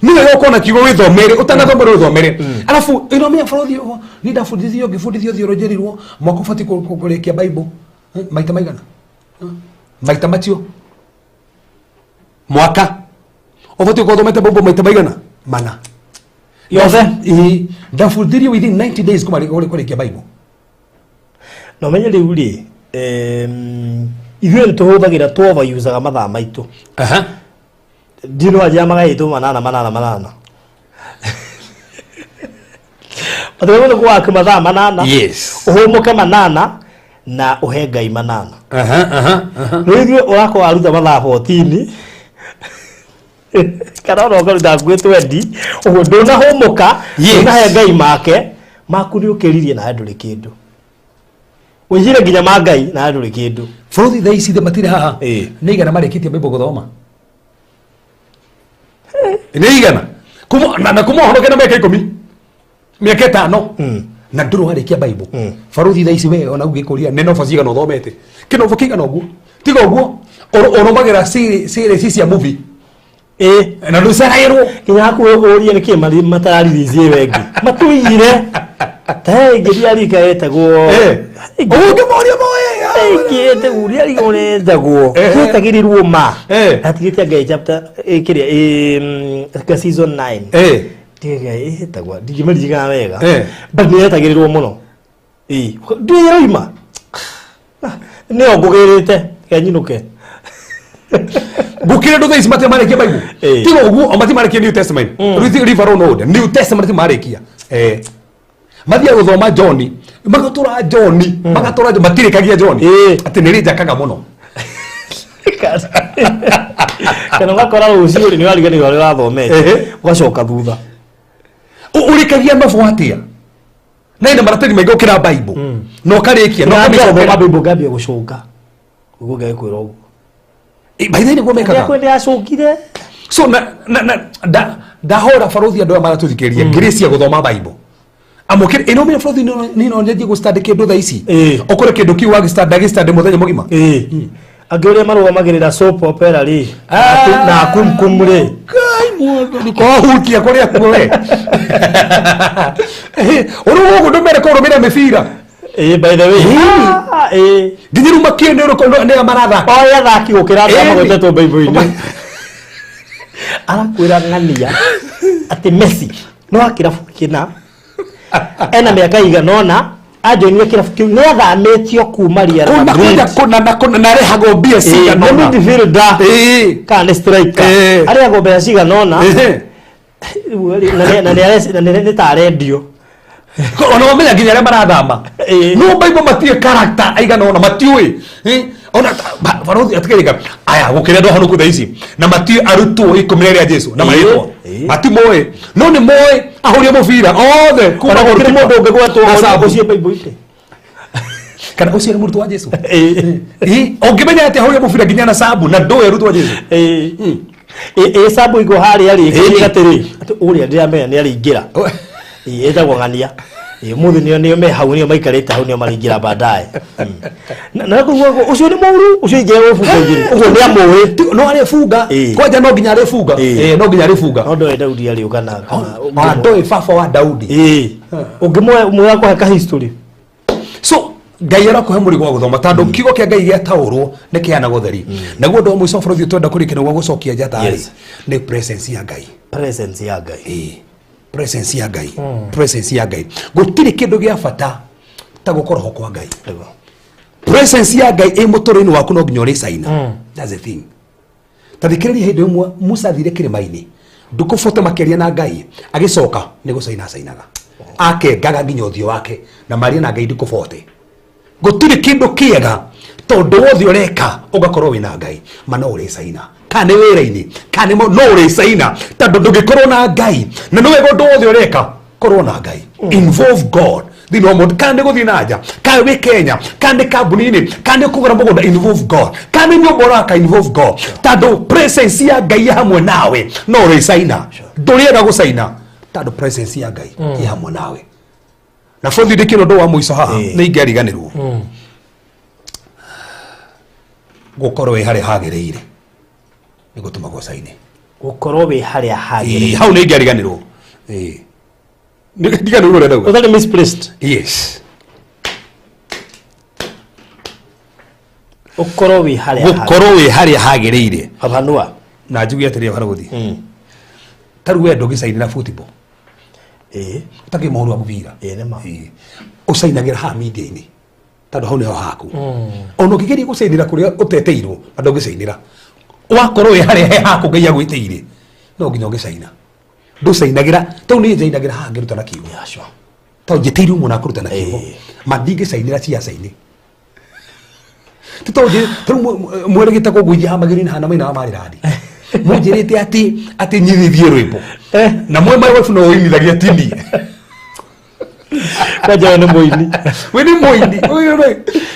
Nĩ wega ũkorwo na kiugo wĩthomere, ũtanathomera wĩthomere. Arabu ĩnomenya barothi, niĩ ndabundithio, ngĩbundithio theology, rirwo mwaka ũbatiĩ kũrĩkia Bible maita maigana? Maita macio mwaka ũbatiĩ gũkorwo ũthomete Bible maita maigana mana. Yothe. Ĩĩ, ndabundithirio within 90 days kuma kũrĩkia Bible. Na ũmenye rĩu rĩ, ithuĩ nĩ tũhũthagĩra, tũ overusaga mathaa maitũ. Ndino anjia magaĩtwo manana manana manana, matũgĩrĩirwo nĩ kũwaki mathaa 8. Ũhũmũke 8 na ũhe Ngai 8. Aha, aha, aha. Rĩu ithuĩ ũrakorwo waruta mathaa 14 kana ona ũkaruta hakuhĩ 20 ũguo, ndũnahũmũka. Ndũnahe Ngai make maku, nĩ ũkĩririe nawe ndũrĩ kĩndũ, ũigire nginya ma Ngai nawe ndũrĩ kĩndũ. Bũrũri thaa ici matirĩ haha. Nĩ igana marĩkĩtie Bible gũthoma? Nĩ igana kuma na kuma ũhonoke na mĩaka 10, mĩaka 5, na ndũrĩ warĩkia Bible. Baruthi thaa ici we ona ũngĩkũria nĩ nobo cigana ũthomete, kĩnobo kĩigana ũguo, tiga ũguo ũrũmagĩra series cia movie. Na ndũcerairwo. Nginya hakuhĩ ũrie nĩkĩ matararirici ĩyo ĩngĩ matũigire ta ĩngĩ ndiarika ĩtagwo. Ũngĩmoria moe. Ĩngĩ ĩtagwo ndiarika ũrĩa ĩtagwo. Ĩtagĩrĩrwo ma atigĩte Ngai chapter kĩrĩa ka season 9. Ndiga ĩtagwo, ndingĩmĩririkana wega. But nĩ yetagĩrĩrwo mũno. Ĩĩ, ndĩroima nĩyo ngũgĩrĩte kenyinũke. Gũkĩrĩ andũ thaa ici matirĩ marĩkia Bible. Tiga ũguo o matirĩ marĩkia New Testament. River Road Old New Testament marĩkia. Mathiaga gũthoma John, magatũra John, magatũra John, matirĩkagia John. Atĩ nĩ rĩnjakaga mũno. Kana ũgakora rũciũ rĩ nĩ wariganĩrwo ũrĩa ũrathomete, ũgacoka thutha. Ũrĩkagia novel atĩa na ina maratathi maingĩ gũkĩra Bible na ũkarĩkia na Ngambia gũthoma ũkamĩcokera. Bible ngambia gũcũnga. Ũguo Ngai kwĩra ũguo. By the way nĩguo mekaga. Nĩ acũngire. So na ndahora barothi andũ aya maratũthikĩrĩria grace ya gũthoma Bible amũkĩre ĩno menya barothi nĩ no nyanjie gũstudy kĩndũ thaa ici. Ũkore kĩndũ kĩu wagĩstudy agĩstudy mũthenya mũgima. Angĩ ũrĩa marũgamagĩrĩra soap opera rĩ na kumkum rĩ. Ngai mwathani kohutia kũrĩa kuo we. Ũrĩ gũkũ ndũmere kũrũmĩrĩra mĩbira. By the way. Nginya rĩu makĩũĩ nĩ ũrĩkũ nĩ marathaka. Oĩ athaki gũkĩra andũ arĩa magwetetwo Bible-inĩ. Arakwĩra ng'ania atĩ Messi no wa kĩrabu kĩna ena mĩaka igana ũna anjoinire kĩrabu kĩu nĩ athamĩtio kuma Real Kũna Madrid. kũna kũna na kũna na arehagwo mbia cigana Nĩ ũna. midfielder kana nĩ striker. Arehagwo mbeca cigana ũna. Na nĩ ta arendio. Ona wamenya nginya arĩa marathama. No Bible matiũĩ character aigana ũna matiũĩ. Ona barothi atikĩrĩka aya gũkĩra andũ ahonoku thaa ici na matiũĩ arutwo 12 a Jesu na marĩtwa. Matimoĩ no nĩ moĩ ahũri a mũbira othe kuma Ona gũkĩrĩ goalkeeper. mũndũ ũngĩgwetwo Na Sabu. ũcio Bible-inĩ. Kana ũcio nĩ mũrutwo wa Jesu. Ũngĩmenya atĩ ahũri a mũbira nginya na Sabu na ndũĩ arutwo a Jesu. Ĩ Sabu igũ harĩa rĩ atĩrĩ atĩ ũrĩa ndĩramenya nĩ arĩingĩra. Ĩtagwo ng'ania. Ũmũthĩ nĩo nĩo me hau nĩo maikarĩte hau nĩo marĩingĩra baadaye. Na koguo ũcio nĩ mũru ũcio ingĩra gũbunga igĩrĩ. Ũguo nĩ amũĩ. No arĩbunga. Kwanja no nginya arĩbunga. No nginya arĩbunga. No ndoĩ Daudi arĩũka na kana. Ona ndoĩ baba wa Daudi. Ũngĩmwĩra kũhe ka history. So Ngai arakũhe mũrigo wa gũthoma tondũ kiugo kĩa Ngai gĩataũrwo nĩ kĩheanaga ũtheri. Naguo ũndũ wa mũico bũrũri twenda kũrĩkia nĩguo gũcokia njata rĩ nĩ presence ya Ngai. Presence ya Ngai. Presence ya Ngai. Presence ya Ngai. Gũtirĩ kĩndũ gĩa bata ta gũkorwo ho kwa Ngai. Presence ya Ngai ĩ mũtũrĩre-inĩ waku no nginya ũrĩcaina. That's the thing. Ta thikĩrĩria hĩndĩ ĩmwe Musa athire kĩrĩma-inĩ ndukũbote makĩaria na Ngai agĩcoka nĩ gũcaina acainaga akengaga nginya ũthiũ wake na maria na Ngai ndukũbote. Gũtirĩ kĩndũ kĩega tondũ wothe ũreka ũgakorwo wĩna Ngai ma no ũrĩcaina kana nĩ wĩra-inĩ kana no ũrĩcaina tondũ ndũngĩkorwo na Ngai na nĩ wega ũndũ wothe ũreka korwo na Ngai. Involve God thĩinĩ wa mũndũ kana nĩ gũthiĩ na nja kana wĩ Kenya kana nĩ kambuni-inĩ kana nĩ kũgũra mũgũnda involve God kana nĩ nyũmba ũraka involve God tondũ presence ya Ngai ĩ hamwe nawe no ũrĩcaina ndũrĩaga gũcaina tondũ presence ya Ngai ĩ hamwe nawe. Na bũthi ndĩkĩrwo ũndũ wa mũico haha nĩ ingĩariganĩrwo gũkorwo wĩ harĩa hagĩrĩire nĩ gũtũmagwo caine. Gũkorwo wĩ harĩa hagĩrĩire. Hau nĩ ingĩariganĩrwo. Ndiganĩrwo ũrĩa ndauga. Ũtarĩ misplaced. Yes. Ũkorwo wĩ harĩa hagĩrĩire. Gũkorwo wĩ harĩa hagĩrĩire. Babanua. Na njuge atĩrĩ barũthi. Ta rĩu we ndũngĩcainĩra football. Ũtakĩrĩ mũhũri wa mũbira. Nĩ ma. Ũcainagĩra haha media-inĩ. Tondũ hau nĩho haku. Ona ũngĩgeria gũcainĩra kũrĩa ũtetĩirwo na ndũngĩcainĩra. Wakorwo wĩ harĩa he haku Ngai agwĩtĩire no nginya ũngĩcaina. Ndũcainagĩra tondũ niĩ njainagĩra haha ngĩruta na kiugo. Tondũ njĩtĩirwo mũno kũruta na kiugo. Ma ndingĩcainĩra ciaca-inĩ. Ti tondũ rĩu mwerĩgĩte kũngũithia haha magĩrĩ-inĩ hana mainaga marĩrandi. Mũnjĩrĩte atĩ nyithithie rwĩmbo. Na mwe my wife no ũinithagia ti niĩ. Kwanja we nĩ mũini. We nĩ mũini.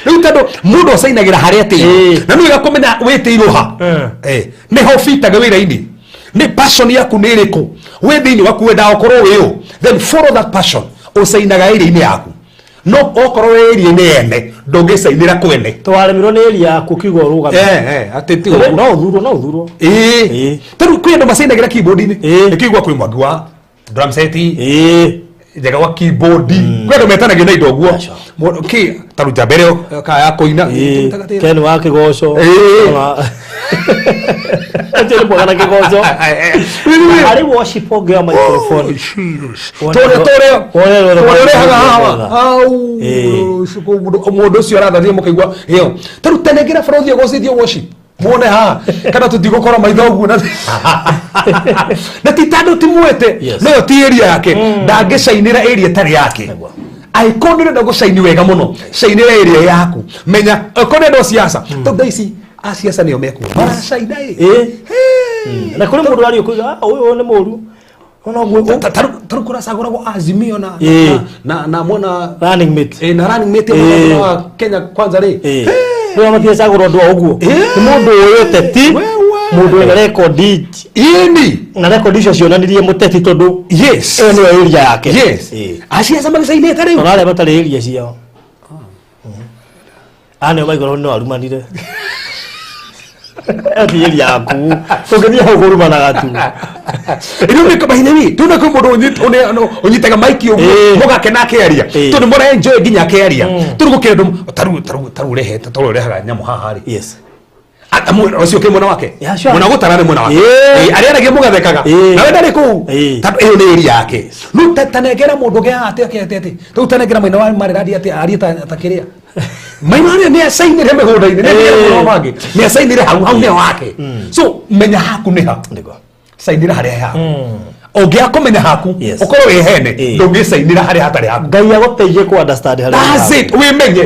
Rĩu tondũ mũndũ acainagĩra harĩa atĩirwo. Na nĩ wega kũmenya wĩtĩirwo ha. Nĩho ũbitaga wĩra-inĩ. Nĩ passion yaku nĩ ĩrĩkũ? We thĩinĩ waku wendaga ũkorwo wĩ ũ? Then follow that passion. Ũcainaga area-inĩ yaku. No okorwo wĩ area-inĩ ene, ndũngĩcainĩra kwene. Twaremirwo nĩ area yaku kiugo ũrũgame. Atĩ ti ũguo. No ũthurwo, no ũthurwo. Tarĩu kwĩ andũ macainagĩra keyboard-inĩ. Nĩkĩo kwĩ mwangi wa drum set. Njega wa keyboard. Kwĩ andũ metanagio na indo ũguo. Kĩ tarĩu njamba ĩrĩa ka ya kũina. Ken wa kĩgoco. Ũcio nĩ mwega na kĩgoco. Harĩ worship ũngĩ wa microphone. Tũrĩa tũrĩa tũrĩa ũrehaga hawa. Au. Mũndũ ũcio aratharia mũkaigua ĩyo. Tarĩu tene ngĩra bũrũthi ũgocithio worship. Muone haha kana tũtigũkorwo maitho ũguo na ti tondũ ti mwete no yo ti area yake ndangĩcainĩra area ĩtarĩ yake. Angĩkorwo nĩ ũrenda gũcaini wega mũno cainĩra area yaku menya angĩkorwo nĩ andũ a siasa tondũ thaa ici a siasa nĩo mekuo maracaina ĩ. Na kũrĩ mũndũ waria ũkauga ũyũ nĩ mũru. Ona ũguo Tarĩu kũracagũragwo Azimio na Ĩĩ. na mwena running mate. Na running mate Ĩĩ. wa Kenya Kwanza rĩ. Ĩĩ. Rĩu matiracagũra ũndũ wa ũguo. Ĩĩ. Nĩ mũndũ ũĩ ũteti, Wewe. mũndũ wĩna rekondi Ĩni. na rekondi icio cionanirie mũteti tondũ Yes. ĩyo nĩyo area yake. Yes. Ĩĩ. Aciaca magĩcainĩte rĩu. Ona arĩa matarĩ area ciao. Aya nĩo maigua no arumanire. Ĩyo ti area yaku. Ũngĩthiĩ hau kũrumanaga tu. Rĩu nĩ kamahinda rĩ, tuna kwĩ mũndũ ũnyitaga maiki ũguo Ĩĩ. mũgakena akĩaria Ĩĩ. tondũ mũra enjoy nginya akĩaria. Tondũ gũkĩrĩ andũ tarĩu ũrehete tarĩu ũrehaga nyamũ haha rĩ. Yes. Ũcio kĩ mwena wake. Yeah, sure. Mwena gũtara nĩ mwena wake. Ĩĩ. Ĩĩ, arĩa aragia mũgathekaga. Ĩĩ. Nawe ndarĩ kũu. Ĩĩ. Tondũ ĩyo nĩ area yake. Rĩu tanengera mũndũ ũngĩ haha atĩ atĩ atĩ. Rĩu tanengera maina wa marĩrandi atĩ arie ta kĩrĩa. Maina arĩa nĩ acainĩre mĩgũnda-inĩ, nĩ Ĩĩ. mũno mangĩ. Nĩ acainĩre hau, hau nĩho hake. So menya haku nĩ ha. Nĩguo. Cainĩra harĩa haku. Ũngĩaga kũmenya haku, Yes. ũkorwo wĩ hene, Ĩĩ. ndũngĩcainĩra harĩa hatarĩ haku. Ngai agũteithie kũ understand harĩa That's ũrathiĩ. it, wĩmenye.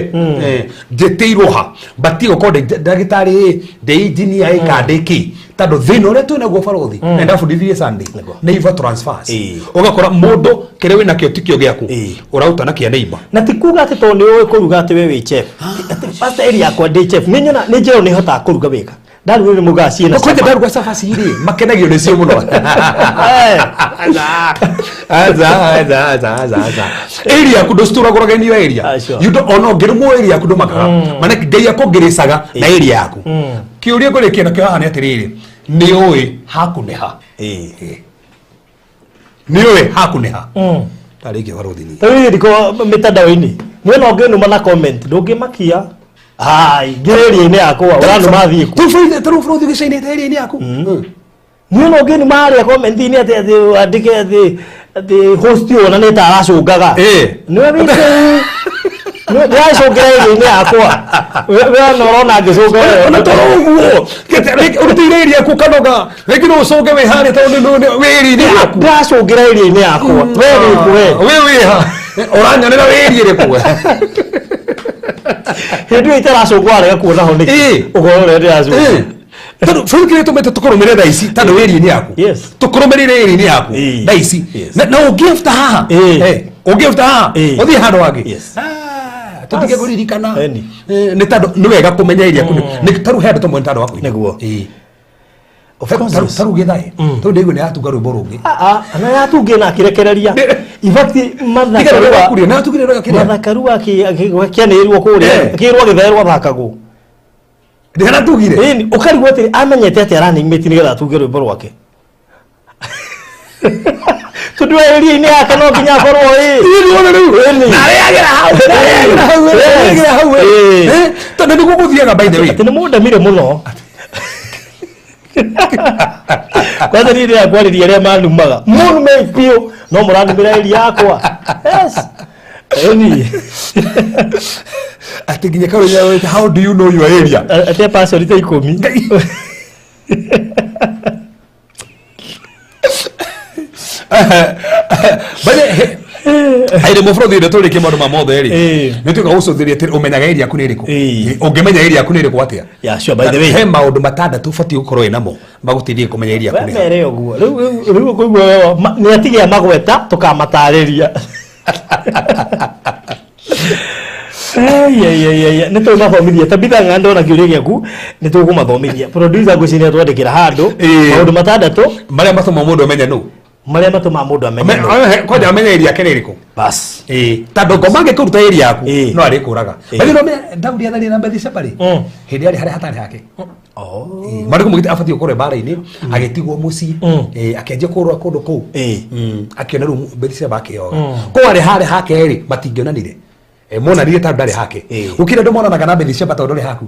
Njĩtĩirwo ha batiĩ gũkorwo ndĩ ndagĩtarĩ ĩ, ndĩ engineer ĩ kana ndĩ kĩ tondũ thĩna ũrĩa twĩ naguo barothi na ndabundithirie Sunday Nĩguo. nĩ iva transfers. Ĩĩ. Ũgakora mũndũ kĩrĩa wĩnakĩo tikĩo gĩaku Ĩĩ. ũraruta na kĩa neighbor. Na ti kuga atĩ tondũ nĩ ũĩ kũruga atĩ we wĩ chef. Atĩ pastor area yakwa ndĩ chef. Nĩ nyona nĩ njĩrwo nĩ hotaga kũruga wega. Ndaruga nĩ mũgaa ciĩna Kwanja cama. ndaruga cabaci rĩ makenagio nĩcio mũno. Aca, aca, aca, aca, aca, aca. Area yaku ndũcitũragũraga area area. Ah, sure. You don't- ona ũngĩrũmwo area yaku ndũmakaga. Maana Ngai akũngĩrĩcaga na area yaku. Kĩũria ngũrĩkia nakĩo haha nĩ atĩrĩrĩ, nĩ ũĩ haku nĩ ha? Ĩĩ. Nĩ ũĩ haku nĩ ha? Tarĩkia barothi niĩ. Ta rĩu ndiko mĩtandao-inĩ. Niĩ no ngĩnuma na comment ndũngĩmakia. Ai, ngĩrĩria-inĩ yakwa ũranuma thiĩ kũ. Tarĩu barothi ũgĩcainĩte area-inĩ yaku. Niĩ no ngĩnuma harĩa comment-inĩ atĩ atĩ andĩke atĩ atĩ host ũyũ ona nĩ ta aracũngaga. Ĩĩ. Nĩwe wĩ kũu. Nĩwe ndĩracũngĩra area-inĩ yakwa. We ona ũrona ngĩcũnga. Ona toro ũguo ũrutĩire area yaku ũkanoga rĩngĩ no ũcũnge wĩ harĩa tondũ wĩ area-inĩ yaku. Ndĩracũngĩra area-inĩ yakwa. We wĩ kũ we? Wĩ wĩ ha? Ũranyonera wĩ area ĩrĩkũ? Hĩndĩ ĩyo itaracũngwo warega kuona ho nĩkĩ? Ĩĩ. Ũkorwo ũrĩa ndĩracũnga. Tondũ bũrũri kĩrĩa tũmĩte tũkũrũmĩrĩre thaa ici tondũ wĩ area-inĩ yaku. Yes. Tũkũrũmĩrĩre area-inĩ yaku Ĩĩ. thaa ici. Yes. Na ũngĩbuta haha. Ĩĩ. Ũngĩbuta haha Ĩĩ. ũthiĩ handũ hangĩ. Yes. Ah, tũtige kũririkana. Ĩni. Nĩ tondũ nĩ wega kũmenya area yaku. Nĩ tarĩu he andũ tũmwe nĩ tondũ wa kũina. Nĩguo. Ĩĩ. Of course, yes. Tarĩu gĩthaĩ. Tondũ ndĩigua nĩ yatunga rwĩmbo rũngĩ. Ah, ah, na yatungie na akĩrekereria. In fact, Tiga rwĩmbo Mathakaru kuria, nĩ yatungire rwĩmbo kĩrĩa. Mathakaru akĩanĩrĩrwo kũrĩa Eh. akĩrwo gĩthaĩ rwathakagwo. Ndĩratugire. Ĩni, ũkarigwo atĩrĩ amenyete atĩ running mate nĩgetha atunge rwĩmbo rwake. Tondũ area-inĩ yake no nginya akorwo ĩ. Ĩni. Narĩagĩra hau, narĩagĩra hau, narĩagĩra hau. Ĩĩ. Tondũ nĩguo gũthiaga by the way. Atĩ nĩ mũndemire mũno. Kwanza niĩ ndĩrenda kwarĩria arĩa manumaga. Mũnume biũ no mũranumĩra area yakwa. Yes. Ĩni. Atĩ nginya karũnya how do you know your area? Ate pastor ta ikũmi. Aire mũbũrũthi ũrĩa tũrĩkie maũndũ ma mothe rĩ Ĩĩ. nĩ tuĩka gũcũthĩrĩria atĩ ũmenyaga area yaku nĩ ĩrĩkũ. Ĩĩ. Ũngĩmenya area yaku nĩ ĩrĩkũ atĩa? Yeah, sure, by the way. He maũndũ matandatũ ũbatiĩ gũkorwo wĩ namo magũteithie kũmenya area yaku nĩ ha. Wemere ũguo. Rĩu rĩu ũkũigua nĩ atigĩa magweta tũkamatarĩria. Nĩ tũmathomithia tabitha ng'a ndona kĩũria gĩaku nĩ tũkũmathomithia producer ngwĩciria twandĩkĩra handũ Ĩĩ. maũndũ matandatũ Marĩa matũmaga mũndũ amenye nũ. marĩa matũmaga mũndũ amenye nũ. Kwanja amenye area yake nĩ ĩrĩkũ. Bas. Ĩĩ. Tondũ ngoma angĩkũruta area yaku Ĩĩ. no arĩkũraga. Ĩĩ. By the way, Daudi atharie na Bathsheba rĩ hĩndĩ arĩ harĩa hatarĩ hake. Oh. Marĩ kũmũgitĩ abatiĩ gũkorwo mbara-inĩ agĩtigwo mũciĩ akĩanjia kũrũra kũndũ kũu. Akĩona rĩu Bathsheba akĩoga. Kũu arĩ harĩa hake rĩ matingĩonanire. Monanire tondũ ndarĩ hake. Gũkĩrĩ andũ monanaga na Bathsheba tondũ ndũrĩ haku.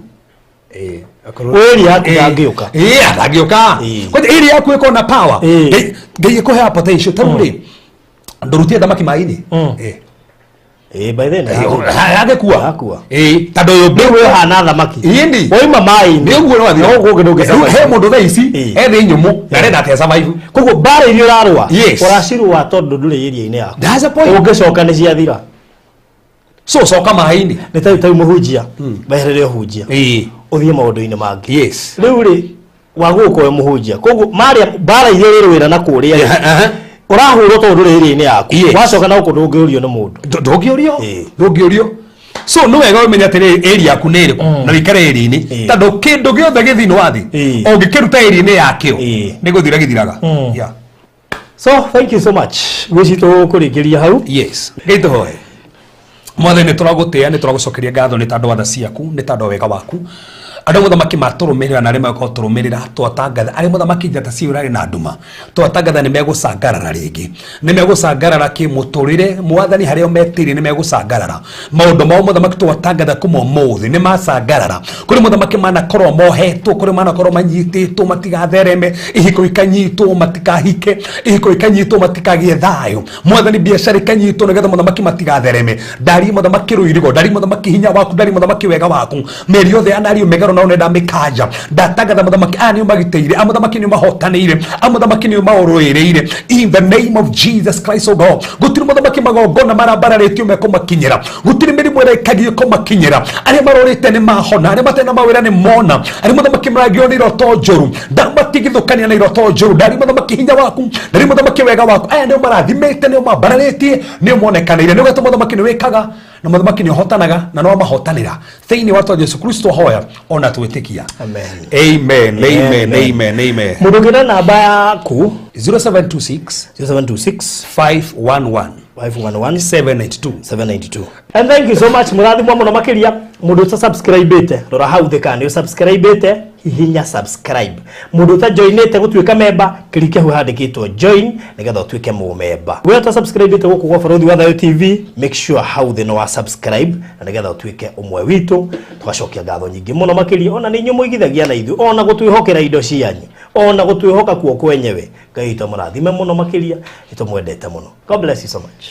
Area yaku ndangĩũka. Ĩĩ ndangĩũka. Kwanja area yaku ĩkorwo na power. Ngai ĩkũheaga potential tarĩu rĩ ndũrutie thamaki maĩ-inĩ. Ĩĩ by then. Agĩkua. Akua. Ĩĩ tondũ ũyũ Rĩu we ũhana thamaki. Ĩni. Wauma maĩ-inĩ. Nĩ ũguo no No gũkũ ndũngĩ He mũndũ thaa ici Ĩĩ. e thĩ nyũmũ na arenda atĩ survive. Koguo mbara iria ũrarũa Yes. ũracirũa tondũ ndũrĩ area-inĩ yaku. That's the point. Ũngĩcoka nĩ ciathira. So coka maĩ-inĩ. Nĩ ta mũhunjia weherere ũhunjia Ĩĩ. ũthiĩ maũndũ-inĩ mangĩ. Yes. Rĩu rĩ wagũka wĩ mũhunjia koguo marĩa mbara iria wĩrũĩra na kũrĩa rĩ Ũrahũrwo tondũ ndũrĩ area-inĩ yaku. Yes. Wacoka na gũkũ ndũngĩũrio nĩ mũndũ. Ndũngĩũrio. Ĩĩ. Ndũngĩũrio, so nĩ wega ũmenye atĩrĩrĩ, area yaku nĩ ĩrĩkũ na wĩikare area-inĩ, Ĩĩ. tondũ kĩndũ gĩothe gĩ thĩinĩ wa thĩ Ĩĩ. ũngĩkĩruta area-inĩ yakĩo Ĩĩ. nĩ gũthira gĩthiraga. Yeah. So thank you so much. Ngwĩciria tũkũrĩkĩria hau. Yes, ngai tũhoe. Mwathani, nĩ tũragũtĩĩa, nĩ tũragũcokeria ngatho nĩ tondũ wa tha ciaku, nĩ tondũ wa wega waku. Andũ mũthamaki matũrũmĩrĩra na arĩa megũkorwo tũrũmĩrĩra, twatangatha arĩa mũthamaki njata ciĩ ũrarĩ na nduma, twatangatha nĩ megũcangarara rĩngĩ, nĩ megũcangarara kĩmũtũrĩre. Mwathani, harĩa metĩire nĩ megũcangarara maũndũ mao. Mũthamaki, twatangatha kuma ũmũthĩ nĩ macangarara. Kũrĩ mũthamaki manakorwo mohetwo, kũrĩ manakorwo manyitĩtwo matigathereme, ihiko ikanyitwo matikahike, ihiko ikanyitwo matikagĩe thayũ. Mwathani, biacara ikanyitwo nĩgetha mũthamaki matigathereme. Ndarie mũthamaki rũirigo, ndarie mũthamaki hinya waku, ndarie mũthamaki wega waku. Mĩeri yothe yanario mĩgaro nao nenda mĩkanja. Ndatangatha mũthamaki aya nĩo magitĩire, a mũthamaki nĩo mahotanĩire, a mũthamaki nĩo maũrũĩrĩire, in the name of Jesus Christ, o God. Gũtirĩ mũthamaki magongona marambararĩtio mekũmakinyĩra, gũtirĩ mĩrimũ ĩrekagio ĩkũmakinyĩra. Arĩa marorĩte nĩ mahona, arĩa matarĩ na mawĩra nĩ mona, arĩa mũthamaki maragio nĩ iroto njũru, ndamatigithũkania na iroto njũru. Ndari mũthamaki hinya waku, ndari mũthamaki wega waku. Aya nĩo marathimĩte, nĩo mambararĩtie, nĩo monekanĩire. Nĩ ũgatũ mũthamaki nĩ wĩkaga na mũthamaki nĩ ũhotanaga na no mahotanĩra thĩinĩ wa twa Jesu Kristo hoya ona twĩtĩkia. Amen. Amen, amen, amen, amen. Mũndũ ũngĩenda namba yaku? 0726 0726 511 511 792. 792. And thank you so much. Mũrathimwo mũno makĩria. Mũndũ ũta subscribe-ĩte, rora hau thĩ kana nĩ ũsubscribe-ĩte, hihinya subscribe. Mũndũ ũta joinĩte gũtuĩka memba, kirike hau handĩkĩtwo join nĩgetha ũtuĩke mũmemba. We ũta subscribe-ĩte gũkũ gwa Barũthi wa Thayũ TV, make sure hau thĩ nĩ wa subscribe na nĩgetha ũtuĩke ũmwe witũ. Tũgacokia ngatho nyingĩ mũno makĩria ona nĩ inyuĩ mũigithagia na ithuĩ, ona gũtwĩhokera indo cianyu, ona gũtwĩhoka kuo kwenyewe. Ngai witũ amũrathime mũno makĩria, nĩ tũmwendete mũno. God bless you so much.